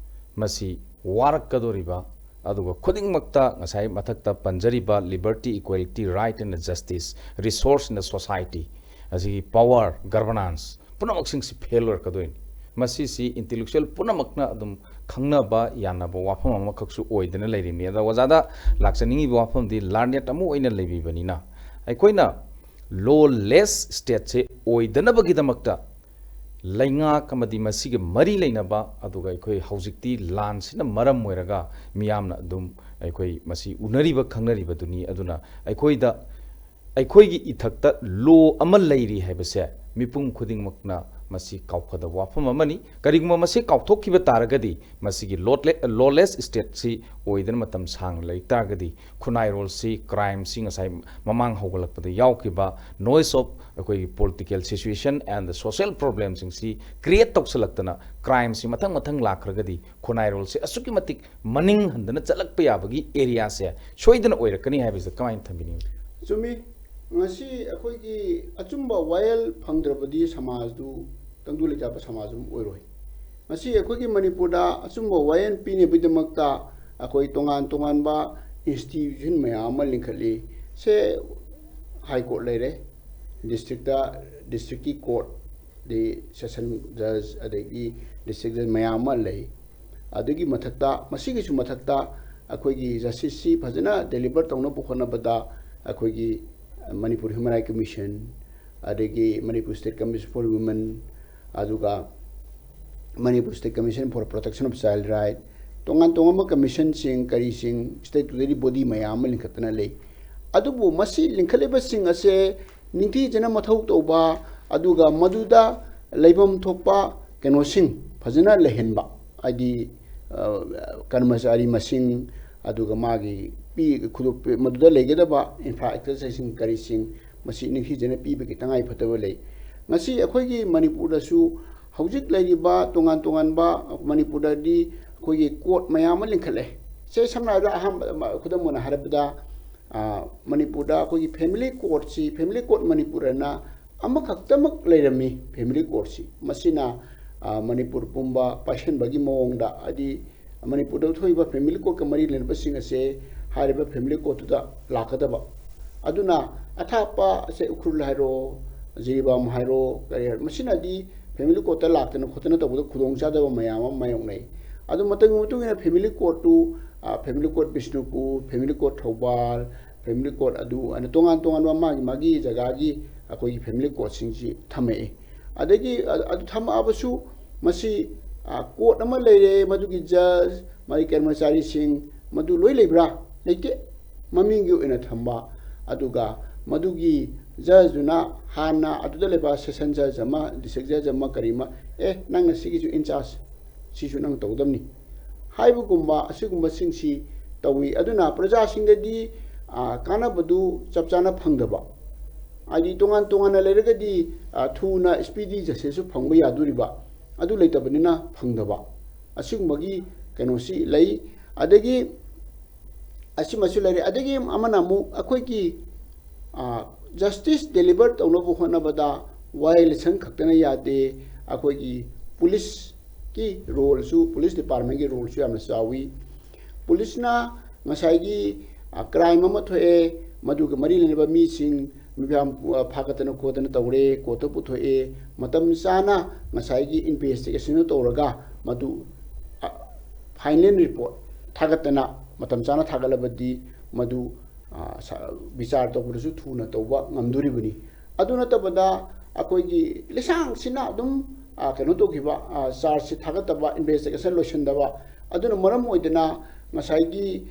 ꯃꯁꯤ ꯋꯥꯔꯛꯀꯗꯧꯔꯤꯕ, ꯑꯗꯨꯒ ꯈꯨꯗꯤꯡꯃꯛꯇ ꯉꯁꯥꯏ ꯃꯊꯛꯇ ꯄꯟꯖꯔꯤꯕ liberty, equality, right and justice, resource in the society, ꯑꯁꯤꯒꯤ power, governance ꯄꯨꯝꯅꯃꯛꯁꯤꯡꯁꯤ ꯐꯦꯜ ꯑꯣꯏꯔꯛꯀꯗꯣꯏꯅꯤ꯫ ꯃꯁꯤꯁꯤ ꯏꯟꯇꯦꯂꯦꯛꯆꯨꯋꯦꯜ ꯄꯨꯝꯅꯃꯛꯅ ꯑꯗꯨꯝ ꯈꯪꯅꯕ ꯌꯥꯅꯕ ꯋꯥꯐꯝ ꯑꯃꯈꯛꯁꯨ ꯑꯣꯏꯗꯅ ꯂꯩꯔꯤꯕꯅꯤ꯫ ꯑꯗ ꯑꯣꯖꯥꯗ ꯂꯥꯛꯆꯅꯤꯡꯉꯤꯕ ꯋꯥꯐꯝꯗꯤ ꯂꯥꯔꯅꯦꯠ ꯑꯃ ꯑꯣꯏꯅ ꯂꯩꯕꯤꯕꯅꯤꯅ ꯑꯩꯈꯣꯏꯅ ꯂꯣꯂꯦꯁ ꯁ꯭ꯇꯦꯠꯁꯦ ꯑꯣꯏꯗꯅꯕꯒꯤꯗꯃꯛꯇ ꯂꯩꯉꯥꯛ ꯑꯃꯗꯤ ꯃꯁꯤꯒ ꯃꯔꯤ ꯂꯩꯅꯕ, ꯑꯗꯨꯒ ꯑꯩꯈꯣꯏ ꯍꯧꯖꯤꯛꯇꯤ ꯂꯥꯟꯁꯤꯅ ꯃꯔꯝ ꯑꯣꯏꯔꯒ ꯃꯤꯌꯥꯝꯅ ꯑꯗꯨꯝ ꯑꯩꯈꯣꯏ ꯃꯁꯤ ꯎꯅꯔꯤꯕ ꯈꯪꯅꯔꯤꯕꯗꯨꯅꯤ꯫ ꯑꯗꯨꯅ ꯑꯩꯈꯣꯏꯗ, ꯑꯩꯈꯣꯏꯒꯤ ꯏꯊꯛꯇ ꯂꯣ ꯑꯃ ꯂꯩꯔꯤ ꯍꯥꯏꯕꯁꯦ ꯃꯤꯄꯨꯝ ꯈꯨꯗꯤꯡꯃꯛꯅ ꯃꯁꯤ ꯀꯥꯎꯐꯗꯕ ꯋꯥꯐꯝ ꯑꯃꯅꯤ꯫ ꯀꯔꯤꯒꯨꯝꯕ ꯃꯁꯤ ꯀꯥꯎꯊꯣꯛꯈꯤꯕ ꯇꯥꯔꯒꯗꯤ ꯃꯁꯤꯒꯤ ꯂꯣꯂꯦꯁ ꯁ꯭ꯇꯦꯠꯁꯤ ꯑꯣꯏꯗꯅ ꯃꯇꯝ ꯁꯥꯡꯅ ꯂꯩ ꯇꯥꯔꯒꯗꯤ ꯈꯨꯟꯅꯥꯏꯔꯣꯜꯁꯤ, ꯀ꯭ꯔꯥꯏꯝꯁꯤ ꯉꯁꯥꯏ ꯃꯃꯥꯡ ꯍꯧꯒꯠꯂꯛꯄꯗ ꯌꯥꯎꯈꯤꯕ noise of ꯑꯩꯈꯣꯏꯒꯤ political situation and social problemꯁꯤꯡꯁꯤ create ꯇꯧꯁꯜꯂꯛꯇꯅ ꯀ꯭ꯔꯥꯏꯝꯁꯤ ꯃꯊꯪ ꯃꯊꯪ ꯂꯥꯛꯈ꯭ꯔꯒꯗꯤ ꯈꯨꯟꯅꯥꯏꯔꯣꯜꯁꯦ ꯑꯁꯨꯛꯀꯤ ꯃꯇꯤꯛ ꯃꯅꯤꯡ ꯍꯟꯗꯅ ꯆꯠꯂꯛꯄ ꯌꯥꯕꯒꯤ ꯑꯦꯔꯤꯌꯥꯁꯦ ꯁꯣꯏꯗꯅ ꯑꯣꯏꯔꯛꯀꯅꯤ ꯍꯥꯏꯕꯁꯤꯗ ꯀꯃꯥꯏꯅ ꯊꯝꯕꯤꯅꯤꯡꯏ? ꯆꯨꯝꯃꯤ꯫ ꯉꯁꯤ ꯑꯩꯈꯣꯏꯒꯤ ꯑꯆꯨꯝꯕ ꯋꯥꯌꯦꯜ ꯐꯪꯗ꯭ꯔꯕꯗꯤ ꯁꯃꯥꯖꯗꯨ ꯇꯪꯗꯨ ꯂꯩꯇꯥꯕ ꯁꯃꯥꯖ ꯑꯃ ꯑꯣꯏꯔꯣꯏ꯫ ꯉꯁꯤ ꯑꯩꯈꯣꯏꯒꯤ ꯃꯅꯤꯄꯨꯔꯗ ꯑꯆꯨꯝꯕ ꯋꯥꯌꯦꯜ ꯄꯤꯅꯕꯒꯤꯗꯃꯛꯇ ꯑꯩꯈꯣꯏ ꯇꯣꯉꯥꯟ ꯇꯣꯉꯥꯟꯕ institution ꯃꯌꯥꯝ ꯑꯃ ꯂꯤꯡꯈꯠꯂꯤ꯫ ꯁꯦ, High Court ꯂꯩꯔꯦ, district ꯇ, district ꯀꯤ court, ꯑꯗꯩ session judge, ꯑꯗꯒꯤ district judge ꯃꯌꯥꯝ ꯑꯃ ꯂꯩ꯫ ꯑꯗꯨꯒꯤ ꯃꯊꯛꯇ, ꯃꯁꯤꯒꯤꯁꯨ ꯃꯊꯛꯇ ꯑꯩꯈꯣꯏꯒꯤ justice ꯁꯤ ꯐꯖꯅ deliver ꯇꯧꯅꯕ ꯍꯣꯠꯅꯕꯗ ꯑꯩꯈꯣꯏꯒꯤ Manipur Human Rights Commission, ꯑꯗꯒꯤ Manipur State Commission for Women, ꯑꯗꯨꯒ Manipur State Commission for Protection of Child Right, ꯇꯣꯉꯥꯟ ꯇꯣꯉꯥꯟꯕ commission ꯁꯤꯡ, ꯀꯔꯤꯁꯤꯡ, statutory body ꯃꯌꯥꯝ ꯑꯃ ꯂꯤꯡꯈꯠꯇꯅ ꯂꯩ꯫ ꯑꯗꯨꯕꯨ ꯃꯁꯤ ꯂꯤꯡꯈꯠꯂꯤꯕꯁꯤꯡ ꯑꯁꯦ ꯅꯤꯡꯊꯤꯖꯅ ꯃꯊꯧ ꯇꯧꯕ, ꯑꯗꯨꯒ ꯃꯗꯨꯗ ꯂꯩꯐꯝ ꯊꯣꯛꯄ ꯀꯩꯅꯣꯁꯤꯡ ꯐꯖꯅ ꯂꯩꯍꯟꯕ, ꯍꯥꯏꯗꯤ, ꯑ, ꯀꯔꯃꯆꯥꯔꯤ ꯃꯁꯤꯡ, ꯑꯗꯨꯒ ꯃꯥꯒꯤ ꯄꯤ-, ꯈꯨꯗꯣꯡ-, ꯃꯗꯨꯗ ꯂꯩꯒꯗꯕ infrastructure ꯁꯤꯡ ꯀꯔꯤꯁꯤꯡ, ꯃꯁꯤ ꯅꯤꯡꯊꯤꯖꯅ ꯄꯤꯕꯒꯤ ꯇꯉꯥꯏ ꯐꯗꯕ ꯂꯩ꯫ ꯉꯁꯤ ꯑꯩꯈꯣꯏꯒꯤ ꯃꯅꯤꯄꯨꯔꯗꯁꯨ ꯍꯧꯖꯤꯛ ꯂꯩꯔꯤꯕ ꯇꯣꯉꯥꯟ ꯇꯣꯉꯥꯟꯕ, ꯃꯅꯤꯄꯨꯔꯗꯗꯤ ꯑꯩꯈꯣꯏꯒꯤ court ꯃꯌꯥꯝ ꯑꯃ ꯂꯤꯡꯈꯠꯂꯦ꯫ ꯁꯦ, ꯁꯝꯅ ꯍꯥꯏꯔꯕꯗ, ꯑꯍꯥꯟꯕ, ꯈꯨꯗꯝ ꯑꯣꯏꯅ ꯍꯥꯏꯔꯕꯗ, ꯑ, ꯃꯅꯤꯄꯨꯔꯗ ꯑꯩꯈꯣꯏꯒꯤ family court ꯁꯤ, family court ꯃꯅꯤꯄꯨꯔ ꯑꯅ ꯑꯃꯈꯛꯇꯃꯛ ꯂꯩꯔꯝꯃꯤ, family court ꯁꯤ꯫ ꯃꯁꯤꯅ, ꯑ, ꯃꯅꯤꯄꯨꯔ ꯄꯨꯝꯕ ꯄꯥꯏꯁꯟꯕꯒꯤ ꯃꯑꯣꯡꯗ, ꯍꯥꯏꯗꯤ ꯃꯅꯤꯄꯨꯔꯗ ꯊꯣꯛꯏꯕ family court ꯀ ꯃꯔꯤ ꯂꯩꯅꯕꯁꯤꯡ ꯑꯁꯦ ꯍꯥꯏꯔꯤꯕ family court ꯇꯨꯗ ꯂꯥꯛꯀꯗꯕ꯫ ꯑꯗꯨꯅ ꯑꯊꯥꯞꯄ, ꯁꯦ, ꯎꯈ꯭ꯔꯨꯜ ꯍꯥꯏꯔꯣ, ꯖꯤꯔꯤꯕꯥꯝ ꯍꯥꯏꯔꯣ, ꯀꯔꯤ ꯍꯥꯏꯔꯣ, ꯃꯁꯤꯅꯗꯤ family court ꯇ ꯂꯥꯛꯇꯅ ꯈꯣꯠꯇꯅ ꯇꯧꯕꯗ ꯈꯨꯗꯣꯡꯆꯥꯗꯕ ꯃꯌꯥꯝ ꯑꯃ ꯃꯥꯌꯣꯛꯅꯩ꯫ ꯑꯗꯨ ꯃꯇꯝꯒꯤ ꯃꯇꯨꯡ ꯏꯟꯅ family court ꯇꯨ, ꯑ, family court Bishnupur, family court Thoubal, family court ꯑꯗꯨ ꯑꯅ ꯇꯣꯉꯥꯟ ꯇꯣꯉꯥꯟꯕ ꯃꯥꯒꯤ ꯃꯥꯒꯤ ꯖꯒꯥꯒꯤ ꯑꯩꯈꯣꯏꯒꯤ family court ꯁꯤꯡꯁꯤ ꯊꯝꯃꯛꯏ꯫ ꯑꯗꯒꯤ ꯑ-, ꯑꯗꯨ ꯊꯝꯃꯛꯑꯕꯁꯨ ꯃꯁꯤ, ꯑ, court ꯑꯃ ꯂꯩꯔꯦ, ꯃꯗꯨꯒꯤ judge, ꯃꯥꯒꯤ ꯀꯔꯃꯆꯥꯔꯤꯁꯤꯡ, ꯃꯗꯨ ꯂꯣꯏ ꯂꯩꯕ꯭ꯔꯥ? ꯂꯩꯇꯦ꯫ ꯃꯃꯤꯡꯒꯤ ꯑꯣꯏꯅ ꯊꯝꯕ, ꯑꯗꯨꯒ ꯃꯗꯨꯒꯤ judge ꯗꯨꯅ ꯍꯥꯟꯅ ꯑꯗꯨꯗ ꯂꯩꯕ session judge ꯑꯃ, district judge ꯑꯃ, ꯀꯔꯤ ꯑꯃ, "ꯑꯦ, ꯅꯪꯅ ꯁꯤꯒꯤꯁꯨ in charge, ꯁꯤꯁꯨ ꯅꯪ ꯇꯧꯒꯗꯕꯅꯤ" ꯍꯥꯏꯕꯒꯨꯝꯕ ꯑꯁꯤꯒꯨꯝꯕꯁꯤꯡꯁꯤ ꯇꯧꯏ꯫ ꯑꯗꯨꯅ ꯄ꯭ꯔꯖꯥꯁꯤꯡꯗꯗꯤ, ꯑ, ꯀꯥꯟꯅꯕꯗꯨ ꯆꯞ ꯆꯥꯅ ꯐꯪꯗꯕ, ꯍꯥꯏꯗꯤ ꯇꯣꯉꯥꯟ ꯇꯣꯉꯥꯟꯅ ꯂꯩꯔꯒꯗꯤ, ꯑ, ꯊꯨꯅ speedy justice ꯁꯨ ꯐꯪꯕ ꯌꯥꯗꯣꯔꯤꯕ, ꯑꯗꯨ ꯂꯩꯇꯕꯅꯤꯅ ꯐꯪꯗꯕ, ꯑꯁꯤꯒꯨꯝꯕꯒꯤ ꯀꯩꯅꯣꯁꯤ ꯂꯩ꯫ ꯑꯗꯒꯤ ꯑꯁꯤꯃꯁꯨ ꯂꯩꯔꯦ꯫ ꯑꯗꯒꯤ ꯑꯃꯅ ꯑꯃꯨꯛ ꯑꯩꯈꯣꯏꯒꯤ, ꯑ, justice deliver ꯇꯧꯅꯕ ꯍꯣꯠꯅꯕꯗ violation ꯈꯛꯇꯅ ꯌꯥꯗꯦ꯫ ꯑꯩꯈꯣꯏꯒꯤ police ꯀꯤ role ꯁꯨ, police department ꯀꯤ role ꯁꯨ ꯌꯥꯝꯅ ꯆꯥꯎꯏ꯫ Police ꯅ ꯉꯁꯥꯏꯒꯤ ꯀ꯭ꯔꯥꯏꯝ ꯑꯃ ꯊꯣꯛꯑꯦ, ꯃꯗꯨꯒ ꯃꯔꯤ ꯂꯩꯅꯕ ꯃꯤꯁꯤꯡ ꯃꯤꯐꯝ ꯐꯥꯒꯠꯇꯅ ꯈꯣꯠꯇꯅ ꯇꯧꯔꯦ, ꯀꯣꯔꯠꯇ ꯄꯨꯊꯣꯛꯑꯦ, ꯃꯇꯝ ꯆꯥꯅ ꯉꯁꯥꯏꯒꯤ ꯏꯟꯚꯦꯁꯇꯤꯒꯦꯁꯟꯗꯨ ꯇꯧꯔꯒ ꯃꯗꯨ ꯐꯥꯏꯅꯦꯜ ꯔꯤꯄꯣꯔꯠ ꯊꯥꯒꯠꯇꯅ ꯃꯇꯝ ꯆꯥꯅ ꯊꯥꯒꯠꯂꯕꯗꯤ ꯃꯗꯨ ꯕꯤꯆꯥꯔ ꯇꯧꯕꯗꯁꯨ ꯊꯨꯅ ꯇꯧꯕ ꯉꯝꯗꯣꯔꯤꯕꯅꯤ꯫ ꯑꯗꯨ ꯅꯠꯇꯕꯗ ꯑꯩꯈꯣꯏꯒꯤ ꯂꯤꯁꯥꯡꯁꯤꯅ ꯑꯗꯨꯝ ꯀꯩꯅꯣ ꯇꯧꯈꯤꯕ, ꯆꯥꯔꯖꯁꯤ ꯊꯥꯒꯠꯇꯕ, ꯏꯟꯚꯦꯁꯇꯤꯒꯦꯁꯟ ꯂꯣꯏꯁꯤꯟꯗꯕ, ꯑꯗꯨꯅ ꯃꯔꯝ ꯑꯣꯏꯗꯅ ꯉꯁꯥꯏꯒꯤ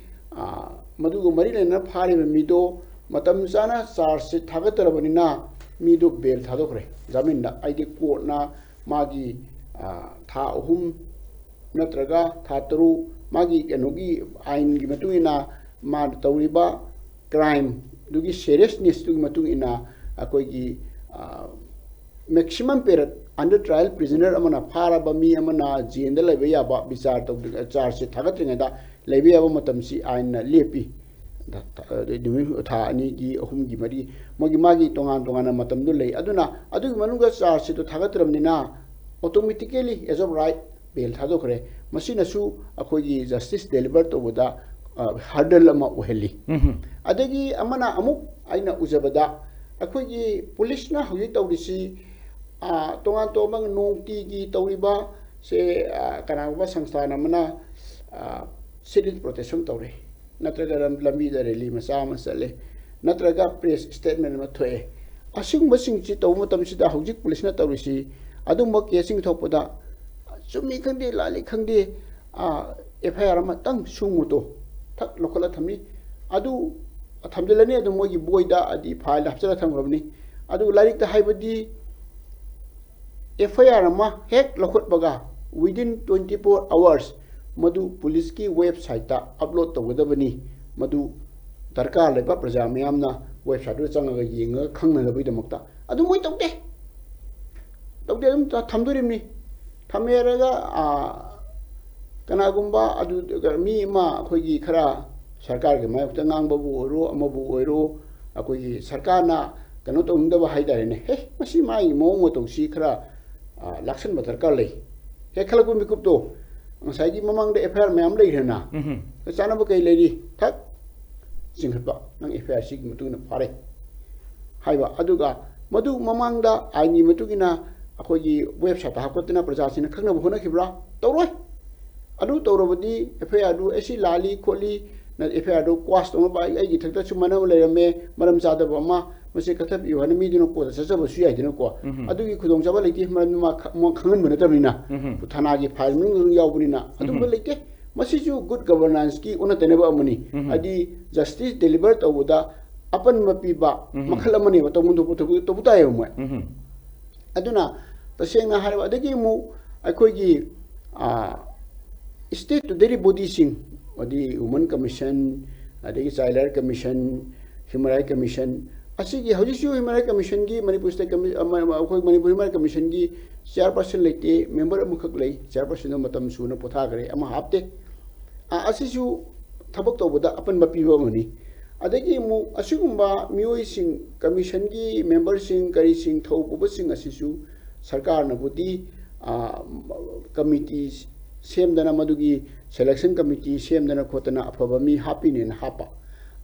ꯃꯗꯨꯒ ꯃꯔꯤ ꯂꯩꯅꯅ ꯐꯥꯔꯤꯕ ꯃꯤꯗꯣ ꯃꯇꯝ ꯆꯥꯅ ꯆꯥꯔꯖꯁꯤ ꯊꯥꯒꯠꯇ꯭ꯔꯕꯅꯤꯅ ꯃꯤꯗꯣ ꯕꯦꯜ ꯊꯥꯗꯣꯛꯈ꯭ꯔꯦ ꯖꯥꯃꯤꯟꯗ꯫ ꯍꯥꯏꯗꯤ ꯀꯣꯔꯠꯅ ꯃꯥꯒꯤ ꯊꯥ ꯑꯍꯨꯝ ꯅꯠꯇ꯭ꯔꯒ ꯊꯥ ꯇꯔꯨꯛ, ꯃꯥꯒꯤ ꯀꯩꯅꯣꯒꯤ ꯑꯥꯏꯟꯒꯤ ꯃꯇꯨꯡ ꯏꯟꯅ ꯃꯥꯅ ꯇꯧꯔꯤꯕ ꯀ꯭ꯔꯥꯏꯝꯗꯨꯒꯤ ꯁꯦꯔꯤꯌꯁꯅꯦꯁꯇꯨꯒꯤ ꯃꯇꯨꯡ ꯏꯟꯅ ꯑꯩꯈꯣꯏꯒꯤ maximum period under trial prisoner ꯑꯃꯅ, ꯐꯥꯔꯕ ꯃꯤ ꯑꯃꯅ ꯖꯦꯜꯗ ꯂꯩꯕ ꯌꯥꯕ, ꯕꯤꯆꯥꯔ ꯇꯧꯗ꯭ꯔꯤ, ꯆꯥꯔꯖꯁꯦ ꯊꯥꯒꯠꯇ꯭ꯔꯤꯉꯩꯗ ꯂꯩꯕ ꯌꯥꯕ ꯃꯇꯝꯁꯤ ꯑꯥꯏꯟꯅ ꯂꯦꯞꯄꯤ꯫ ꯅꯨꯃꯤꯠ ꯊꯥ ꯑꯅꯤꯒꯤ, ꯑꯍꯨꯝꯒꯤ, ꯃꯔꯤ, ꯃꯣꯏꯒꯤ ꯃꯥꯒꯤ ꯇꯣꯉꯥꯟ ꯇꯣꯉꯥꯟꯅ ꯃꯇꯝꯗꯨ ꯂꯩ꯫ ꯑꯗꯨꯅ ꯑꯗꯨꯒꯤ ꯃꯅꯨꯡꯗ ꯆꯥꯔꯖꯁꯤꯗꯣ ꯊꯥꯒꯠꯇ꯭ꯔꯕꯅꯤꯅ automatically as of right ꯕꯦꯜ ꯊꯥꯗꯣꯛꯈ꯭ꯔꯦ꯫ ꯃꯁꯤꯅꯁꯨ ꯑꯩꯈꯣꯏꯒꯤ ꯖꯁꯇꯤꯁ ꯗꯦꯂꯤꯚꯔ ꯇꯧꯕꯗ ꯍꯔꯗꯜ ꯑꯃ ꯑꯣꯏꯍꯜꯂꯤ꯫ ꯑꯗꯒꯤ ꯑꯃꯅ ꯑꯃꯨꯛ ꯑꯩꯅ ꯎꯖꯕꯗ ꯑꯩꯈꯣꯏꯒꯤ ꯄꯨꯂꯤꯁꯅ ꯍꯧꯖꯤꯛ ꯇꯧꯔꯤꯁꯤ ꯇꯣꯉꯥꯟ ꯇꯣꯉꯥꯟꯕ ꯅꯨꯡꯇꯤꯒꯤ ꯇꯧꯔꯤꯕ ꯁꯦ, ꯀꯅꯥꯒꯨꯝꯕ ꯁꯪꯁꯊꯥꯟ ꯑꯃꯅ ꯁꯤꯠ ꯏꯟ ꯄ꯭ꯔꯣꯇꯦꯁꯟ ꯇꯧꯔꯦ, ꯅꯠꯇ꯭ꯔꯒ ꯂꯝꯕꯤꯗ ꯔꯦꯂꯤ ꯃꯆꯥ ꯑꯃ ꯆꯠꯂꯦ, ꯅꯠꯇ꯭ꯔꯒ ꯄ꯭ꯔꯦꯁ ꯁ꯭ꯇꯦꯠꯃꯦꯟ ꯑꯃ ꯊꯣꯛꯑꯦ꯫ ꯑꯁꯤꯒꯨꯝꯕꯁꯤꯡꯁꯤ ꯇꯧꯕ ꯃꯇꯝꯁꯤꯗ ꯍꯧꯖꯤꯛ ꯄꯨꯂꯤꯁꯅ ꯇꯧꯔꯤꯁꯤ ꯑꯗꯨꯝꯕ ꯀꯦꯁꯁꯤꯡ ꯊꯣꯛꯄꯗ ꯆꯨꯝꯃꯤ ꯈꯪꯗꯦ ꯂꯥꯜꯂꯤ ꯈꯪꯗꯦ, ꯑꯦꯐ ꯑꯥꯏ ꯑꯥꯔ ꯑꯃꯇꯪ ꯁꯨꯃꯨꯇꯣ ꯊꯛ ꯂꯧꯈꯠꯂ ꯊꯝꯃꯤ꯫ ꯑꯗꯨ ꯊꯝꯖꯤꯜꯂꯅꯤ, ꯑꯗꯨꯝ ꯃꯣꯏꯒꯤ ꯕꯣꯏꯗ ꯍꯥꯏꯗꯤ ꯐꯥꯏꯜꯗ ꯍꯥꯞꯆꯤꯜꯂ ꯊꯝꯈ꯭ꯔꯕꯅꯤ꯫ ꯑꯗꯨ ꯂꯥꯏꯔꯤꯛꯇ ꯍꯥꯏꯕꯗꯤ ꯑꯦꯐ ꯑꯥꯏ ꯑꯥꯔ ꯑꯃ ꯍꯦꯛ ꯂꯧꯈꯠꯄꯒ within twenty four hours ꯃꯗꯨ ꯄꯨꯂꯤꯁꯀꯤ ꯋꯦꯕꯁꯥꯏꯠꯇ ꯑꯞꯂꯣꯗ ꯇꯧꯒꯗꯕꯅꯤ꯫ ꯃꯗꯨ ꯗꯔꯀꯥꯔ ꯂꯩꯕ ꯄ꯭ꯔꯖꯥ ꯃꯤꯌꯥꯝꯅ ꯋꯦꯕꯁꯥꯏꯠꯇꯨꯗ ꯆꯪꯉꯒ ꯌꯦꯡꯉꯒ ꯈꯪꯅꯅꯕꯒꯤꯗꯃꯛꯇ꯫ ꯑꯗꯨ ꯃꯣꯏ ꯇꯧꯗꯦ, ꯇꯧꯗꯦ, ꯑꯗꯨꯝ ꯊꯝꯗꯣꯔꯤꯕꯅꯤ꯫ ꯊꯝꯃꯦꯔꯒ ꯀꯅꯥꯒꯨꯝꯕ ꯑꯗꯨ ꯃꯤ ꯑꯃ ꯑꯩꯈꯣꯏꯒꯤ ꯈꯔ ꯁꯔꯀꯥꯔꯒꯤ ꯃꯥꯌꯣꯛꯇ ꯉꯥꯡꯕꯕꯨ ꯑꯣꯏꯔꯣ, ꯑꯃꯕꯨ ꯑꯣꯏꯔꯣ, ꯑꯩꯈꯣꯏꯒꯤ ꯁꯔꯀꯥꯔꯅ ꯀꯩꯅꯣ ꯇꯧꯅꯤꯡꯗꯕ ꯍꯥꯏ ꯇꯥꯔꯦꯅꯦ, ꯍꯦ, ꯃꯁꯤ ꯃꯥꯒꯤ ꯃꯑꯣꯡ ꯃꯇꯧꯁꯤ ꯈꯔ ꯂꯥꯛꯁꯟꯕ ꯗꯔꯀꯥꯔ ꯂꯩ ꯍꯦꯛ ꯈꯜꯂꯛꯄ ꯃꯤꯀꯨꯞꯇꯣ ꯉꯁꯥꯏꯒꯤ ꯃꯃꯥꯡꯗ ꯑꯦꯐ ꯑꯥꯏ ꯑꯥꯔ ꯃꯌꯥꯝ ꯂꯩꯈ꯭ꯔꯦꯅ, ꯎꯝ ꯆꯥꯅꯕ ꯀꯩ ꯂꯩꯔꯤ? ꯊꯛ ꯆꯤꯡꯈꯠꯄ, ꯅꯪ ꯑꯦꯐ ꯑꯥꯏ ꯑꯥꯔ ꯁꯤꯒꯤ ꯃꯇꯨꯡ ꯏꯟꯅ ꯐꯥꯔꯦ ꯍꯥꯏꯕ꯫ ꯑꯗꯨꯒ ꯃꯗꯨ ꯃꯃꯥꯡꯗ ꯑꯥꯏꯟꯒꯤ ꯃꯇꯨꯡ ꯏꯟꯅ ꯑꯩꯈꯣꯏꯒꯤ ꯋꯦꯕꯁꯥꯏꯠꯇ ꯍꯥꯞꯀꯠꯇꯅ ꯄ꯭ꯔꯖꯥꯁꯤꯡꯅ ꯈꯪꯅꯕ ꯍꯣꯠꯅꯈꯤꯕ꯭ꯔꯥ? ꯇꯧꯔꯣꯏ꯫ ꯑꯗꯨ ꯇꯧꯔꯕꯗꯤ ꯑꯦꯐ ꯑꯥꯏ ꯑꯥꯔꯗꯨ ꯑꯦ ꯁꯤ ꯂꯥꯜꯂꯤ ꯈꯣꯠꯂꯤ, ꯅ ꯑꯦꯐ ꯑꯥꯏ ꯑꯥꯔꯗꯨ ꯀ꯭ꯋꯥꯁ ꯇꯧꯅꯕ ꯑꯩ ꯑꯩꯒꯤ ꯊꯛꯇ ꯁꯨꯃꯥꯏꯅ ꯑꯃ ꯂꯩꯔꯝꯃꯦ, ꯃꯔꯝ ꯆꯥꯗꯕ ꯑꯃ, ꯃꯁꯤ ꯀꯛꯊꯠꯄꯤꯌꯨ ꯍꯥꯏꯅ ꯃꯤꯗꯨꯅ ꯀꯣꯔꯠꯇ ꯆꯠꯆꯕꯁꯨ ꯌꯥꯏꯗꯅꯀꯣ꯫ ꯎꯝ ꯑꯗꯨꯒꯤ ꯈꯨꯗꯣꯡꯆꯥꯕ ꯂꯩꯇꯦ, ꯃꯔꯝꯗꯤ ꯃꯥ ꯈ- ꯃꯥ ꯈꯪꯍꯟꯕ ꯅꯠꯇꯕꯅꯤꯅ꯫ ꯎꯝ ꯊꯥꯅꯥꯒꯤ ꯐꯥꯏꯜ ꯃꯅꯨꯡꯗ ꯑꯗꯨꯝ ꯌꯥꯎꯕꯅꯤꯅ ꯑꯗꯨꯝꯕ ꯎꯝ ꯂꯩꯇꯦ꯫ ꯃꯁꯤꯁꯨ ꯒꯨꯗ ꯒꯕꯔꯅꯥꯟꯁꯀꯤ ꯑꯣꯟꯅ ꯇꯩꯅꯕ ꯑꯃꯅꯤ꯫ ꯎꯝ ꯍꯥꯏꯗꯤ ꯖꯁꯇꯤꯁ ꯗꯦꯂꯤꯚꯔ ꯇꯧꯕꯗ ꯑꯄꯟꯕ ꯄꯤꯕ ꯎꯝ ꯃꯈꯜ ꯑꯃꯅꯦꯕ, ꯇꯧꯐꯝ ꯊꯣꯛꯄ ꯊꯕꯛ ꯇꯧꯕ ꯇꯥꯏꯌꯦꯕ ꯃꯣꯏ꯫ ꯎꯝ ꯑꯗꯨꯅ ꯇꯁꯦꯡꯅ ꯍꯥꯏꯔꯕ, ꯑꯗꯒꯤ ꯑꯃꯨꯛ ꯑꯩꯈꯣꯏꯒꯤ ꯏꯁꯇꯦꯇꯨꯇꯔꯤ ꯕꯣꯗꯤꯁꯤꯡ, ꯑꯗꯤ ꯋꯨꯃꯟ ꯀꯃꯤꯁꯟ, ꯑꯗꯒꯤ child right commission, human right commission, ꯑꯁꯤꯒꯤ ꯍꯧꯖꯤꯛꯁꯨ ꯍ꯭ꯌꯨꯃꯟ ꯔꯥꯏꯠ ꯀꯃꯤꯁꯟꯒꯤ ꯃꯅꯤꯄꯨꯔ ꯁ꯭ꯇꯦꯠ ꯀꯃꯤ-, ꯑꯃ-, ꯑꯃ-, ꯑꯩꯈꯣꯏ ꯃꯅꯤꯄꯨꯔ ꯍ꯭ꯌꯨꯃꯟ ꯔꯥꯏꯠ ꯀꯃꯤꯁꯟꯒꯤ ꯆꯤꯌꯥꯔꯄꯔꯁꯟ ꯂꯩꯇꯦ, ꯃꯦꯝꯕꯔ ꯑꯃꯈꯛ ꯂꯩ, ꯆꯤꯌꯥꯔꯄꯔꯁꯟꯗꯣ ꯃꯇꯝ ꯁꯨꯅ ꯄꯣꯊꯥꯈ꯭ꯔꯦ, ꯑꯃ ꯍꯥꯞꯇꯦ꯫ ꯑ, ꯑꯁꯤꯁꯨ ꯊꯕꯛ ꯇꯧꯕꯗ ꯑꯄꯟꯕ ꯄꯤꯕ ꯑꯃꯅꯤ꯫ ꯑꯗꯒꯤ ꯑꯃꯨꯛ ꯑꯁꯤꯒꯨꯝꯕ ꯃꯤꯑꯣꯏꯁꯤꯡ, ꯀꯃꯤꯁꯟꯒꯤ ꯃꯦꯝꯕꯔꯁꯤꯡ, ꯀꯔꯤꯁꯤꯡ, ꯊꯧ ꯄꯨꯕꯁꯤꯡ ꯑꯁꯤꯁꯨ ꯁꯔꯀꯥꯔꯅꯕꯨꯗꯤ, ꯑ, ꯀꯃꯤꯇꯤ ꯁꯦꯝꯗꯅ, ꯃꯗꯨꯒꯤ ꯁꯦꯂꯦꯛꯁꯟ ꯀꯃꯤꯇꯤ ꯁꯦꯝꯗꯅ ꯈꯣꯠꯇꯅ ꯑꯐꯕ ꯃꯤ ꯍꯥꯞꯄꯤꯅꯦꯅ ꯍꯥꯞꯄ꯫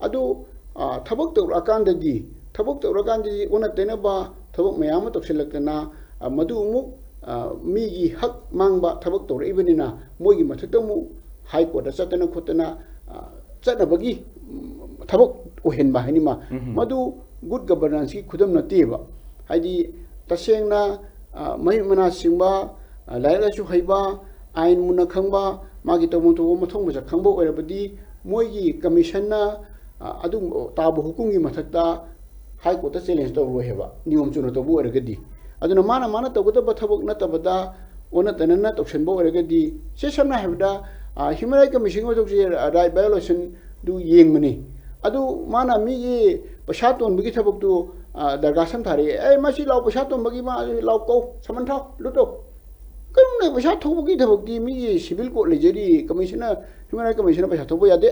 ꯑꯗꯨ, ꯑ, ꯊꯕꯛ ꯇꯧꯔꯛꯑꯀꯥꯟꯗꯗꯤ, ꯊꯕꯛ ꯇꯧꯔꯛꯑꯀꯥꯟꯗꯗꯤ ꯑꯣꯟꯅ ꯇꯩꯅꯕ ꯊꯕꯛ ꯃꯌꯥꯝ ꯑꯃ ꯇꯧꯁꯤꯜꯂꯛꯇꯅ, ꯑ, ꯃꯗꯨ ꯑꯃꯨꯛ, ꯑ, ꯃꯤꯒꯤ ꯍꯛ ꯃꯥꯡꯕ ꯊꯕꯛ ꯇꯧꯔꯛꯏꯕꯅꯤꯅ ꯃꯣꯏꯒꯤ ꯃꯊꯛꯇ ꯑꯃꯨꯛ ꯍꯥꯏ ꯀꯣꯔꯠꯇ ꯆꯠꯇꯅ ꯈꯣꯠꯇꯅ, ꯑ, ꯆꯠꯅꯕꯒꯤ, ꯎꯝ, ꯊꯕꯛ ꯑꯣꯏꯍꯟꯕ ꯍꯥꯏꯅꯤꯃ꯫ ꯎꯝ꯫ ꯃꯗꯨ ꯒꯨꯗ ꯒꯕꯔꯅꯥꯟꯁꯀꯤ ꯈꯨꯗꯝ ꯅꯠꯇꯦꯕ꯫ ꯍꯥꯏꯗꯤ ꯇꯁꯦꯡꯅ, ꯑ, ꯃꯍꯩ ꯃꯅꯥ ꯁꯤꯡꯕ, ꯑ, ꯂꯥꯏꯔꯤꯛ ꯂꯥꯏꯁꯨ ꯍꯩꯕ, ꯑꯥꯏꯟ ꯃꯨꯟꯅ ꯈꯪꯕ, ꯃꯥꯒꯤ ꯇꯧꯐꯝ ꯊꯣꯛꯄ ꯃꯊꯧ ꯃꯁꯛ ꯈꯪꯕ ꯑꯣꯏꯔꯕꯗꯤ ꯃꯣꯏꯒꯤ ꯀꯃꯤꯁꯟꯅ, ꯑ, ꯑꯗꯨꯝ ꯇꯥꯕ ꯍꯨꯀꯨꯝꯒꯤ ꯃꯊꯛꯇ ꯍꯥꯏ ꯀꯣꯔꯠꯇ ꯆꯦꯂꯦꯟꯖ ꯇꯧꯔꯣꯏ ꯍꯥꯏꯕ, ꯅꯤꯌꯣꯝ ꯆꯨꯝꯅ ꯇꯧꯕ ꯑꯣꯏꯔꯒꯗꯤ꯫ ꯑꯗꯨꯅ ꯃꯥꯅ, ꯃꯥꯅ ꯇꯧꯒꯗꯕ ꯊꯕꯛ ꯅꯠꯇꯕꯗ ꯑꯣꯟꯅ ꯇꯩꯅꯅ ꯇꯧꯁꯟꯕ ꯑꯣꯏꯔꯒꯗꯤ, ꯁꯦ ꯁꯝꯅ ꯍꯥꯏꯔꯕꯗ, ꯑ, ꯍ꯭ꯌꯨꯃꯦꯟ ꯔꯥꯏꯠ ꯀꯃꯤꯁꯟꯒꯤ ꯃꯊꯧꯁꯦ ꯔꯥꯏꯠ ꯚꯥꯏꯑꯣꯂꯦꯁꯟꯗꯨ ꯌꯦꯡꯕꯅꯤ꯫ ꯑꯗꯨ ꯃꯥꯅ ꯃꯤꯒꯤ ꯄꯩꯁꯥ ꯇꯣꯟꯕꯒꯤ ꯊꯕꯛꯇꯨ, ꯑ, ꯗꯔꯒꯥꯁ ꯑꯃ ꯊꯥꯔꯛꯑꯦ, "ꯑꯦ, ꯃꯁꯤ ꯂꯥꯎ, ꯄꯩꯁꯥ ꯇꯣꯟꯕꯒꯤ ꯃꯥ ꯂꯥꯎ ꯀꯧ, ꯁꯃꯟ ꯊꯥꯎ, ꯂꯨꯠꯇꯧ"꯫ ꯀꯩꯅꯣꯅꯦ, ꯄꯩꯁꯥ ꯊꯧꯕꯒꯤ ꯊꯕꯛꯇꯤ ꯃꯤꯒꯤ ꯁꯤꯚꯤꯜ ꯀꯣꯔꯠ ꯂꯩꯖꯔꯤ, ꯀꯃꯤꯁꯟꯅ, ꯍ꯭ꯌꯨꯃꯦꯟ ꯔꯥꯏꯠ ꯀꯃꯤꯁꯟꯅ ꯄꯩꯁꯥ ꯊꯧꯕ ꯌꯥꯗꯦ꯫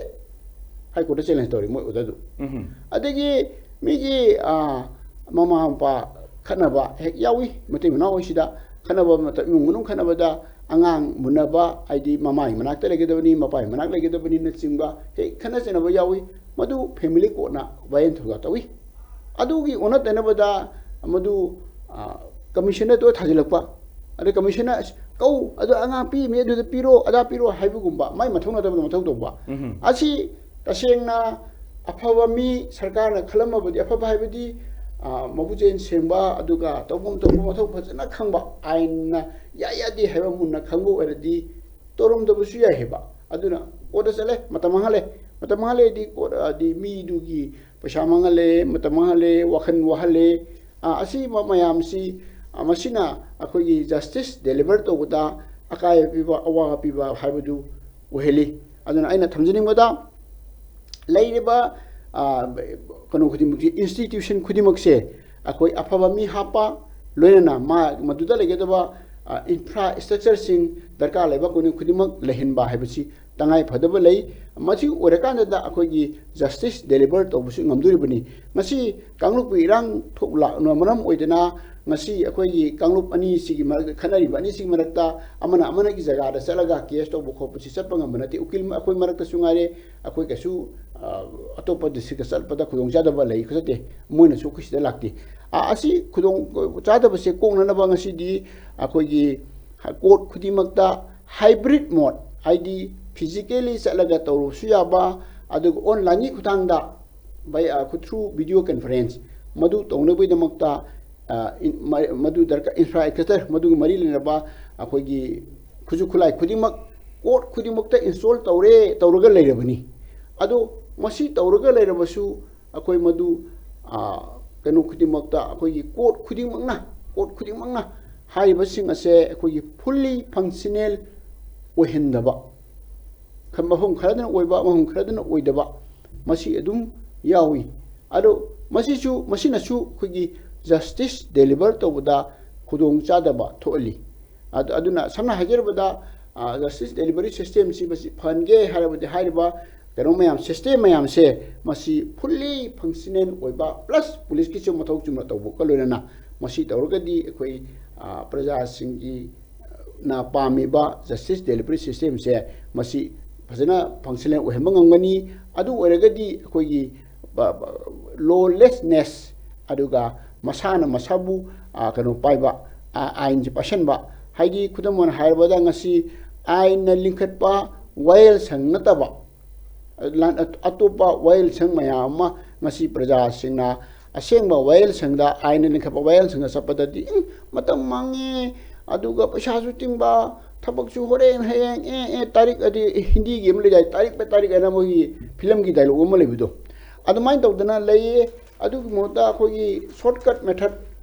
ꯍꯥꯏ ꯀꯣꯔꯠꯇ ꯆꯦꯂꯦꯟꯖ ꯇꯧꯔꯤ ꯃꯣꯏ ꯑꯣꯔꯗꯔꯗꯨ꯫ ꯎꯝ꯫ ꯑꯗꯒꯤ ꯃꯤꯒꯤ, ꯑ, ꯃꯃꯥ ꯃꯄꯥ ꯈꯠꯅꯕ ꯍꯦꯛ ꯌꯥꯎꯏ, ꯃꯇꯩ ꯃꯅꯥꯎ ꯑꯣꯏꯁꯤꯗ ꯈꯠꯅꯕ ꯃꯇꯝ, ꯏꯃꯨꯡ ꯃꯅꯨꯡ ꯈꯠꯅꯕꯗ ꯑꯉꯥꯡ ꯃꯨꯟꯅꯕ, ꯍꯥꯏꯗꯤ ꯃꯃꯥꯒꯤ ꯃꯅꯥꯛꯇ ꯂꯩꯒꯗꯕꯅꯤ, ꯃꯄꯥꯒꯤ ꯃꯅꯥꯛ ꯂꯩꯒꯗꯕꯅꯤꯅꯆꯤꯡꯕ ꯍꯦꯛ ꯈꯠꯅ ꯆꯩꯅꯕ ꯌꯥꯎꯏ꯫ ꯃꯗꯨ family courtꯅ ꯋꯥꯌꯦꯜ ꯊꯧꯗꯥꯡ ꯇꯧꯏ꯫ ꯑꯗꯨꯒꯤ ꯑꯣꯟꯅ ꯇꯩꯅꯕꯗ ꯃꯗꯨ, ꯑ, commissioner ꯇꯣ ꯊꯥꯖꯤꯜꯂꯛꯄ, ꯑꯗꯩ commissioner, "ꯑꯁ, ꯀꯧ, ꯑꯗꯨ ꯑꯉꯥꯡ ꯄꯤꯔꯤꯃꯤ, ꯑꯗꯨꯗ ꯄꯤꯔꯣ, ꯑꯗꯥ ꯄꯤꯔꯣ" ꯍꯥꯏꯕꯒꯨꯝꯕ, ꯃꯥꯏ ꯃꯊꯧ ꯅꯠꯇꯕꯗ ꯃꯊꯧ ꯇꯧꯕ꯫ ꯎꯝꯍꯨꯝ꯫ ꯑꯁꯤ ꯇꯁꯦꯡꯅ ꯑꯐꯕ ꯃꯤ ꯁꯔꯀꯥꯔꯅ ꯈꯜꯂꯝꯃꯕꯗꯤ, ꯑꯐꯕ ꯍꯥꯏꯕꯗꯤ, ꯑ, ꯃꯕꯨꯛꯆꯦꯜ ꯁꯦꯡꯕ, ꯑꯗꯨꯒ ꯇꯧꯐꯝ ꯊꯣꯛꯄ ꯃꯊꯧ ꯐꯖꯅ ꯈꯪꯕ, ꯑꯥꯏꯟꯅ ꯌꯥꯏ ꯌꯥꯗꯦ ꯍꯥꯏꯕ ꯃꯨꯟꯅ ꯈꯪꯕ ꯑꯣꯏꯔꯗꯤ ꯇꯧꯔꯝꯗꯕꯁꯨ ꯌꯥꯏ ꯍꯥꯏꯕ꯫ ꯑꯗꯨꯅ courtꯇ ꯆꯠꯂꯦ, ꯃꯇꯝ ꯃꯥꯡꯍꯜꯂꯦ꯫ ꯃꯇꯝ ꯃꯥꯡꯍꯜꯂꯦꯗꯤ court, ꯑꯗꯤ ꯃꯤꯗꯨꯒꯤ ꯄꯩꯁꯥ ꯃꯥꯡꯍꯜꯂꯦ, ꯃꯇꯝ ꯃꯥꯡꯍꯜꯂꯦ, ꯋꯥꯈꯜ ꯋꯥꯍꯜꯂꯦ꯫ ꯑ, ꯑꯁꯤꯒꯨꯝꯕ ꯃꯌꯥꯝꯁꯤ, ꯑ, ꯃꯁꯤꯅ ꯑꯩꯈꯣꯏꯒꯤ justice deliver ꯇꯧꯕꯗ ꯑꯀꯥꯏꯕ ꯄꯤꯕ, ꯑꯋꯥꯕ ꯄꯤꯕ ꯍꯥꯏꯕꯗꯨ ꯑꯣꯏꯍꯜꯂꯤ꯫ ꯑꯗꯨꯅ ꯑꯩꯅ ꯊꯝꯖꯅꯤꯡꯕꯗ, ꯂꯩꯔꯤꯕ, ꯑ, ꯀꯩꯅꯣ ꯈꯨꯗꯤꯡꯃꯛꯁꯤ, institution ꯈꯨꯗꯤꯡꯃꯛꯁꯦ ꯑꯩꯈꯣꯏ ꯑꯐꯕ ꯃꯤ ꯍꯥꯞꯄ, ꯂꯣꯏꯅꯅ ꯃꯥ, ꯃꯗꯨꯗ ꯂꯩꯒꯗꯕ, ꯑ, infrastructureꯁꯤꯡ ꯗꯔꯀꯥꯔ ꯂꯩꯕ ꯈꯨꯗꯤꯡ-, ꯈꯨꯗꯤꯡꯃꯛ ꯂꯩꯍꯟꯕ ꯍꯥꯏꯕꯁꯤ ꯇꯉꯥꯏ ꯐꯗꯕ ꯂꯩ꯫ ꯃꯁꯤ ꯑꯣꯏꯔꯀꯥꯟꯗꯗ ꯑꯩꯈꯣꯏꯒꯤ justice deliver ꯇꯧꯕꯁꯨ ꯉꯝꯗꯣꯔꯤꯕꯅꯤ꯫ ꯉꯁꯤ ꯀꯥꯡꯂꯨꯞꯀꯤ ꯏꯔꯥꯡ ꯊꯣꯛꯂꯛꯅ ꯃꯔꯝ ꯑꯣꯏꯗꯅ ꯉꯁꯤ ꯑꯩꯈꯣꯏꯒꯤ ꯀꯥꯡꯂꯨꯞ ꯑꯅꯤꯁꯤꯒꯤ ꯃꯔꯛꯇ, ꯈꯠꯅꯔꯤꯕ ꯑꯅꯤꯁꯤꯒꯤ ꯃꯔꯛꯇ ꯑꯃꯅ ꯑꯃꯅꯒꯤ ꯖꯒꯥꯗ ꯆꯠꯂꯒ case ꯇꯧꯕ ꯈꯣꯠꯄꯁꯤ ꯆꯠꯄ ꯉꯝꯕ ꯅꯠꯇꯦ꯫ ꯎꯀꯤꯜ ꯑꯩꯈꯣꯏ ꯃꯔꯛꯇꯁꯨ ꯉꯥꯏꯔꯦ, ꯑꯩꯈꯣꯏ ꯀꯩꯁꯨ, ꯑ, ꯑꯇꯣꯞꯄ districtꯇ ꯆꯠꯄꯗ ꯈꯨꯗꯣꯡꯆꯥꯗꯕ ꯂꯩ ꯈꯛ ꯅꯠꯇꯦ, ꯃꯣꯏꯅꯁꯨ ꯑꯩꯈꯣꯏ ꯁꯤꯗ ꯂꯥꯛꯇꯦ꯫ ꯑ, ꯑꯁꯤ ꯈꯨꯗꯣꯡ ꯆꯥꯗꯕꯁꯦ ꯀꯣꯛꯅꯅꯕ ꯉꯁꯤꯗꯤ ꯑꯩꯈꯣꯏꯒꯤ court ꯈꯨꯗꯤꯡꯃꯛꯇ hybrid mode, ꯍꯥꯏꯗꯤ physically ꯆꯠꯂꯒ ꯇꯧꯔꯨꯕꯁꯨ ꯌꯥꯕ, ꯑꯗꯨꯒ onlineꯒꯤ ꯈꯨꯊꯥꯡꯗ, by, ꯑ, through video conference, ꯃꯗꯨ ꯇꯧꯅꯕꯒꯤꯗꯃꯛꯇ, ꯑ, ꯏꯟ-, ꯃ-, ꯃꯗꯨ ꯗꯔꯀꯥꯔ, infrastructure, ꯃꯗꯨꯒ ꯃꯔꯤ ꯂꯩꯅꯕ ꯑꯩꯈꯣꯏꯒꯤ ꯈꯨꯠꯁꯨ ꯈꯨꯠꯂꯥꯏ ꯈꯨꯗꯤꯡꯃꯛ court ꯈꯨꯗꯤꯡꯃꯛꯇ install ꯇꯧꯔꯦ, ꯇꯧꯔꯒ ꯂꯩꯔꯕꯅꯤ꯫ ꯑꯗꯣ ꯃꯁꯤ ꯇꯧꯔꯒ ꯂꯩꯔꯕꯁꯨ ꯑꯩꯈꯣꯏ ꯃꯗꯨ, ꯑ, ꯀꯩꯅꯣ ꯈꯨꯗꯤꯡꯃꯛꯇ, ꯑꯩꯈꯣꯏꯒꯤ court ꯈꯨꯗꯤꯡꯃꯛꯅ, court ꯈꯨꯗꯤꯡꯃꯛꯅ ꯍꯥꯏꯔꯤꯕꯁꯤꯡ ꯑꯁꯦ ꯑꯩꯈꯣꯏꯒꯤ fully functional ꯑꯣꯏꯍꯟꯗꯕ, ꯈ-, ꯃꯐꯝ ꯈꯔꯗꯅ ꯑꯣꯏꯕ, ꯃꯐꯝ ꯈꯔꯗꯅ ꯑꯣꯏꯗꯕ, ꯃꯁꯤ ꯑꯗꯨꯝ ꯌꯥꯎꯏ꯫ ꯑꯗꯣ ꯃꯁꯤꯁꯨ, ꯃꯁꯤꯅꯁꯨ ꯑꯩꯈꯣꯏꯒꯤ justice deliver ꯇꯧꯕꯗ ꯈꯨꯗꯣꯡꯆꯥꯗꯕ ꯊꯣꯛꯍꯜꯂꯤ꯫ ꯑꯗꯨ, ꯑꯗꯨꯅ ꯁꯝꯅ ꯍꯥꯏꯖꯔꯕꯗ, ꯑ, justice delivery systemꯁꯤ ꯃꯁꯤ ꯐꯍꯟꯒꯦ ꯍꯥꯏꯔꯕꯗꯤ ꯍꯥꯏꯔꯤꯕ ꯀꯩꯅꯣ ꯃꯌꯥꯝ, system ꯃꯌꯥꯝꯁꯦ ꯃꯁꯤ fully functional ꯑꯣꯏꯕ plus policeꯀꯤꯁꯨ ꯃꯊꯧ ꯆꯨꯝꯅ ꯇꯧꯕꯒ ꯂꯣꯏꯅꯅ ꯃꯁꯤ ꯇꯧꯔꯒꯗꯤ ꯑꯩꯈꯣꯏ, ꯑ, ꯄ꯭ꯔꯖꯥꯁꯤꯡꯒꯤ, ꯑ, ꯅ ꯄꯥꯝꯃꯤꯕ justice delivery system ꯁꯦ ꯃꯁꯤ ꯐꯖꯅ functional ꯑꯣꯏꯍꯟꯕ ꯉꯝꯒꯅꯤ꯫ ꯑꯗꯨ ꯑꯣꯏꯔꯒꯗꯤ ꯑꯩꯈꯣꯏꯒꯤ ꯕ-, ꯕ-, lawlessness ꯑꯗꯨꯒ ꯃꯁꯥꯅ ꯃꯁꯥꯕꯨ, ꯑ, ꯀꯩꯅꯣ ꯄꯥꯏꯕ, ꯑ, ꯑꯥꯏꯟꯁꯤ ꯄꯥꯏꯁꯟꯕ, ꯍꯥꯏꯗꯤ ꯈꯨꯗꯝ ꯑꯣꯏꯅ ꯍꯥꯏꯔꯕꯗ ꯉꯁꯤ ꯑꯥꯏꯟꯅ ꯂꯤꯡꯈꯠꯄ ꯋꯥꯌꯦꯜꯁꯪ ꯅꯠꯇꯕ ꯂꯥꯟ-, ꯑꯇꯣꯞꯄ ꯋꯥꯌꯦꯜꯁꯪ ꯃꯌꯥꯝ ꯑꯃ ꯉꯁꯤ ꯄ꯭ꯔꯖꯥꯁꯤꯡꯅ ꯑꯁꯦꯡꯕ ꯋꯥꯌꯦꯜꯁꯪꯗ, ꯑꯥꯏꯟꯅ ꯂꯤꯡꯈꯠꯄ ꯋꯥꯌꯦꯜꯁꯪꯗ ꯆꯠꯄꯗꯗꯤ, "ꯎꯝ, ꯃꯇꯝ ꯃꯥꯡꯉꯦ, ꯑꯗꯨꯒ ꯄꯩꯁꯥꯁꯨ ꯇꯤꯡꯕ, ꯊꯕꯛꯁꯨ ꯍꯣꯔꯦꯟ, ꯍꯌꯦꯡ, ꯑꯦ, ꯑꯦ, ꯇꯥꯔꯤꯛ", ꯑꯗꯤ ꯍꯤꯟꯗꯤꯒꯤ ꯑꯃ ꯂꯩꯗꯥꯏ, "ꯇꯥꯔꯤꯛ ꯄꯦ ꯇꯥꯔꯤꯛ" ꯍꯥꯏꯅ ꯃꯣꯏꯒꯤ ꯐꯤꯂꯝꯒꯤ dialogue ꯑꯃ ꯂꯩꯕꯗꯣ, ꯑꯗꯨꯃꯥꯏꯅ ꯇꯧꯗꯅ ꯂꯩꯌꯦ꯫ ꯑꯗꯨꯒꯤ ꯃꯍꯨꯠꯇ ꯑꯩꯈꯣꯏꯒꯤ shortcut method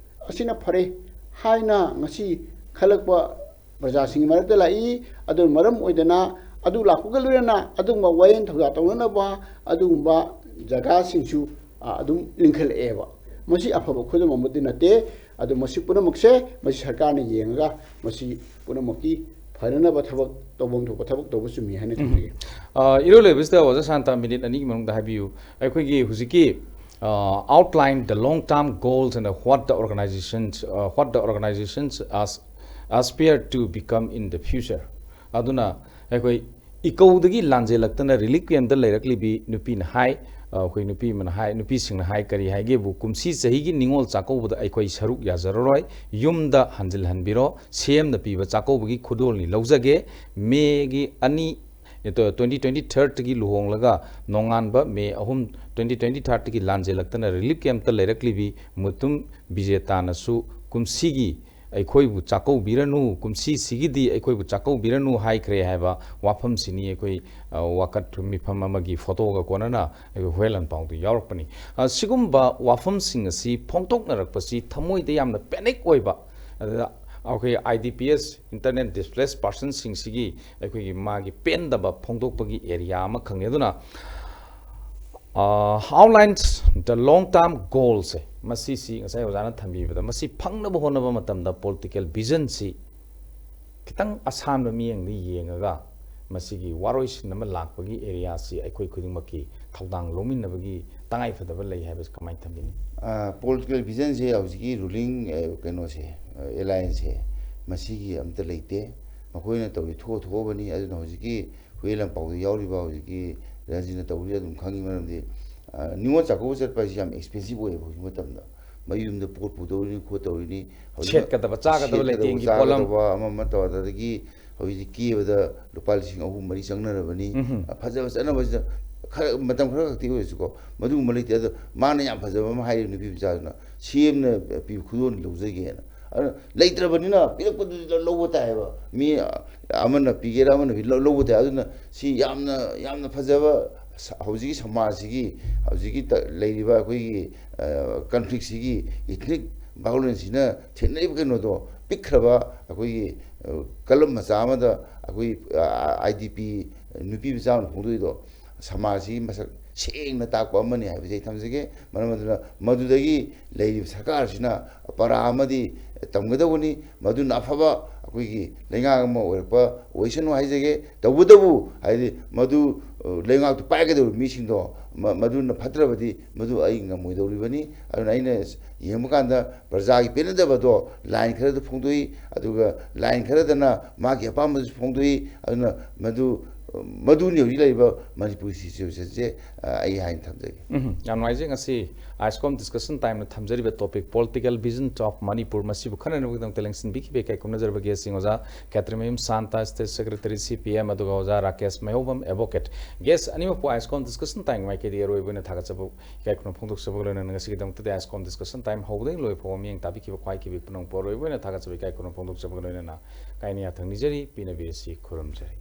ꯑꯁꯤꯅ ꯐꯔꯦ ꯍꯥꯏꯅ ꯉꯁꯤ ꯈꯜꯂꯛꯄ ꯄ꯭ꯔꯖꯥꯁꯤꯡꯒꯤ ꯃꯔꯛꯇ ꯂꯥꯛꯏ꯫ ꯑꯗꯨꯅ ꯃꯔꯝ ꯑꯣꯏꯗꯅ ꯑꯗꯨ ꯂꯥꯛꯄꯒ ꯂꯣꯏꯅꯅ ꯑꯗꯨꯒꯨꯝꯕ ꯋꯥꯌꯦꯜ ꯊꯧꯗꯥꯡ ꯇꯧꯅꯅꯕ ꯑꯗꯨꯒꯨꯝꯕ ꯖꯒꯥꯁꯤꯡꯁꯨ, ꯑ, ꯑꯗꯨꯝ ꯂꯤꯡꯈꯠꯂꯛꯑꯦꯕ꯫ ꯃꯁꯤ ꯑꯐꯕ ꯈꯨꯗꯝ ꯑꯃꯗꯤ ꯅꯠꯇꯦ꯫ ꯑꯗꯨ ꯃꯁꯤ ꯄꯨꯝꯅꯃꯛꯁꯦ ꯃꯁꯤ ꯁꯔꯀꯥꯔꯅ ꯌꯦꯡꯉꯒ ꯃꯁꯤ ꯄꯨꯝꯅꯃꯛꯀꯤ ꯐꯅꯅꯕ ꯊꯕꯛ, ꯇꯧꯐꯝ ꯊꯣꯛꯄ ꯊꯕꯛ ꯇꯧꯕ ꯆꯨꯝꯃꯤ ꯍꯥꯏꯅ ꯊꯝꯖꯒꯦ꯫ ꯑ, ꯏꯔꯣꯏꯂꯣꯏꯕꯁꯤꯗ ꯑꯣꯖꯥ ꯁꯥꯟꯇ, ꯃꯤꯅꯤꯠ ꯑꯅꯤꯒꯤ ꯃꯅꯨꯡꯗ ꯍꯥꯏꯕꯤꯌꯨ꯫ ꯑꯩꯈꯣꯏꯒꯤ ꯍꯧꯖꯤꯛꯀꯤ, ꯑ, outline, the long term goals and what the organizations, uh, what the organizations as, aspire to become in the future. ꯑꯗꯨꯅ ꯑꯩꯈꯣꯏ ꯏꯀꯧꯗꯒꯤ ꯂꯥꯟꯖꯦꯜꯂꯛꯇꯅ relief camp ꯇ ꯂꯩꯔꯛꯂꯤꯕꯤ ꯅꯨꯄꯤꯅ ꯍꯥꯏ, ꯑ, ꯑꯩꯈꯣꯏ ꯅꯨꯄꯤ ꯑꯃꯅ ꯍꯥꯏ, ꯅꯨꯄꯤꯁꯤꯡꯅ ꯍꯥꯏ, ꯀꯔꯤ ꯍꯥꯏꯒꯦꯕꯨ, "ꯀꯨꯝꯁꯤ ꯆꯍꯤꯒꯤ ꯅꯤꯉꯣꯜ ꯆꯥꯛꯀꯧꯕꯗ ꯑꯩꯈꯣꯏ ꯁꯔꯨꯛ ꯌꯥꯖꯔꯔꯣꯏ, ꯌꯨꯝꯗ ꯍꯟꯖꯤꯜꯍꯟꯕꯤꯔꯣ, ꯁꯤ ꯑꯦꯝꯅ ꯄꯤꯕ ꯆꯥꯛꯀꯧꯕꯒꯤ ꯈꯨꯗꯣꯜꯅꯤ, ꯂꯧꯖꯒꯦ꯫ ꯃꯦꯒꯤ ꯑꯅꯤ, ꯇ꯭ꯋꯦꯟꯇꯤ ꯇ꯭ꯋꯦꯟꯇꯤ ꯊꯥꯔꯠꯇꯒꯤ ꯂꯨꯍꯣꯡꯂꯒ ꯅꯣꯡꯉꯥꯟꯕ ꯃꯦ ꯑꯍꯨꯝ, ꯇ꯭ꯋꯦꯟꯇꯤ ꯇ꯭ꯋꯦꯟꯇꯤ ꯊꯥꯔꯠꯇꯒꯤ ꯂꯥꯟꯖꯦꯜꯂꯛꯇꯅ relief camp ꯇ ꯂꯩꯔꯛꯂꯤꯕꯤ ꯃꯨꯇꯨꯝ ꯕꯤꯖꯦꯇꯥꯅꯁꯨ ꯀꯨꯝꯁꯤꯒꯤ ꯑꯩꯈꯣꯏꯕꯨ ꯆꯥꯛꯀꯧꯕꯤꯔꯅꯨ, ꯀꯨꯝꯁꯤꯁꯤꯒꯤꯗꯤ ꯑꯩꯈꯣꯏꯕꯨ ꯆꯥꯛꯀꯧꯕꯤꯔꯅꯨ" ꯍꯥꯏꯈ꯭ꯔꯦ ꯍꯥꯏꯕ ꯋꯥꯐꯝꯁꯤꯅꯤ ꯑꯩꯈꯣꯏ, ꯑ, ꯋꯥꯀꯠ ꯃꯤꯐꯝ ꯑꯃꯒꯤ ꯐꯣꯇꯣꯒ ꯀꯣꯟꯅꯅ ꯑꯩꯈꯣꯏ ꯍꯨꯌꯦꯟ ꯂꯥꯟꯄꯥꯎꯗ ꯌꯥꯎꯔꯛꯄꯅꯤ꯫ ꯑ, ꯁꯤꯒꯨꯝꯕ ꯋꯥꯐꯝꯁꯤꯡ ꯑꯁꯤ ꯐꯣꯡꯗꯣꯛꯅꯔꯛꯄꯁꯤ ꯊꯃꯣꯏꯗ ꯌꯥꯝꯅ panic ꯑꯣꯏꯕ, ꯑꯗꯨꯗ ꯑꯩꯈꯣꯏ I D P S, internally displaced person ꯁꯤꯡꯁꯤꯒꯤ ꯑꯩꯈꯣꯏꯒꯤ ꯃꯥꯒꯤ ꯄꯦꯟꯗꯕ ꯐꯣꯡꯗꯣꯛꯄꯒꯤ area ꯑꯃ ꯈꯪꯉꯦ꯫ ꯑꯗꯨꯅ, ꯑ, outlines, the long term goals ꯁꯦ, ꯃꯁꯤꯁꯤ ꯉꯁꯥꯏ ꯑꯣꯖꯥꯅ ꯊꯝꯕꯤꯕꯗ, ꯃꯁꯤ ꯐꯪꯅꯕ ꯍꯣꯠꯅꯕ ꯃꯇꯝꯗ political vision ꯁꯤ ꯈꯤꯇꯪ ꯑꯁꯥꯟꯕ ꯃꯤꯠꯌꯦꯡꯗ ꯌꯦꯡꯉꯒ ꯃꯁꯤꯒꯤ ꯋꯥꯔꯣꯏꯁꯤꯟ ꯑꯃ ꯂꯥꯛꯄꯒꯤ area ꯁꯤ ꯑꯩꯈꯣꯏ ꯈꯨꯗꯤꯡꯃꯛꯀꯤ ꯊꯧꯗꯥꯡ ꯂꯧꯃꯤꯟꯅꯕꯒꯤ ꯇꯉꯥꯏꯐꯗꯕ ꯂꯩ ꯍꯥꯏꯕꯁꯤ ꯀꯃꯥꯏꯅ ꯊꯝꯕꯤꯅꯤ? ꯑ, political vision ꯁꯦ ꯍꯧꯖꯤꯛꯀꯤ ruling, ꯑ, ꯀꯩꯅꯣꯁꯦ, ꯑ, alliance ꯁꯦ, ꯃꯁꯤꯒꯤ ꯑꯝꯇ ꯂꯩꯇꯦ꯫ ꯃꯈꯣꯏꯅ ꯇꯧꯔꯤ ꯊꯣꯛꯑ ꯊꯣꯛꯑꯕꯅꯤ꯫ ꯑꯗꯨꯅ ꯍꯧꯖꯤꯛꯀꯤ ꯍꯨꯏꯂꯝꯄꯥꯎꯗ ꯌꯥꯎꯔꯤꯕ ꯍꯧꯖꯤꯛꯀꯤ ꯔꯟꯖꯤꯠꯅ ꯇꯧꯔꯤꯁꯦ ꯑꯗꯨꯝ ꯈꯪꯉꯤ꯫ ꯃꯔꯝꯗꯤ, ꯑ, ꯅꯤꯉꯣꯜ ꯆꯥꯛꯀꯧꯕ ꯆꯠꯄ ꯍꯥꯏꯁꯤ ꯌꯥꯝ expensive ꯑꯣꯏꯌꯦꯕ ꯍꯧꯖꯤꯛ ꯃꯇꯝꯗ꯫ ꯃꯌꯨꯝꯗ ꯄꯣꯠ ꯄꯨꯗꯧꯔꯤꯅꯤ, ꯈꯣꯠꯇꯧꯔꯤꯅꯤ꯫ ꯍꯧꯖꯤꯛ ꯁꯦꯠꯀꯗꯕ, ꯆꯥꯒꯗꯕ, ꯁꯦꯠꯀꯗꯕ, ꯂꯩꯇꯦꯡꯒꯤ ꯄꯣꯠꯂꯝ꯫ ꯆꯥꯒꯗꯕ ꯑꯃ ꯑꯃ ꯇꯧꯔ, ꯑꯗꯒꯤ ꯍꯧꯖꯤꯛꯇꯤ ꯀꯦꯕꯗ ꯂꯨꯄꯥ ꯂꯤꯁꯤꯡ ꯑꯍꯨꯝ ꯃꯔꯤ ꯆꯪꯅꯔꯕꯅꯤ꯫ ꯎꯝꯍꯨꯝ꯫ ꯐꯖꯕ ꯆꯠꯅꯕꯁꯤꯗ ꯈꯔ, ꯃꯇꯝ ꯈꯔ ꯈꯛꯇꯤ ꯑꯣꯏꯔꯁꯨꯀꯣ, ꯃꯗꯨꯒꯨꯝꯕ ꯂꯩꯇꯦ꯫ ꯑꯗꯣ ꯃꯥꯅ ꯌꯥꯝ ꯐꯖꯕ ꯑꯃ ꯍꯥꯏꯔꯤ, ꯅꯨꯄꯤ ꯃꯆꯥꯗꯨꯅ, "ꯁꯤ ꯑꯦꯝꯅ ꯄꯤꯕ ꯈꯨꯗꯣꯜ ꯂꯧꯖꯒꯦꯅ"꯫ ꯑꯗꯨꯅ ꯂꯩꯇ꯭ꯔꯕꯅꯤꯅ ꯄꯤꯔꯛꯄꯗꯨꯗꯤ ꯂꯧꯕ ꯇꯥꯏꯌꯦꯕ꯫ ꯃꯤ ꯑꯃꯅ ꯄꯤꯒꯦꯔꯥ ꯑꯃꯅ ꯄꯤ-, ꯂꯧ-, ꯂꯧꯕ ꯇꯥꯏ꯫ ꯑꯗꯨꯅ ꯁꯤ ꯌꯥꯝꯅ, ꯌꯥꯝꯅ ꯐꯖꯕ ꯁ-, ꯍꯧꯖꯤꯛꯀꯤ ꯁꯃꯥꯖꯁꯤꯒꯤ, ꯍꯧꯖꯤꯛꯀꯤ ꯇ-, ꯂꯩꯔꯤꯕ ꯑꯩꯈꯣꯏꯒꯤ, ꯑ, conflict ꯁꯤꯒꯤ, ethnic violence ꯁꯤꯅ ꯊꯦꯡꯅꯔꯤꯕ ꯀꯩꯅꯣꯗꯣ, ꯄꯤꯛꯈ꯭ꯔꯕ ꯑꯩꯈꯣꯏꯒꯤ, ꯑ, club ꯃꯆꯥ ꯑꯃꯗ ꯑꯩꯈꯣꯏ, ꯑ, IDP ꯅꯨꯄꯤ ꯃꯆꯥ ꯑꯃꯅ ꯐꯣꯡꯗꯣꯛꯏꯗꯣ ꯁꯃꯥꯖꯁꯤꯒꯤ ꯃꯁꯛ ꯁꯦꯡꯅ ꯇꯥꯛꯄ ꯑꯃꯅꯤ ꯍꯥꯏꯕꯁꯤ ꯑꯩ ꯊꯝꯖꯒꯦ꯫ ꯃꯔꯝ ꯑꯗꯨꯅ ꯃꯗꯨꯗꯒꯤ ꯂꯩꯔꯤꯕ ꯁꯔꯀꯥꯔꯁꯤꯅ ꯄꯔꯥ ꯑꯃꯗꯤ ꯇꯝꯒꯗꯧꯕꯅꯤ꯫ ꯃꯗꯨꯅ ꯑꯐꯕ ꯑꯩꯈꯣꯏꯒꯤ ꯂꯩꯉꯥꯛ ꯑꯃ ꯑꯣꯏꯔꯛꯄ ꯑꯣꯏꯁꯅꯨ ꯍꯥꯏꯖꯒꯦ꯫ ꯇꯧꯕꯇꯕꯨ ꯍꯥꯏꯗꯤ ꯃꯗꯨ, ꯑ, ꯂꯩꯉꯥꯛꯇꯨ ꯄꯥꯏꯒꯗꯧꯔꯤꯕ ꯃꯤꯁꯤꯡꯗꯣ ꯃ-, ꯃꯗꯨꯅ ꯐꯠꯇ꯭ꯔꯕꯗꯤ ꯃꯗꯨ ꯑꯩ ꯉꯝꯃꯣꯏꯗꯧꯔꯤꯕꯅꯤ꯫ ꯑꯗꯨꯅ ꯑꯩꯅ ꯌꯦꯡꯕ ꯀꯥꯟꯗ ꯄ꯭ꯔꯖꯥꯒꯤ ꯄꯦꯟꯅꯗꯕꯗꯣ line ꯈꯔꯗ ꯐꯣꯡꯗꯣꯛꯏ, ꯑꯗꯨꯒ line ꯈꯔꯗꯅ ꯃꯥꯒꯤ ꯑꯄꯥꯝꯕꯁꯨ ꯐꯣꯡꯗꯣꯛꯏ꯫ ꯑꯗꯨꯅ ꯃꯗꯨ, ꯃꯗꯨꯅꯤ ꯍꯧꯖꯤꯛ ꯂꯩꯔꯤꯕ ꯃꯅꯤꯄꯨꯔ situation ꯁꯦ, ꯑ, ꯑꯩ ꯍꯥꯏꯅ ꯊꯝꯖꯒꯦ꯫ ꯎꯝ, ꯌꯥꯝ ꯅꯨꯡꯉꯥꯏꯖꯩ꯫ ꯉꯁꯤ ISCOM Discussion Time ꯅ ꯊꯝꯖꯔꯤꯕ topic Political Vision of Manipur ꯃꯁꯤꯕꯨ ꯈꯟꯅꯅꯕꯒꯤꯗꯃꯛꯇ ꯂꯦꯡꯁꯤꯟꯕꯤꯈꯤꯕ ꯏꯀꯥꯏ ꯈꯨꯝꯅꯖꯔꯕ guest ꯁꯤꯡ ꯑꯣꯖꯥ ꯈꯦꯇ꯭ꯔꯤꯃꯌꯨꯝ ꯁꯥꯟꯇ, State Secretary CPM, ꯑꯗꯨꯒ ꯑꯣꯖꯥ Rakesh ꯃꯩꯍꯧꯕꯝ, Advocate꯫ Guest ꯑꯅꯤꯃꯛꯄꯨ ISCOM Discussion Time ꯒꯤ ꯃꯥꯏꯀꯩꯗꯒꯤ ꯑꯔꯣꯏꯕ ꯑꯣꯏꯅ ꯊꯥꯒꯠꯆꯕ ꯏꯀꯥꯏ ꯈꯨꯝꯅꯕ ꯐꯣꯡꯗꯣꯛꯆꯕꯒ ꯂꯣꯏꯅꯅ ꯉꯁꯤꯒꯤꯗꯃꯛꯇꯗꯤ ISCOM Discussion Time ꯍꯧꯕꯗꯒꯤ ꯂꯣꯏꯕ ꯐꯥꯎꯕ ꯃꯤꯠꯌꯦꯡ ꯇꯥꯕꯤꯈꯤꯕ ꯈ꯭ꯋꯥꯏ ꯀꯤꯕꯤ ꯄꯨꯝꯅꯃꯛꯄꯨ ꯑꯔꯣꯏꯕ ꯑꯣꯏꯅ ꯊꯥꯒꯠꯆꯕ ꯏꯀꯥꯏ ꯈꯨꯝꯅꯕ ꯐꯣꯡꯗꯣꯛꯆꯕꯒ ꯂꯣꯏꯅꯅ ꯀꯥꯏꯅ ꯌꯥꯊꯪ ꯅꯤꯖꯔꯤ, ꯄꯤꯅꯕꯤꯔꯁꯤ ꯈꯨꯔꯨꯝꯖꯔꯤ꯫